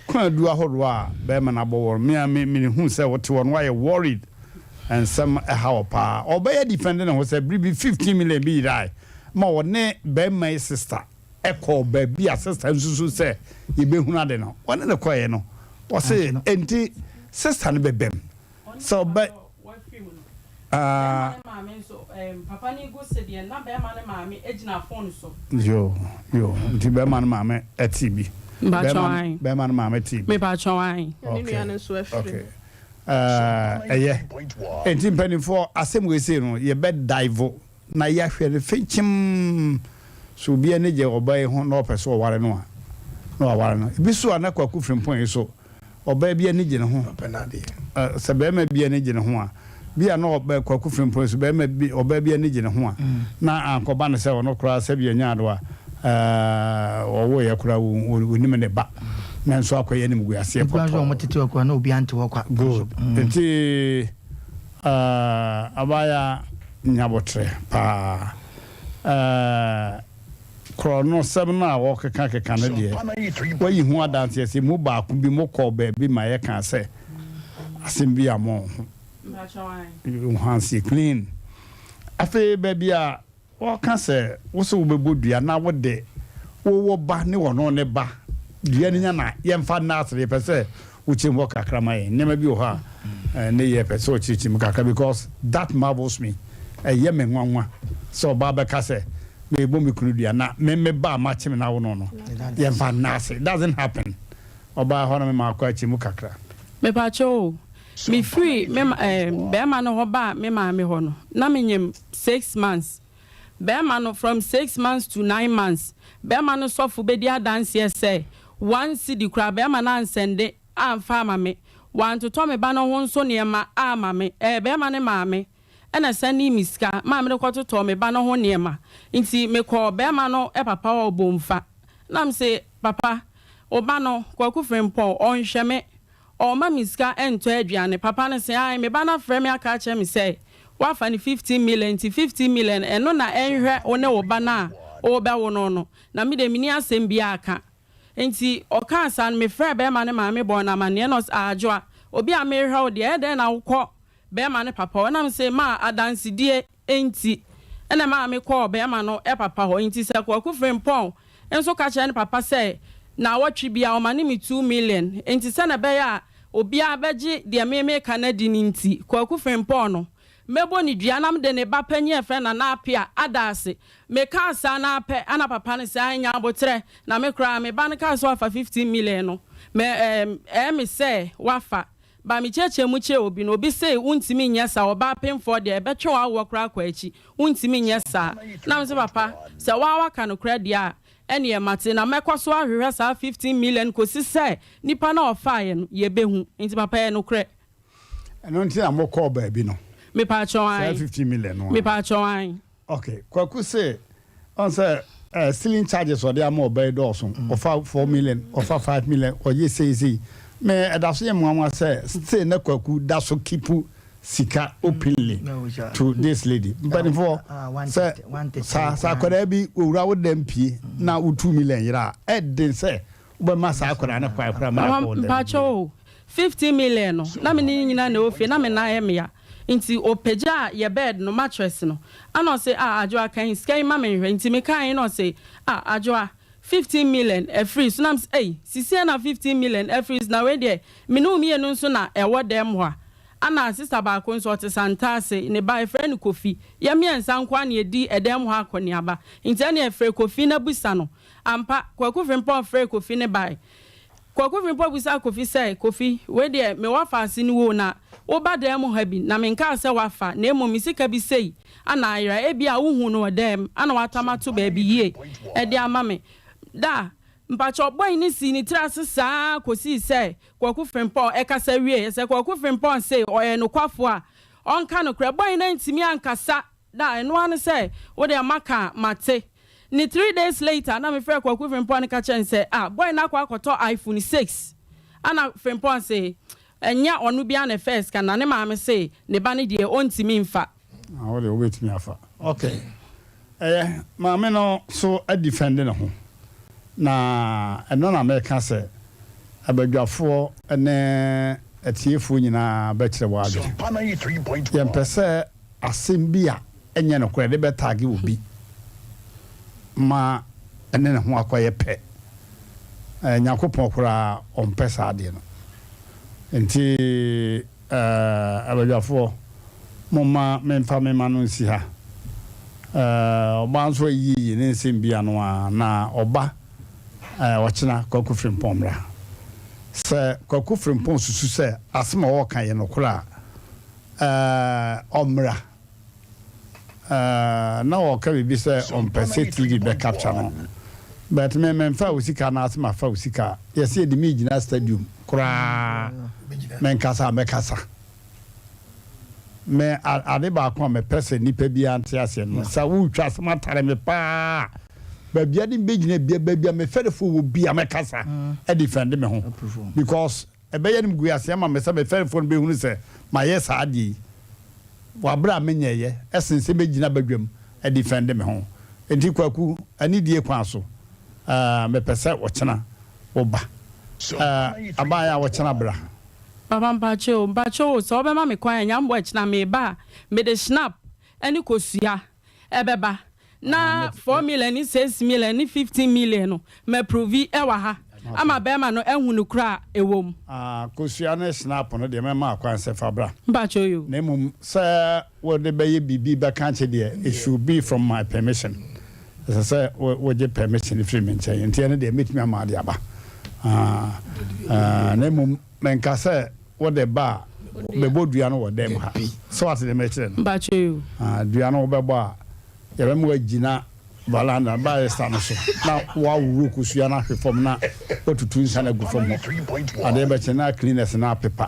kwaadu ahodoɔ a bɛrima no abɔ wɔn me a me mehu sɛ wote hɔ no woayɛ worried nsɛm ɛha wɔ paa. Ɔbɛyɛ defend ne ho sɛ biribi 15 million bi yerae ma ɔne bɛrima yi sister ɛkɔɔ baabi a sister nsusu sɛ yɛbɛhunu ade no ɔne no kɔeɛ no ɔse enti sister no bɛbam sɛ ɔbɛ Bɛrima ne maame nso ɛɛm papa no gu sedeɛ na bɛrima ne maame gyina phone so. Yo yo nti bɛrima no maame ɛte bi. Mpatsɔ ayi. Bɛrima no maame te bi. Mepatsɔ ayi. Okay okay ɛɛ ɛyɛ nti mpanimfoɔ asɛm wei sei no yɛbɛ dive na yɛahwɛ no fenkyem so obi ani gye ɔbaa yi ho na ɔpɛ sɛ ɔware no a na waware no ebi so a na Kwaku Frimpong yi so ɔbaa bi ani gye ne ho sɛ barima bi ani gye ne ho a bi a na ɔbɛ Kwaku Frimpong so barima bi ɔbaa bi ani gye ne ho a na ankɔba no sɛ ɔno koraa sɛ bi ɔnya ado a ɔwoeɛ koraa ɔnim ne ba. Nanso akɔyɛ animguaseɛ Nkura nso a pɔtɔɔ. wɔtete hɔ koraa na obiara nte hɔ kwa. Good. Nti eh, abaayewa nya aboterɛ paa. Eh, korɔnosɛm no a wɔkeka keka no deɛ, woayi ho adanseɛ sɛ mu baako bi mokɔɔ baabi ma yɛkaa sɛ asɛm bi ammɔ wo ho. Wo hands yɛ clean. Afei baabi a Wɔka sɛ wo sɛ wobɛbɔ dua na wode wo wo ba ne ɔno ne ba dua no nya na yɛmfa nna ase no yɛpɛ sɛ wokyerɛ mu hɔ kakra ma yɛn. Nneɛma bi wɔ hɔ a ne yɛpɛ sɛ ɔkyerɛkyerɛ mu kakra because that marvels me. Ɛyɛ me nwanwa sɛ ɔbaa bɛka sɛ merebɔ me kunu dua na me me ba a makye me no awo no no yɛmfa nna ase. It doesn't happen. Ɔbaa hɔ na me maakɔ akyerɛ mu kakra. Mepakyɛw o, mefiri me ma eh, bɛɛma no hɔ baa me maame hɔ no, na menyem six months. Bɛɛma no, from six months to nine months, bɛɛma no sɔfo bɛdi adanseɛ sɛ one cedi koraa bɛɛma no ansɛnde amfa ama me, wantotɔ me ba no ho nso nneɛma amma me, ɛyɛ bɛɛma no maame ɛna sɛndee me sika maa mede kɔtotɔɔ me ba no ho nneɛma. Nti mekɔɔ bɛɛma no papa hɔ Obomfa, na mese, Papa, wo ba no, Kwaku Frimpong, ɔnhwɛ me, ɔmma me sika ntɔ aduane. Papa no se, Ae, me ba no afrɛ me aka akyerɛ me sɛ woafa no 15 million, nti 15 million ɛno na ɛnhwɛ wo ne wo ba no a worebɛwo no no, na me deɛ menni asɛm biara ka. Nti ɔkaa saa no, mefrɛɛ bɛrima no maame bɔɔ no amanneɛ na ɔse, Ah, Adwoa, obi a merehwɛ wo deɛ, ɛyɛ dɛn na wokɔ bɛrima no papa hɔ? Ɛna mese, Ma adansedie nti na ɛmaa me kɔɔ barima no papa hɔ. Nti sɛ Kwaku Frimpong nso ka kyerɛ ne papa sɛ naawɔtwe biara ɔma ne me 2 million nti sɛnea ɛbɛyɛ a obiara bɛgye deɛ me meka no adi no nti, Kwaku Frimpong no, mɛbɔ no dua na mede ne ba panyin a yɛfrɛ no Nana Appiah ada ase. Mekaa saa no ara pɛ na papa no se, Ae, nya aboterɛ, na me koraa me ba no kaa sɛ wafa 15 million no, mɛ ɛɛ ɛyɛ me sɛ wafa. Ba mekyerɛkyerɛ mu kyerɛ obi no, obi se wontumi nyɛ saa, ɔbaa pemfoɔ deɛ ɛbɛtwe w'awoɔ koraa akɔ akyi, wontumi nyɛ saa. Na mese papa, sɛ woaa woaka nokorɛ deɛ a, ɛneɛ mate, na mɛkɔ so ahwehwɛ saa 15 million kɔsi sɛ nipa no a ɔfaeɛ no, yɛbɛhu. Nti papa ɛyɛ nokorɛ. Ɛno nti na mokɔɔ baabi no? Mepaakyɛw Saa ae. 15 million no a? Mepaakyɛw ae. Ok, Kwaku se ɔn sɛ eh, stealing charges ɔde ama ɔba yi dɔɔso, ɔfa 4 million, ɔfa 5 million, ɔyɛ sei sei. Me ɛda so yɛ me nwanwa sɛ still na Kwaku da so keep sika openly to this lady. Mpanimfoɔ sɛ sa sɛ akwadaa bi owura wo dɛm pie na wo 2 million yera a, ɛden sɛ wobɛma saa akwadaa no kwan koraa ma Mama akɔ wo dɛm mpakyɛw bio. o, 15 million no na me ne no nyinaa na ɛwɔ fie na me nan yɛ me ya nti ɔpagyaa yɛ bed no mattress no ɛna ɔse ah Adwoa kan sika yi ma me nhwɛ nti me kae na ɔse ah Adwoa 15 million afiri so na me se ei sisiɛ na 15 million afiri so na wei deɛ me ne wo mmienu nso na ɛwɔ dɛm hɔ a ana sister baako nso ɔte Santase ne ba yɛfrɛ no Kofi yɛ mmiɛnsa nkoa na yɛdi ɛdɛm hɔ akɔneaba nti ɛneɛ frɛ Kofi na busa no Ampa, Kwaku Frimpong frɛɛ Kofi ne bae. Kwaku Frimpong bisaa Kofi sɛ, Kofi, wei deɛ me wɔfaase ne wo o, na woba dan mu ha bi, na menkaa sɛ woafa, na mmom me sika bi sei ana ayera, ebia wohuu no wɔ dan mu, ana woatam ato baabi yie de ama me. Da, mpakyɛw, bɔe no sii ne tiri ase saa ara kɔsii sɛ Kwaku Frimpong kasa wieeɛ. Sɛ Kwaku Frimpong se ɔyɛ nokwafoɔ a, ɔnka nokorɛ. Bɔe no antumi ankasa da, ɛno ara ne sɛ, wo deɛ maka a, mate. Ne 3 days later na me frɛ Kwaku Frimpong ne ka kyerɛ no sɛ ah boy no akɔ akɔtɔ iPhone 6 ɛna Frimpong se ɛnyɛ ɔno biara na ɛfɛɛ sika na ne maame se ne ba no deɛ ɔntumi nfa. Ah wo deɛ wobɛtumi afa. Ok ɛyɛ maame no so adifɛnde ne ho na ɛno na meka sɛ abadwafoɔ ne atiefoɔ nyinaa bɛkyerɛ wɔ adwene. Yɛmpɛ sɛ asɛm bi a ɛnyɛ nokorɛ de bɛtag obi ma ɛne ne ho akɔyɛ pɛ. Nyankopɔn koraa ɔmpɛ saa adeɛ no. Nti abadwafoɔ, momma memfa me mma no nsi ha. Ɔbaa nso ayiyi ne nsɛm bi ano a, na ɔba ɔkyena Kwaku Frimpong mmra. Sɛ Kwaku Frimpong susu sɛ asɛm a ɔreka yɛ nokorɛ a, ɔmmra. Na ɔka biribi sɛ ɔmpɛ sɛ TV bɛ capture no but me memfa wo sika anaasɛ mafa wo sika a yɛsɛ yɛde me gyina stadium koraa menkasa a mɛkasa. Me ade baako a mepɛ sɛ nipa biara nte aseɛ no sɛ wotwa asɛm atare me paa. Baabi a de me bɛgyina bia, baabi a me fɛrefoɔ wɔ bia mɛkasa adefɛnde me ho because ɛbɛyɛ animguaseɛ ama me sɛ me fɛrefoɔ no bɛhunu sɛ mayɛ saa adeɛ yi wɔ aberɛ a menyɛeɛ ɛsen sɛ mɛgyina badwam adefɛnde me ho. Enti Kwaku, anidie kwan so, mepɛ sɛ ɔkyena woba. Abaayɛ a ɔkyena bra. Papa mpakyɛ o, mpakyɛ o, sɛ wobɛma me kwan a, Nyame boa kyena meba a, mede schnapp ne kosua ɛbɛba na 4 million ne 6 million ne 15 million no maprovi ɛwɔ ha ama bɛrima no ahu nokorɛ a ɛwɔ mu. Ah, kosua ne schnapp no deɛ mɛma akwan sɛ fa bra. Mpakyɛ o. Na mmom sɛ wode bɛyɛ biribi bɛka akye deɛ, it should be from my permission. Ɛsɛ sɛ wogye permission firi me nkyɛn. Nti ɛno deɛ mɛtumi ama ade aba. Ah, ah, na mmom menka sɛ wode ba a, bɛbɔ dua no wɔ dɛm ha. Sɛ wate deɛ mekyerɛ no? Mpakyɛ o. Ah, dua no wobɛbɔ a, yɛbɛma wagyina valanda barrister no so na woaworo kosua no ahwe fam na watutu nsa no agu fam hɔ. Adeɛ bɛkye na cleaners no apepa.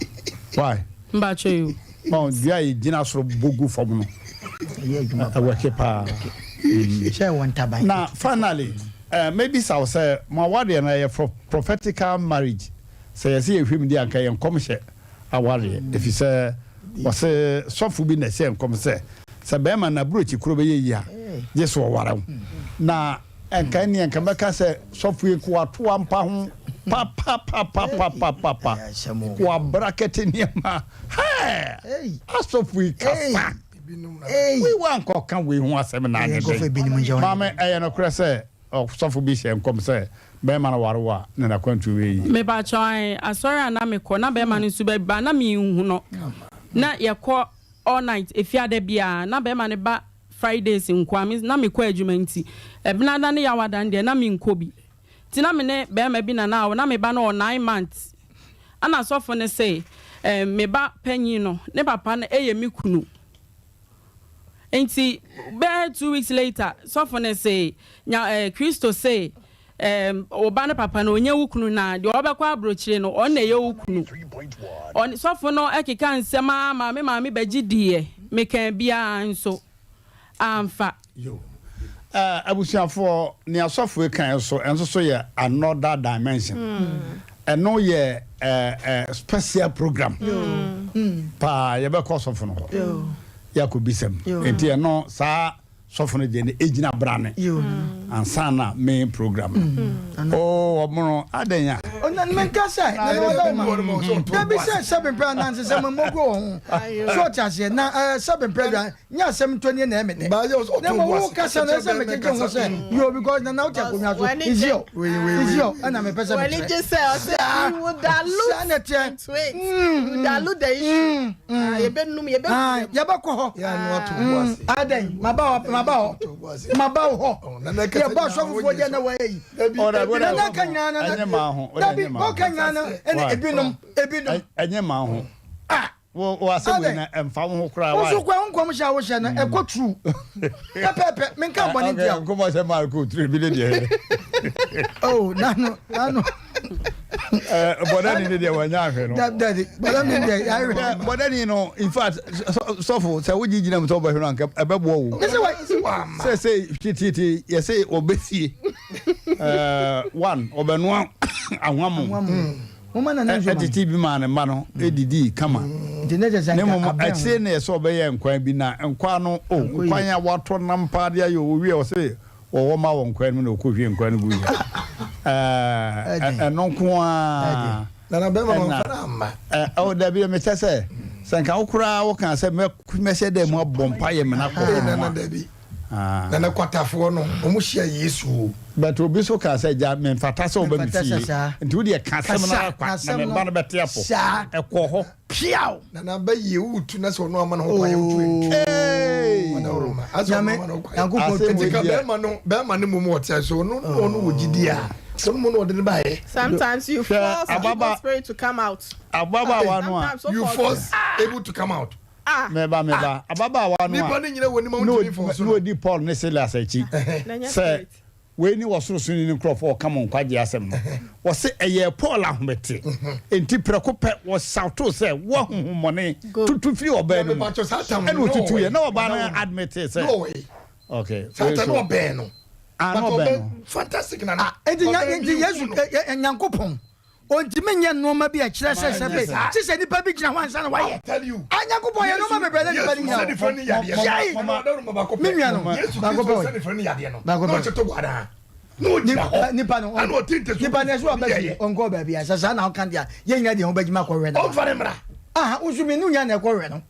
Why? Mpakyɛ o. Ɔn, dua a yɛgyina soro bɔ gu fam no, ɛwɔke paa. Na finally, eh, mɛbisa wo sɛ, mo awareɛ no ɛyɛ prophetical marriage? Sɛ yɛsɛ yɛhwɛ mu deɛ anka ɛyɛ nkɔmhyɛ awareɛ, ɛfiri sɛ wɔse sɔfo bi na ɛhyɛɛ nkɔm sɛ, sɛ bɛrima no aburokyi koro bɛyɛ yie a, gye sɛ ɔware wo. Na Nka ɛneɛ nka mɛka sɛ sɔfo yi nka wato ampa ho papapapapapapa wabrakɛte nneɛma hɛɛ asɔfo yi kasa wei wankɔka wei ho asɛm na ade dɛn maame ɛyɛ nokorɛ sɛ ɔsɔfo bi hyɛ nkɔm sɛ bɛrima no ware wo a na n'akwantuo bɛyɛ yie. Mepakyɛw ae asɔre a na mekɔ na bɛrima no nso bɛba na menhu no na yɛkɔ all night efiada biara na bɛrima no ba Fridays nkoa me na mekɔ adwuma nti Ɛbenada ne Yawada no deɛ na menkɔ bi nti na me ne barima bi na na awo na me ba no wɔ nine months ɛna sɔfo no se eh, me ba panyin no ne papa no yɛ me kunu nti bɛyɛ 2 weeks later sɔfo no se nya eh, Kristo se Ɛɛm, wo ba no papa no, ɔnyɛ wo kunu, na deɛ ɔbɛkɔ aburokyire no, ɔno na ɛyɛ wo kunu. Ɔne sɔfo no keka nsɛm ara maa me maame bɛgye diiɛ. Mekaa biara nso, amfa. Yo. Eh, abusuafoɔ, nea sɔfo yi kaeɛ nso, ɛnso so yɛ another dimension. Ɛno yɛ eh, eh, special program paa, yɛbɛkɔ sɔfo no hɔ, yɛakɔbisa mu. Enti ɛno, saa Sɔfo no deɛ no egyina brane ansa na main program no. Oh ɔmono adɛn a. Ɔna menka sɛ na ɔda ma dabi sɛ sɛbe mpɛ ananse sɛ memmɔ gu wɔ ho so ɔte aseɛ na sɛbe mpɛ dwa nyɛ asɛm ntɔnie na ɛmɛ dɛ na mmɔ wo kasa no ɛsɛ megyegye ho sɛ yo because nana wote akonnwa so izio izio ɛna mepɛ sɛ mekyerɛ saa na ɛteɛ Yɛbɛkɔ hɔ. Adɛn maba hɔ maba hɔ maba wo hɔ. Yɛbɔ asɔfofoɔ deɛ na wɔyɛ yi. Nana ka nyinaa na dabi ɔka nyinaa no ɛne ebinom ebinom. Ɛnyɛ maa ho. Wo wo asɛm wei na ɛmfa wo ho koraa. Wo nso kura wo nkɔmhyɛ a wohyɛ no ɛkɔ true pɛpɛɛpɛ menka bɔne ntia wo. Nkɔmhyɛ maa ɛkɔ true bi ne deɛ. Oh nano nano. Bɔdani ne deɛ wanya ahwɛ no. Dabi bɔdani deɛ yɛahwɛ. Bɔdani no in fact sɔfo sɛ wogye gyina mu sɛ wobɛhwɛ no anka ɛbɛboa wo. Sɛ sɛ tititi yɛsɛ ɔbɛfie one ɔbɛnoa ahwamo. Ɛtete bi maa ne mma no didii kama. Na mmom akyire na ɛsɛ ɔbɛyɛ nkwan bi na nkwan no o nkwan a watɔ nam paa de ayɛ owie ɔse wɔwɔ ma wɔ nkwan no mu na ɔkɔhwie nkwan no gu yɛ ɛno nko ara ɛna ɔ dabi mekyɛ sɛ sɛ nka wo koraa woka sɛ mɛhyɛ dɛ mu abɔ mpa yɛ mena kɔ Ah. Nana kwatafoɔ no, wɔn hyia Yesu o. But obi so kaa sɛ gya memfata sɛ woba me fie. Nti wo deɛ ka asɛm no ara kwa na me ba no bɛte apɔ. Ɛkɔ hɔ. Piaw! Nana bɛ yie wotu na sɛ ɔno ama no ho kwan wotu ntu. Hey! Ɔna ɔroma. Asɛ ɔno ama no ho kwan. Nti ka bɛrima no bɛrima no mmom ɔte so ɔno ɔno wɔ gyidi a ɔno mu na ɔde no baeɛ. Sometimes you force evil spirit to come out. Ababaawa no a. You force able to come out. Meba, meba. Ababaawa no a na ɔdi Paul ne Silas akyi sɛ, Wei ne Ɔsorosoroni no nkurɔfoɔ a wɔka mo nkwagyeɛ asɛm no. Wɔse ɛyɛɛ Paul ahomete, enti prɛko pɛ wɔshoutoo sɛ, Wo ahonhommɔne, tutu firi ɔbaa no mu! Ɛnna ɔtutuiɛ, na ɔbaa no admitee sɛ, Okay, wei nso. Ah, But na ɔbɛn ɔbɛn no. fantastic nana. Ah, enti nya Ɔbɛn enti bi Yesu nhu no. ɛ ɛ Nyankopɔn ontumi nyɛ nneɛma bi a ɛkyerɛ sɛ sɛ be Saa. kye sɛ nipa bi gyina hɔ ansa na wayɛ. I'll tell you. Ah, Nyankopɔn yɛ nneɛma bebree na nipa Yesu no nyina sɛ nifa ne yadeɛ no. Yai! Mama, ɔdawuro ma baako pɛ. Me nua no, Yesu baako Kristo pɛ sɛ ɔyɛ. nifa ne yadeɛ no. Baako Na pɛ. ɔkyɛ to gu anaa? Na ɔgyina hɔ. Nipa no, Ɛna ɔte ntasu nipa no ɛsɛ ɔbɛ fie, ɔnkɔ baabi a, sɛ saa na ɔka deɛ a, yɛn nyinaa deɛ ho bɛgyima akɔhwɛ no. Ɔmfa ne mmra. Aha, wo nso me ne wo nyinaa na ɛkɔhwɛ no.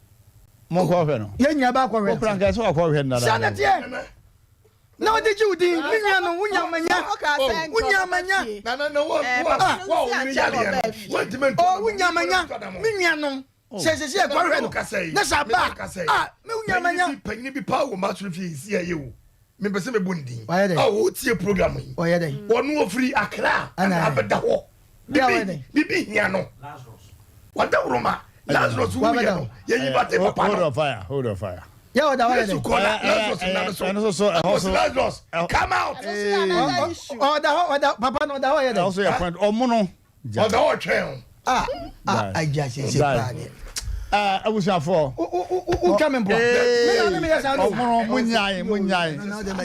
Monkɔhwɛ no. Yɛn nyinaa bɛ akɔhwɛ no. Wokura nka sɛ wakɔhwɛ no dada. Saa na teɛ. Na ɔde gye wo din, me nua no, wonya amanya. Wonya amanya. Oh, wonya amanya, me nua no. Sɛ sɛ sɛ ɛkɔhwɛ no, na sɛ aba a, ah, me wonya amanya. Panyin bi paa wɔ m'asɔre fie si ɛyɛ o. Mepɛ sɛ mebɔ ne din. Ɔyɛ dɛn? A ɔtie program yi. Ɔyɛ dɛn? Ɔno ɔfiri Accra ɛna abɛda hɔ. Bibi bibi hia no. Wadaworo ma Lazarus wuyɛ no. Yɛyi bate papa no. Hold on fire, hold on fire. Yɛ ɔda hɔ yɛ Yesu dɛn? kɔ na Lazarus nna no so. Ɛno so so ɛhɔ so. Ɔsi Lazarus come out. Ɔda hɔ ɔda papa no ɔda hɔ yɛ dɛn? Ɛhɔ so yɛ point ɔmono. Ɔda hɔ twɛn o. Ah ah agya sese paa deɛ. Ɛɛ abusuafoɔ. Wotwa me mpoa. Me na ne meyɛ saa no. Ɔmono mo nyae mo nyae.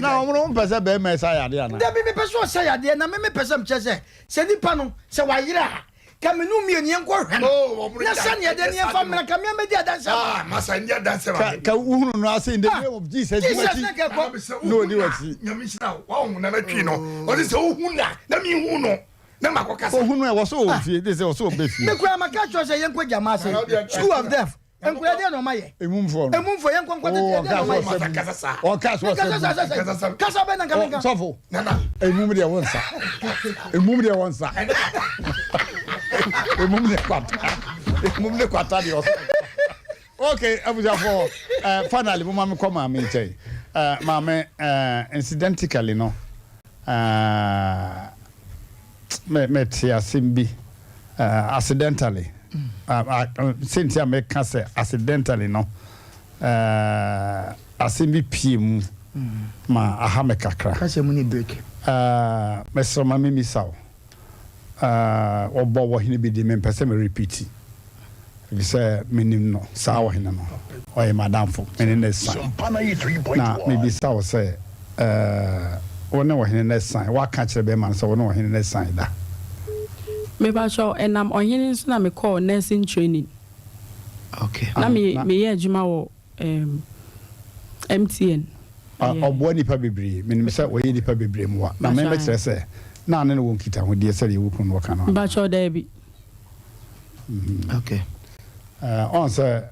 Na ɔmono mpɛ sɛ bɛrima ɛsa yadeɛ ana? Dabi mepɛ sɛ ɔsa yadeɛ na me mepɛ sɛ mekyerɛ sɛ sɛ nipa no sɛ wayera a ka me no mmienu yɛn kɔ hwɛ no na sɛnea ɛdɛ ne yɛmfa mmra ka me amɛdi adanse ama. Ah masa ndi adanse ma me. Ka wohunu no ase in the name of Jesus di Jesus w'akyi na kɛkɔ. na odi w'akyi. Nyame nhyira wo wahu nana twi no ɔse sɛ wohu na na mehu no na makɔ kasa. Ohunu ɛ wɔ so wɔ fie de sɛ wɔ so wɔ bɛ fie. Me kura maka kyerɛ sɛ yɛnkɔ gyama ase school of death nkura deɛ na ɔma yɛ. Emumfoɔ no. Emumfoɔ yɛnkɔ nkɔ tete deɛ na ɔma yɛ. Kasa saa. Ɔka so Kasa saa ɔsɛ sɛ kasa bɛ na nka menka. Sɔfo. Emum deɛ wɔn nsa. Emum deɛ wɔn nsa. Emum deɛ kwata. Emum deɛ kwata deɛ ɔsɛ. Okay, abusuafoɔ, uh, finally mo ma me kɔ maame nkyɛn. Uh, maame, uh, incidentally no, uh, me me te asɛm bi uh, accidentally. Uh, uh, sɛnti a meka sɛ accidentally no, uh, asɛm bi pie mu ma aha me kakra. Kasa mu ni break. Uh, mesrɛ ma memisa wo. Uh, wɔbɔ wɔhene bi din mempɛ sɛ me repeat efisɛ menim no saa ɔhene no ɔyɛ m'adamfo me ne no asiane na mebisa wo sɛ uh, wo ne ɔhene no asiane woaka kyerɛ bɛrima no sɛ wo ne ɔhene no asiane da? Mepakyɛw, ɛnam ɔhene nso na mekɔɔ nursing training. Okay. Na me meyɛ adwuma wɔ um, MTN. Ɔboa nnipa bebree. Menim sɛ ɔyɛ nnipa bebree mmoa. Na me mɛkyerɛ sɛ na ɔne no wɔ nkitahodie sɛdeɛ wo kunu no ɔka no anaa? Mpakyɛw, daabi. Okay. Ɔn sɛ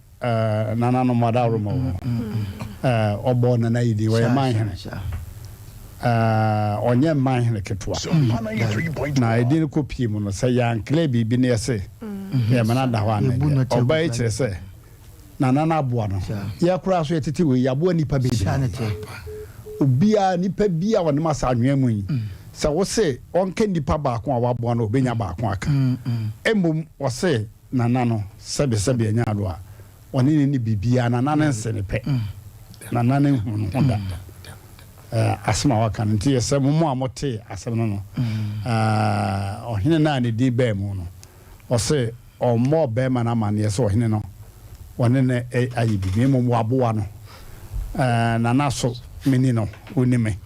nananom adaworoma wɔ hɔ. Ɔbɔɔ Nana yi din, ɔyɛ man hene. Ɔnyɛ man hene ketewa. Na edin no kɔ pie mu no, sɛ yɛanclear biribi na yɛse yɛma no ada hɔ a na ɛnyɛ. Ɔbaa yi kyerɛ sɛ Nana no aboa no. Yɛ koraa so yɛtete wei, yɛaboa nnipa bebree. Obiara, nipa bi a ɔnam asa anwea mu yi, sɛ wose ɔnka nipa baako a waboa no, ɔbɛnya baako aka. Mmom ɔse Nana no, sɛbesɛbe anya ado a, ɔne no nni biribiara, Nana no nse no pɛ. Nana no nhunu ne ho da. Asɛm a waka no nti, yɛsrɛ mo, mo a motee asɛm no no, ɔhene no a ne din baa mu no, Ɔse ɔmmɔɔ bɛɛma no amaneɛ sɛ ɔhene no ɔne no ayɛ biribi mmom waboa no. Nana so meni no ɔni me.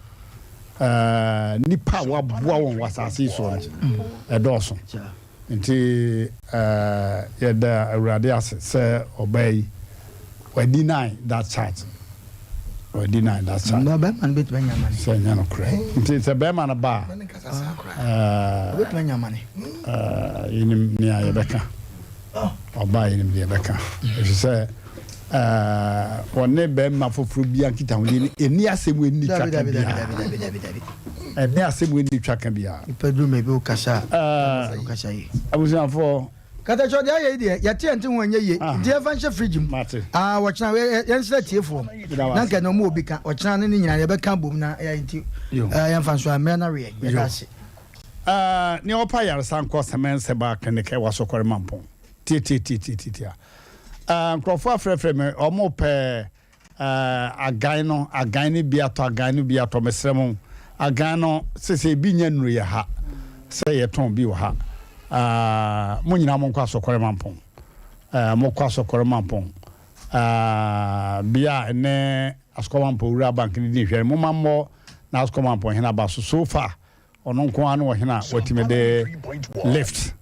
Nnipa a waboa wɔn wɔ asase yi soɔ no ɛdɔɔso. Nti yɛda Awurade ase sɛ ɔbaa yi wa deny that charge. Wa deny that charge. Mbɔ bɛrima no bɛtumi anya amane. Sɛ ɛnyɛ nokorɛ. Nti sɛ bɛrima no ba a. Ɔbɛtumi anya amane. Yɛnim nea yɛbɛka. Ɔba a yɛnim deɛ yɛbɛka. Ɛfiri sɛ ɔne bɛrima foforɔ biara nkitahodie no ɛnni asɛm ɛnni twaka biara. Ɛnni asɛm ɛnni twaka biara. Nipa duru mɛ bi wokasa a. Wokasa yi. Abusuafoɔ. Katakyɛ deɛ ayɛ yi deɛ yɛte yɛn te ho ɛnyɛ yie nti yɛmfa nhyɛ fridge mu aa wɔkyena yɛnsrɛ tiefoɔ na nka na ɔmo obi ka ɔkyena ne ne nyinaa yɛbɛka bom na yɛ nti yɛmfa nso mmerɛ na weɛ yɛda ase. Nea ɔpɛ ayaresa nkɔ Sɛmɛnsɛ Baa Clinic ɛwɔ Asɔkɔre Mampɔn. Tiatiatiatiatia. Nkurɔfoɔ afrɛfrɛ me, wɔn pɛ Agan no, agan no bi atɔ, agan no bi atɔ, mesrɛ mo, agan no sese ebi nya nnuru yɛ ha, sɛ yɛtɔn bi wɔ ha. Ah, mo nyinaa monkɔ Asɔkɔre Mampɔn. Ah, mokɔ Asɔkɔre Mampɔn. Ah, bea a ɛne Asɔkɔre Mampɔn Wura Bank no di nhwɛ no, momma mmɔ. Na Asukɔ Mampɔnhene aba so. So far ɔno nko ara ne ɔhene a watumi de lift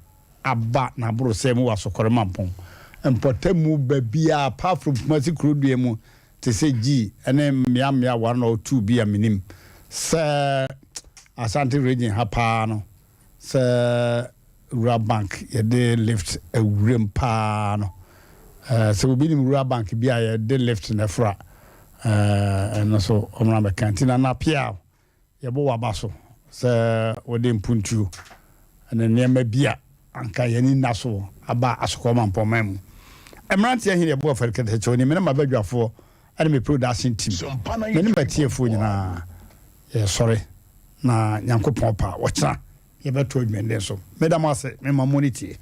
aba n'aborosɛɛ mu wɔ Asokɔre Mampɔn mpɔtamu baabiara apart from Kumasi kurodua mu te sɛ Gyi ne mmea mmea one or two bi a menim sɛ Ashanti region ha paa no sɛ Rural Bank yɛde lift awuram paa no sɛ obi nim Rural Bank bi a yɛde lift na ɛforo a ɛno nso ɔmmra mmɛka nti Nana Piaw Yɛbɔ w'aba so sɛ wode mpuntuo ne nneɛma bi a anka yɛn ani nna so aba Asokwa Mampɔnman mu. Mmeranteɛ he yɛbɔ afɔre kɛtɛkyɛw ni, me ne m'abadwafoɔ ne me production team, me ne m'atiefoɔ nyinaa yɛsɔre na Nyankopɔn pɛ a, ɔkyena yɛbɛtoa dwumadie so. Meda mo ase, mema mo ne tie.